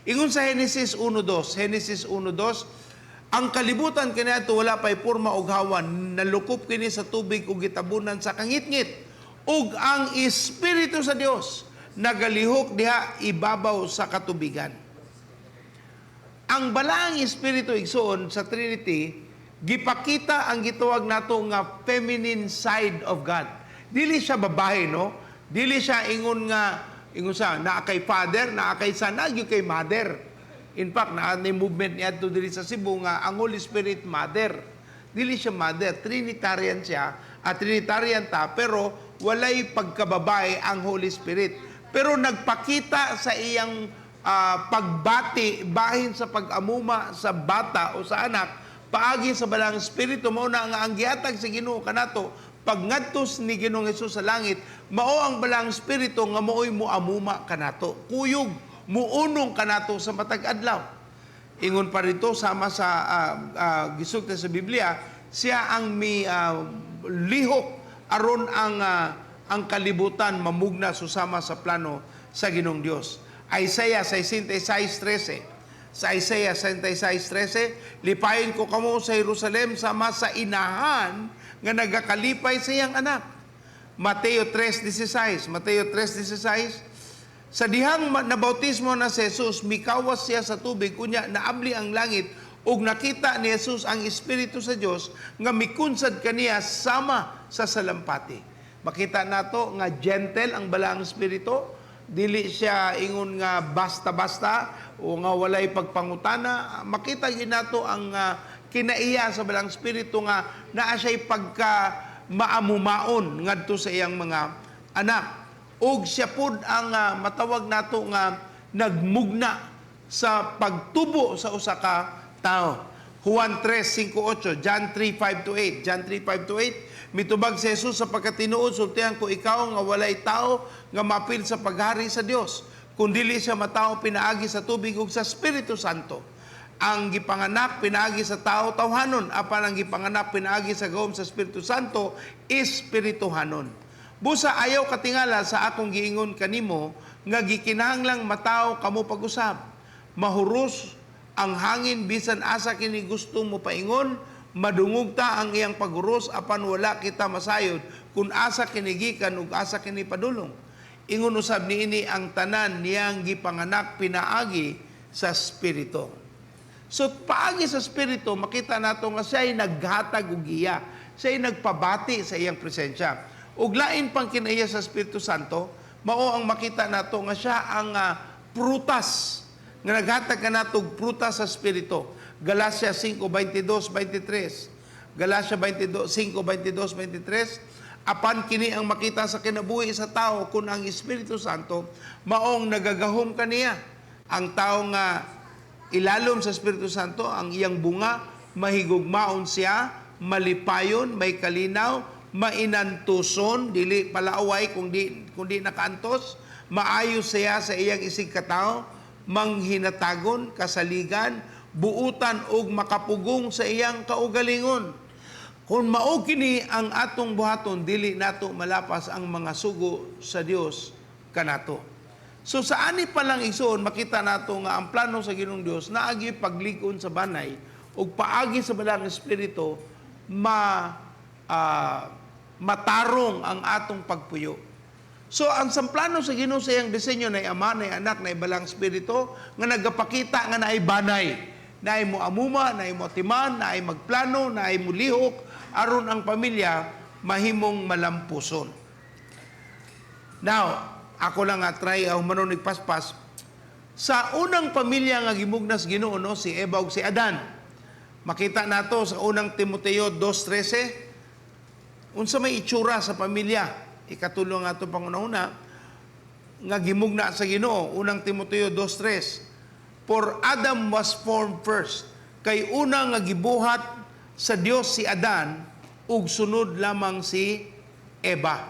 Ingon sa Genesis 1:2, Genesis 1:2, ang kalibutan kaniadto wala pay porma og hawan, nalukop kini sa tubig ug gitabunan sa kangitngit. Ug ang Espiritu sa Dios nagalihok diha ibabaw sa katubigan. Ang Balaang Espiritu, igsoon, sa Trinity, gipakita ang gitawag nato nga feminine side of God. Dili siya babae, no? Dili siya ingon nga ingon sa naa kay Father, naa kay Son, naa gyud kay Mother. In fact, naa ni movement niadto diri sa Cebu nga ang Holy Spirit Mother. Dili siya mother, Trinitarian siya, at Trinitarian ta, pero walay pagkababae ang Holy Spirit. Pero nagpakita sa iyang pagbati bahin sa pag-amuma sa bata o sa anak paagi sa Balaang Espiritu. Mao na nga ang gihatag sa Ginoo kanato pagngadtos ni Ginoong Hesus sa langit, mao ang Balaang Espiritu nga maoy moamuma kanato, kuyog muunong kanato sa matag adlaw. Ingon pa rito sama sa gisulti sa Biblia, siya ang mi lihok aron ang kalibutan mamugna susama sa plano sa Ginoong Dios. Isaiah 66:13. Sa Isaiah 66:13, lipayin ko kamo sa Jerusalem sama sa inahan nga nagakalipay sa iyang anak. Mateo 3:16. Mateo 3:16, sa dihang nabautismo na si Jesus, mikawas siya sa tubig, unya naabli ang langit ug nakita ni Jesus ang Espiritu sa Dios nga mikunsad kaniya sama sa salampati. Makita nato nga gentle ang Balaang Espiritu, dili siya ingon nga basta-basta o nga walay pagpangutana. Makita gyud nato ang kinaiya sa Balaang Espiritu nga naa siya'y pagka maamumaon ngadto sa iyang mga anak. Og siya pud ang matawag nato nga nagmugna sa pagtubo sa usa ka tawo. Juan 3:5-8, John 3:5-8, John 3:5-8, mitubag si Jesus, sa pagkatinuod sultihan ko ikaw nga walay tao nga mapil sa paghari sa Dios kung dili siya matawo pinaagi sa tubig ug sa Espiritu Santo. Ang gipanganak pinaagi sa tao tawhanon, apan ang gipanganak pinaagi sa gahom sa Espiritu Santo espirituhanon. Busa ayaw katingala sa akong giingon kanimo nga gikinahanglang matawo kamo pag-usab. Mahuros ang hangin bisan asa kini gusto mo paingon, madungog ta ang iyang paghuros apan wala kita masayod kung asa kini gikan ug asa kini padulong. Ingon usab niini ang tanan niyang gipanganak pinaagi sa Espiritu. So paagi sa Espiritu, makita nato nga siya'y naghatag og giya, siya'y nagpabati sa iyang presensya. Ug lain pang kinaiya sa Espiritu Santo, mao ang makita nato nga siya ang prutas nga naghatag kanato og prutas sa Espiritu. Galacia 5:22-23. Galatia 22, 5, 22, 23. Apan kini ang makita sa kinabuhi sa tao kung ang Espiritu Santo maong nagagahom kaniya. Ang tao nga ilalom sa Espiritu Santo, ang iyang bunga, mahigugmaon siya, malipayon, may kalinaw, mainantuson, dili palaaway kung di nakaantos, maayo siya sa iyang isig katao, manghinatagon, kasaligan, buutan ug makapugong sa iyang kaugalingon. Kung mao kini ang atong buhaton, dili nato malapas ang mga sugo sa Dios kanato. So sa ani pa lang, igsoon, makita nato nga ang plano sa Ginoong Dios naagi paglig-on sa banay ug paagi sa Balaang Espiritu matarong ang atong pagpuyo. So ang sa plano sa Ginoo, sa iyang disenyo, na Ama, na Anak, na Balaang Espiritu nga nagapakita nga naay banay, naay mo amuma, naay mo atiman, naay magplano, naay mo lihok aron ang pamilya mahimong malampuson. Now, ako lang nga try ang manunig paspas. Sa unang pamilya nga gimugnas Ginoo, no, si Eva ug si Adan. Makita nato sa Unang Timoteo 2:13 unsa may itsura sa pamilya. Ikatulo nga ato pangunahuna nga gimugna sa Ginoo, Unang Timoteo 2:3. "For Adam was formed first." Kay una nga gibuhat sa Dios si Adan ug sunod lamang si Eva.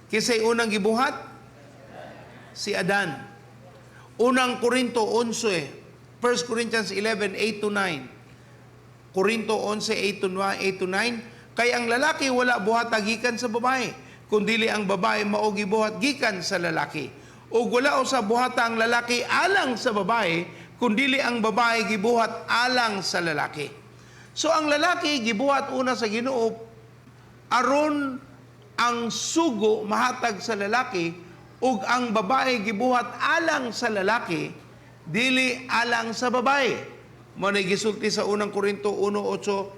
Kinsay unang gibuhat? Si Adan. Unang Korinto 11, 1 Corinthians 11, 8 to 9. Korinto 11, 8 to 9, 8 to 9. "Kay ang lalaki wala buhat gikan sa babae, kundili ang babae mao gibuhat gikan sa lalaki. Ug wala usa buhata ang lalaki alang sa babae, kundili ang babae gibuhat alang sa lalaki." So ang lalaki gibuhat una sa Ginoo aron ang sugo mahatag sa lalaki, ug ang babae gibuhat alang sa lalaki, dili alang sa babae. Mao na gisulti sa Unang Korinto 1:8,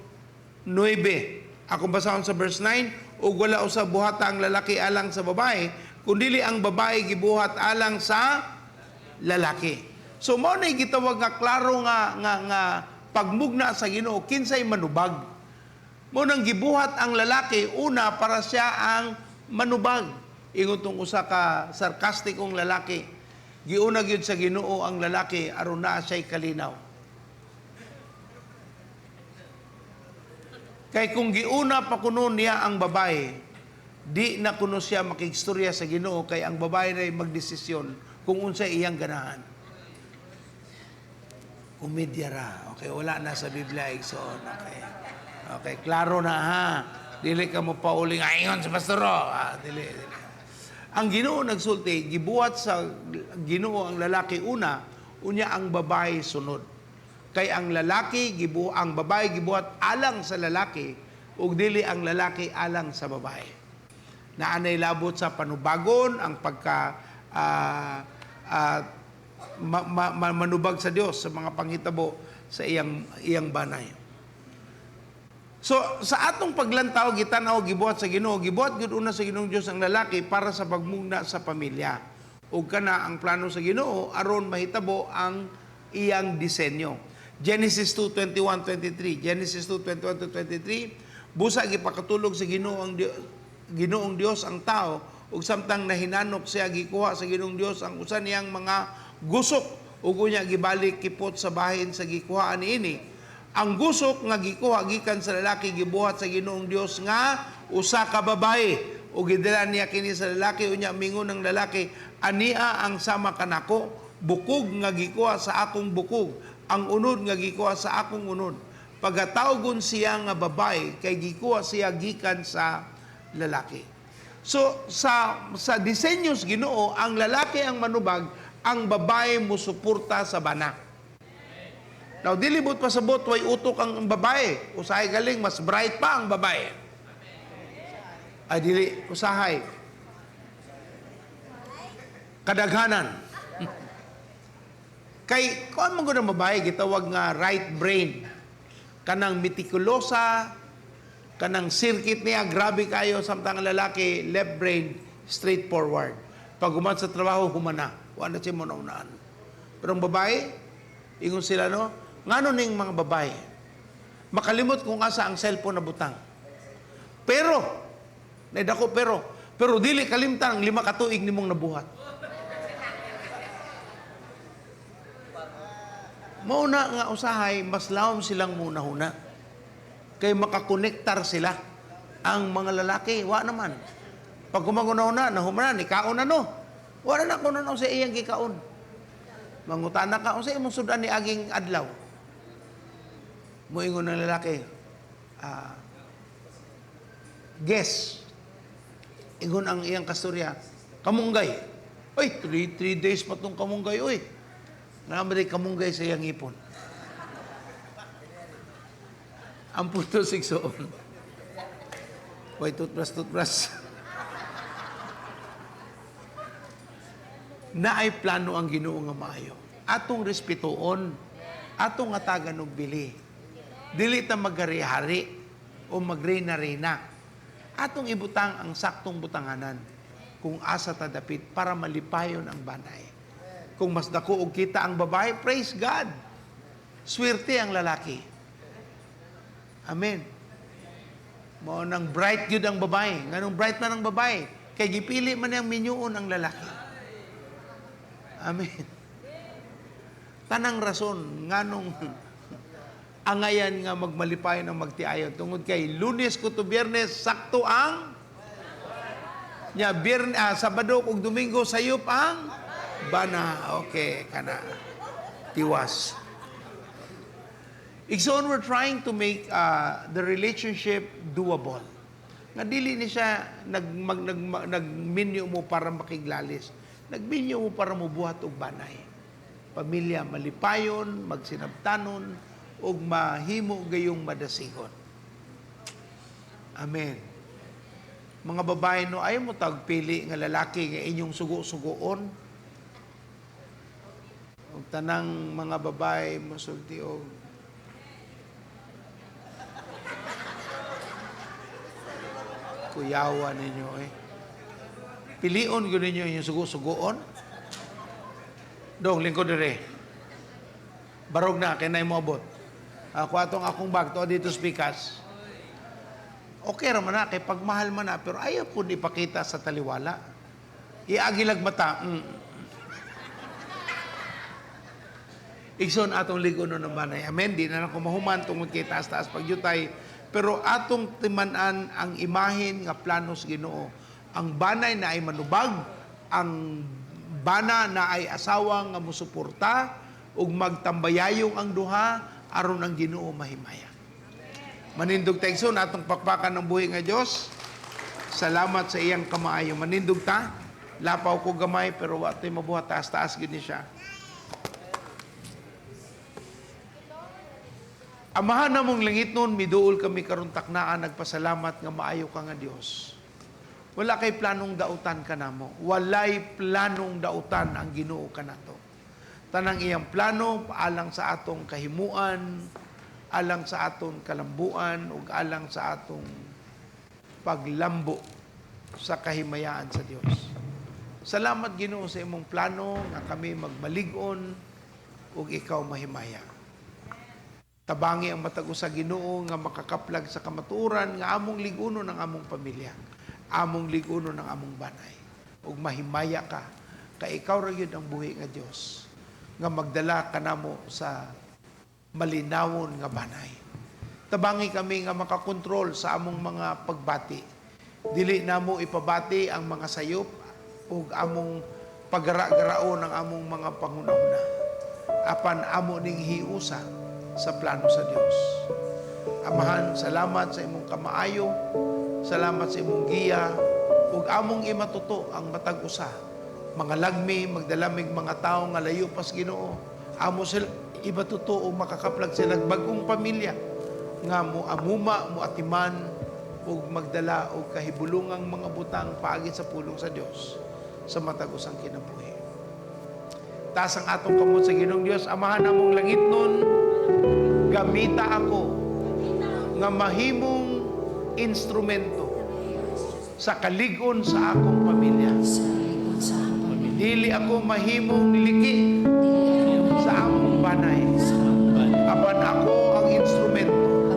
9. Akong basahon sa verse 9, "Ug wala usa buhata ang lalaki alang sa babae, kundili ang babae gibuhat alang sa lalaki." So mao na gitawag nga klaro nga pagmugna sa Ginoo kinsay manubag. Mao nang gibuhat ang lalaki una para siya ang manubag. Ingon tong usa ka sarkastikong lalaki, "Giuna gyud sa Ginoo ang lalaki aron naa siya'y kalinaw. Kay kung giuna pa kuno niya ang babae, di na kuno siya makigstorya sa Ginoo, kay ang babae na magdesisyon kung unsay iyang ganahan." Komedya ra. Okay, wala na sa Biblia, igsoon. Okay. Okay, klaro na ha. Dili ka mo pauling ingon sa pastor. Oh. Ah, dili, dili. Ang Ginoo nagsulti, gibuhat sa Ginoo ang lalaki una, unya ang babae sunod. Kay ang lalaki ang babae gibuhat alang sa lalaki ug dili ang lalaki alang sa babae. Naanay labot sa panubagon, ang pagka manubag sa Dios sa mga panghitabo sa iyang iyang banay. So sa atong paglantaw, gitan-aw gibuhat sa Ginoo, gibuhat gyud una sa Ginoong Dios ang lalaki para sa pagmugna sa pamilya. Ug kana ang plano sa Ginoo aron mahitabo ang iyang disenyo. Genesis 2:21-23, Genesis 2:21 to 23, "Busa gipakatulog sa Ginoo ang Dios, Ginoong Dios ang tao, ug samtang nahinanok siya, gikuha sa Ginoong Dios ang usa niyang mga gusok ug unya gibalik kipot sa bahin sa gikuhaan niini. Ang gusok nga gikuha gikan sa lalaki gibuhat sa Ginoong Dios nga usa ka babae ug gidala niya kini sa lalaki. Unya mingon ang lalaki, 'Ania ang sama kanako, bukog nga gikuha sa akong bukog, ang unod nga gikuha sa akong unod. Pagatawgon siya nga babae, kay gikuha siya gikan sa lalaki.'" So sa disenyo sa Ginoo, ang lalaki ang manubag, ang babae musuporta sa bana. Now, dili buot pasabot way utok ang babae. Usahay galing, mas bright pa ang babae. Ay, dili, usahay. Kadaghanan. Kay, kung man gud ang babae, gitawag nga right brain. Kanang metikulosa, kanang circuit niya, grabe kayo, samtang ang lalaki, left brain, straightforward. Pag human sa trabaho, humana. Wala na siya mo naunaan. Pero ang babae, ingon sila, no? Ngano ning mga babae? Makalimot kung asa ang cellphone na butang. Pero, naidako pero, pero dili kalimtan ang 5 ka tuig nimong nabuhat. Mauna nga usahay, mas lawom silang munahuna. Kay makakonektar sila. Ang mga lalaki, wa naman. Pag gumaguna-una, nahumana, ni kaon na no. Wala na kuno na sa iyang gikaon. Mangutana ka, unsa imong sudan ni aging adlaw? Moingon ng lalaki, guess. Ingon ang iyang kasturya, kamunggay. Oy, 3 days pa tong kamunggay, oy. Naman kamunggay sa iyang ipon. Ang puto sigsoon. Oy, toothbrush, toothbrush. Naay plano ang Ginoo nga maayo. Atong respetuon, atong atagan og bili. Dili ta maghari-hari o magreyna-reyna. Atong ibutang ang saktong butanganan kung asa ta dapit para malipayon ang banay. Kung mas dako og kita ang babae, praise God. Swerte ang lalaki. Amen. Mao nang bright gyud ang babae. Nganong bright man ang babae? Kay gipili man niyang minyuon ang lalaki. Amen. Tanang rason nganong angayan nga magmalipayon ang magtiayon tungod kay Lunes kuto Biyernes sakto ang nya Biyernes, Sabado ug Domingo sayop ang bana. Okay kana tiwas. Igsoon, we're trying to make the relationship doable. Nga dili ni siya nagminyo mo para makiglalis. Nagminyo mo para mubuhat og banay. Pamilya malipayon, magsinabtanon, ug mahimo gayong madasigon. Amen. Mga babae no, ayaw mo tagpili nga lalaki nga inyong sugo-sugoon. Ug tanang mga babae mosulti og kuyawa ninyo. Pilion gyud ninyo inyong sugo-sugoon. Dong, lingkod dire. Barog na, kay nay moabot. Ako atong akong bag, to dito speakers. Okay ra man na, kay pagmahal man na, pero ayaw po ipakita sa taliwala. Iagilag mata. Igsoon atong ligo no ng banay. Amen. Di na lang kumahuman tungod kay taas-taas pagyutay. Pero atong timan-an ang imahen nga plano sa Ginoo. Ang banay na ay manubag, ang bana na ay asawa nga musuporta ug magtambayayong ang duha aron ang Ginoo mahimaya. Manindog ta igsoon atong pakpakan ng buhi nga Dios. Salamat sa iyang kamaayo. Manindog ta. Lapaw ko gamay pero wa to'y mabuhat, taas-taas gid ni siya. Amahan namong langit nun, miduol kami karon taknaan, nagpasalamat nga maayo ka nga Dios. Wala kay planong dautan ka namo. Walay planong dautan ang Ginoo kanato. Tanang iyang plano alang sa atong kahimuan, alang sa atong kalambuan, ug alang sa atong paglambo sa kahimayaan sa Dios. Salamat Ginoo sa imong plano nga kami magmalig-on ug ikaw mahimaya. Tabangi ang matag usa Ginoo nga makakaplag sa kamatuoran nga among lig-uno ng among pamilya, among lig-uno ng among banay. Ug mahimaya ka, kay ikaw ra gyud ang buhi nga Dios nga magdala kanamo sa malinawon nga banay. Tabangi kami nga makakontrol sa among mga pagbati. Dili namo ipabati ang mga sayop ug among paggara-garaon ang among mga panghuna-huna. Apan amo ning hiusa sa plano sa Dios. Amahan, salamat sa imong kamaayo, salamat sa imong giya, ug among imatuto ang matag usa. Mga lagmi, magdalamig mga tawo nga layo pas Ginoo. Amo sila ibatuto ug makakaplag sila bag-ong pamilya nga mo amuma, mo atiman ug magdala og kahibulungang mga butang paagi sa pulong sa Dios sa matag usang kinabuhi. Taas ang atong kamot sa Ginoong Dios, Amahan namong langit nun, gamita ako nga mahimong instrumento sa kalig-on sa akong pamilya. Dili ako mahimong liki sa among banay. Apan ako ang instrumento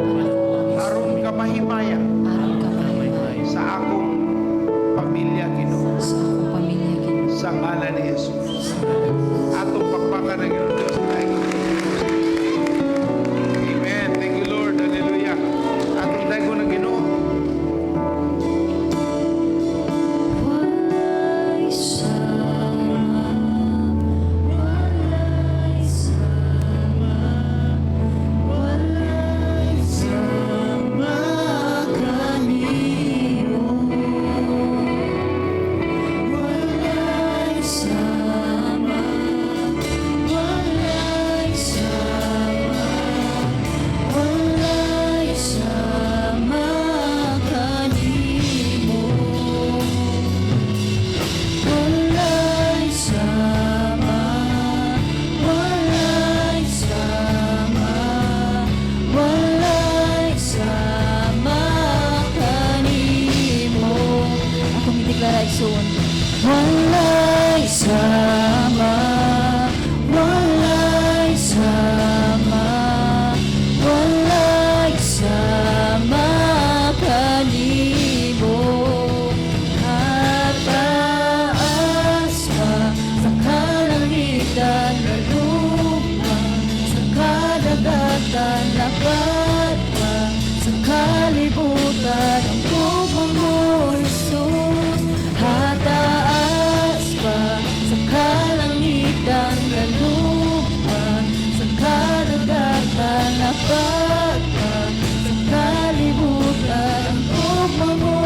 Lapad pa sa kalibutan ang gugma mo, Jesus. Hataas pa sa kalangitan, lupa sa kadagatan. Lapad pa sa kalibutan ang gugma mo,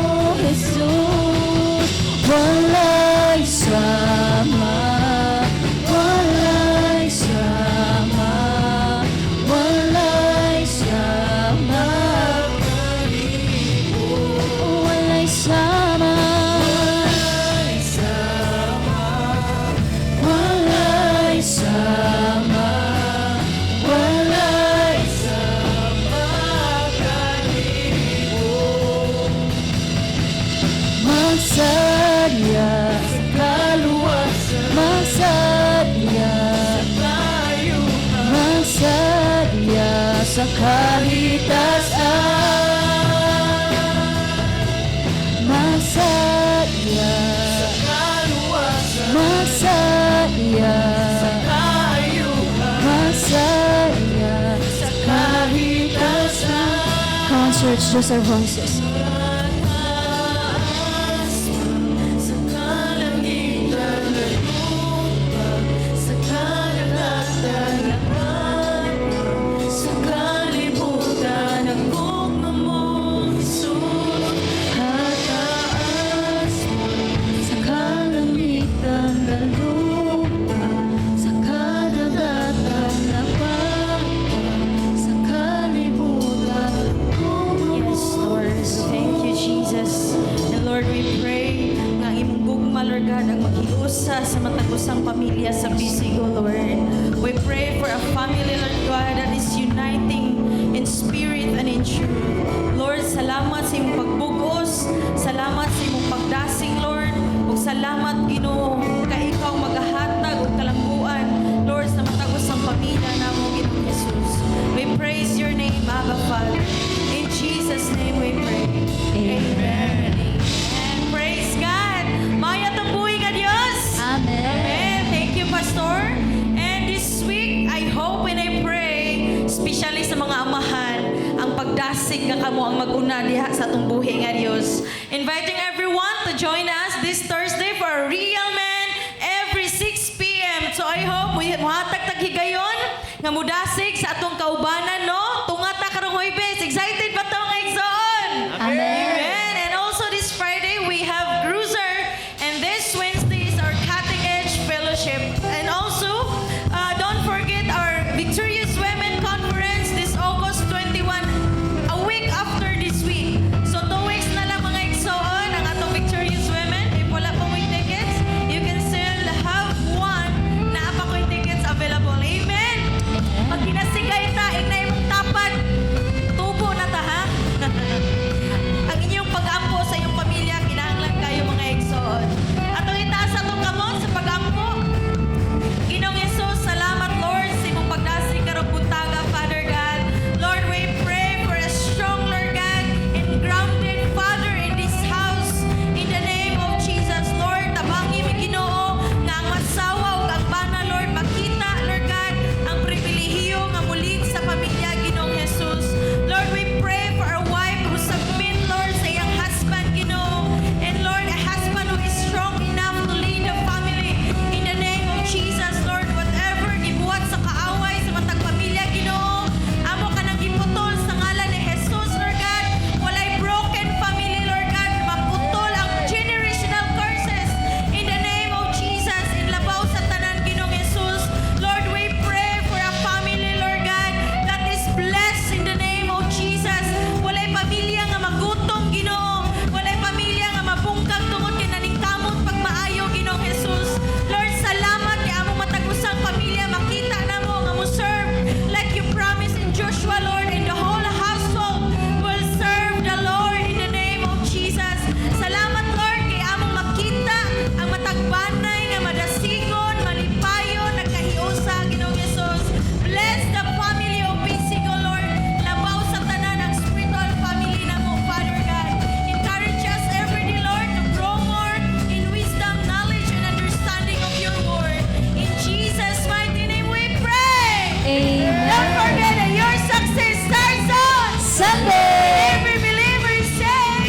Jesus. Walay sama, walay sama, walay sama, walay sama, walay sama, walay sama, walay sama kanimo. Magsadya sa kaluwasan, magsadya sa kaayuhan, magsadya sa kaligtasan. Magsadya sa kaluwasan, magsadya sa kaayuhan, magsadya sa kaligtasan.
Come on, church, just our voices.
Sa kalangitan at lupa, sa kadagatan at sa kalibutan ang gugma mo, Jesus.
Hataas sa kalangitan at lupa, sa kadagatan lapad sa kalibutan.
Yes, Lord. Thank you, Jesus. And Lord, we pray nga ang imong gugma, Lord God, ang maghiusa sa matag usang pamilya sa PCGO, Lord. We pray for a family, Lord God, that is uniting in spirit and in truth. Lord, salamat sa imong pagbugos. Salamat sa imong pagdasig, Lord. Ug salamat, Ginoo, kay ikaw magahatag og kalambuan, Lord, sa matag usang pamilya namo, Ginoong Jesus. We praise your name, Abba Father. In Jesus' name we pray. Amen. Amen. Praise God. Maayo atong buhi nga Dios.
Amen.
Amen. Thank you, Pastor. And this week, I hope and I pray, especially sa mga amahan, ang pagdasig nga kamo ang mag-una diha sa atong buhi nga Dios. Inviting everyone to join us this Thursday for a Real Man every 6 p.m. So I hope muhatag tag higayon nga mudasig sa atong kaubanan, no? Tunga ta karong Huwebes. Excited ba to mga igsoon?
Amen.
Amen. And also this Friday, we have Cruiser. And this Wednesday is our Cutting Edge Fellowship. And also, don't forget our Victorious Women Conference this August 21, a week after this week. So 2 weeks na lang, mga igsoon, ang atong Victorious Women. If wala pa mo'y tickets, you can still have one na pa ko'y tickets available. Amen! Pag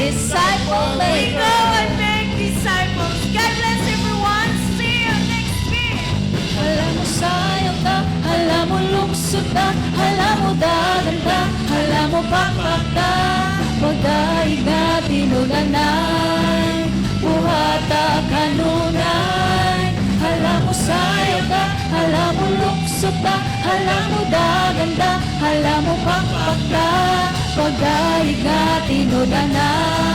Disciple
We
maker.
go and make disciples. God bless everyone. See you next week.
Hala mo sayaw ta, hala mo luksod ta, hala mo dagan ta, hala mo pakpak ta, pagdaig nga tinud-anay, buhata kanunay. Hala mo sayaw ta, hala mo luksod ta, hala mo dagan ta, hala mo pakpak ta, pagdaig nga tinud-anay.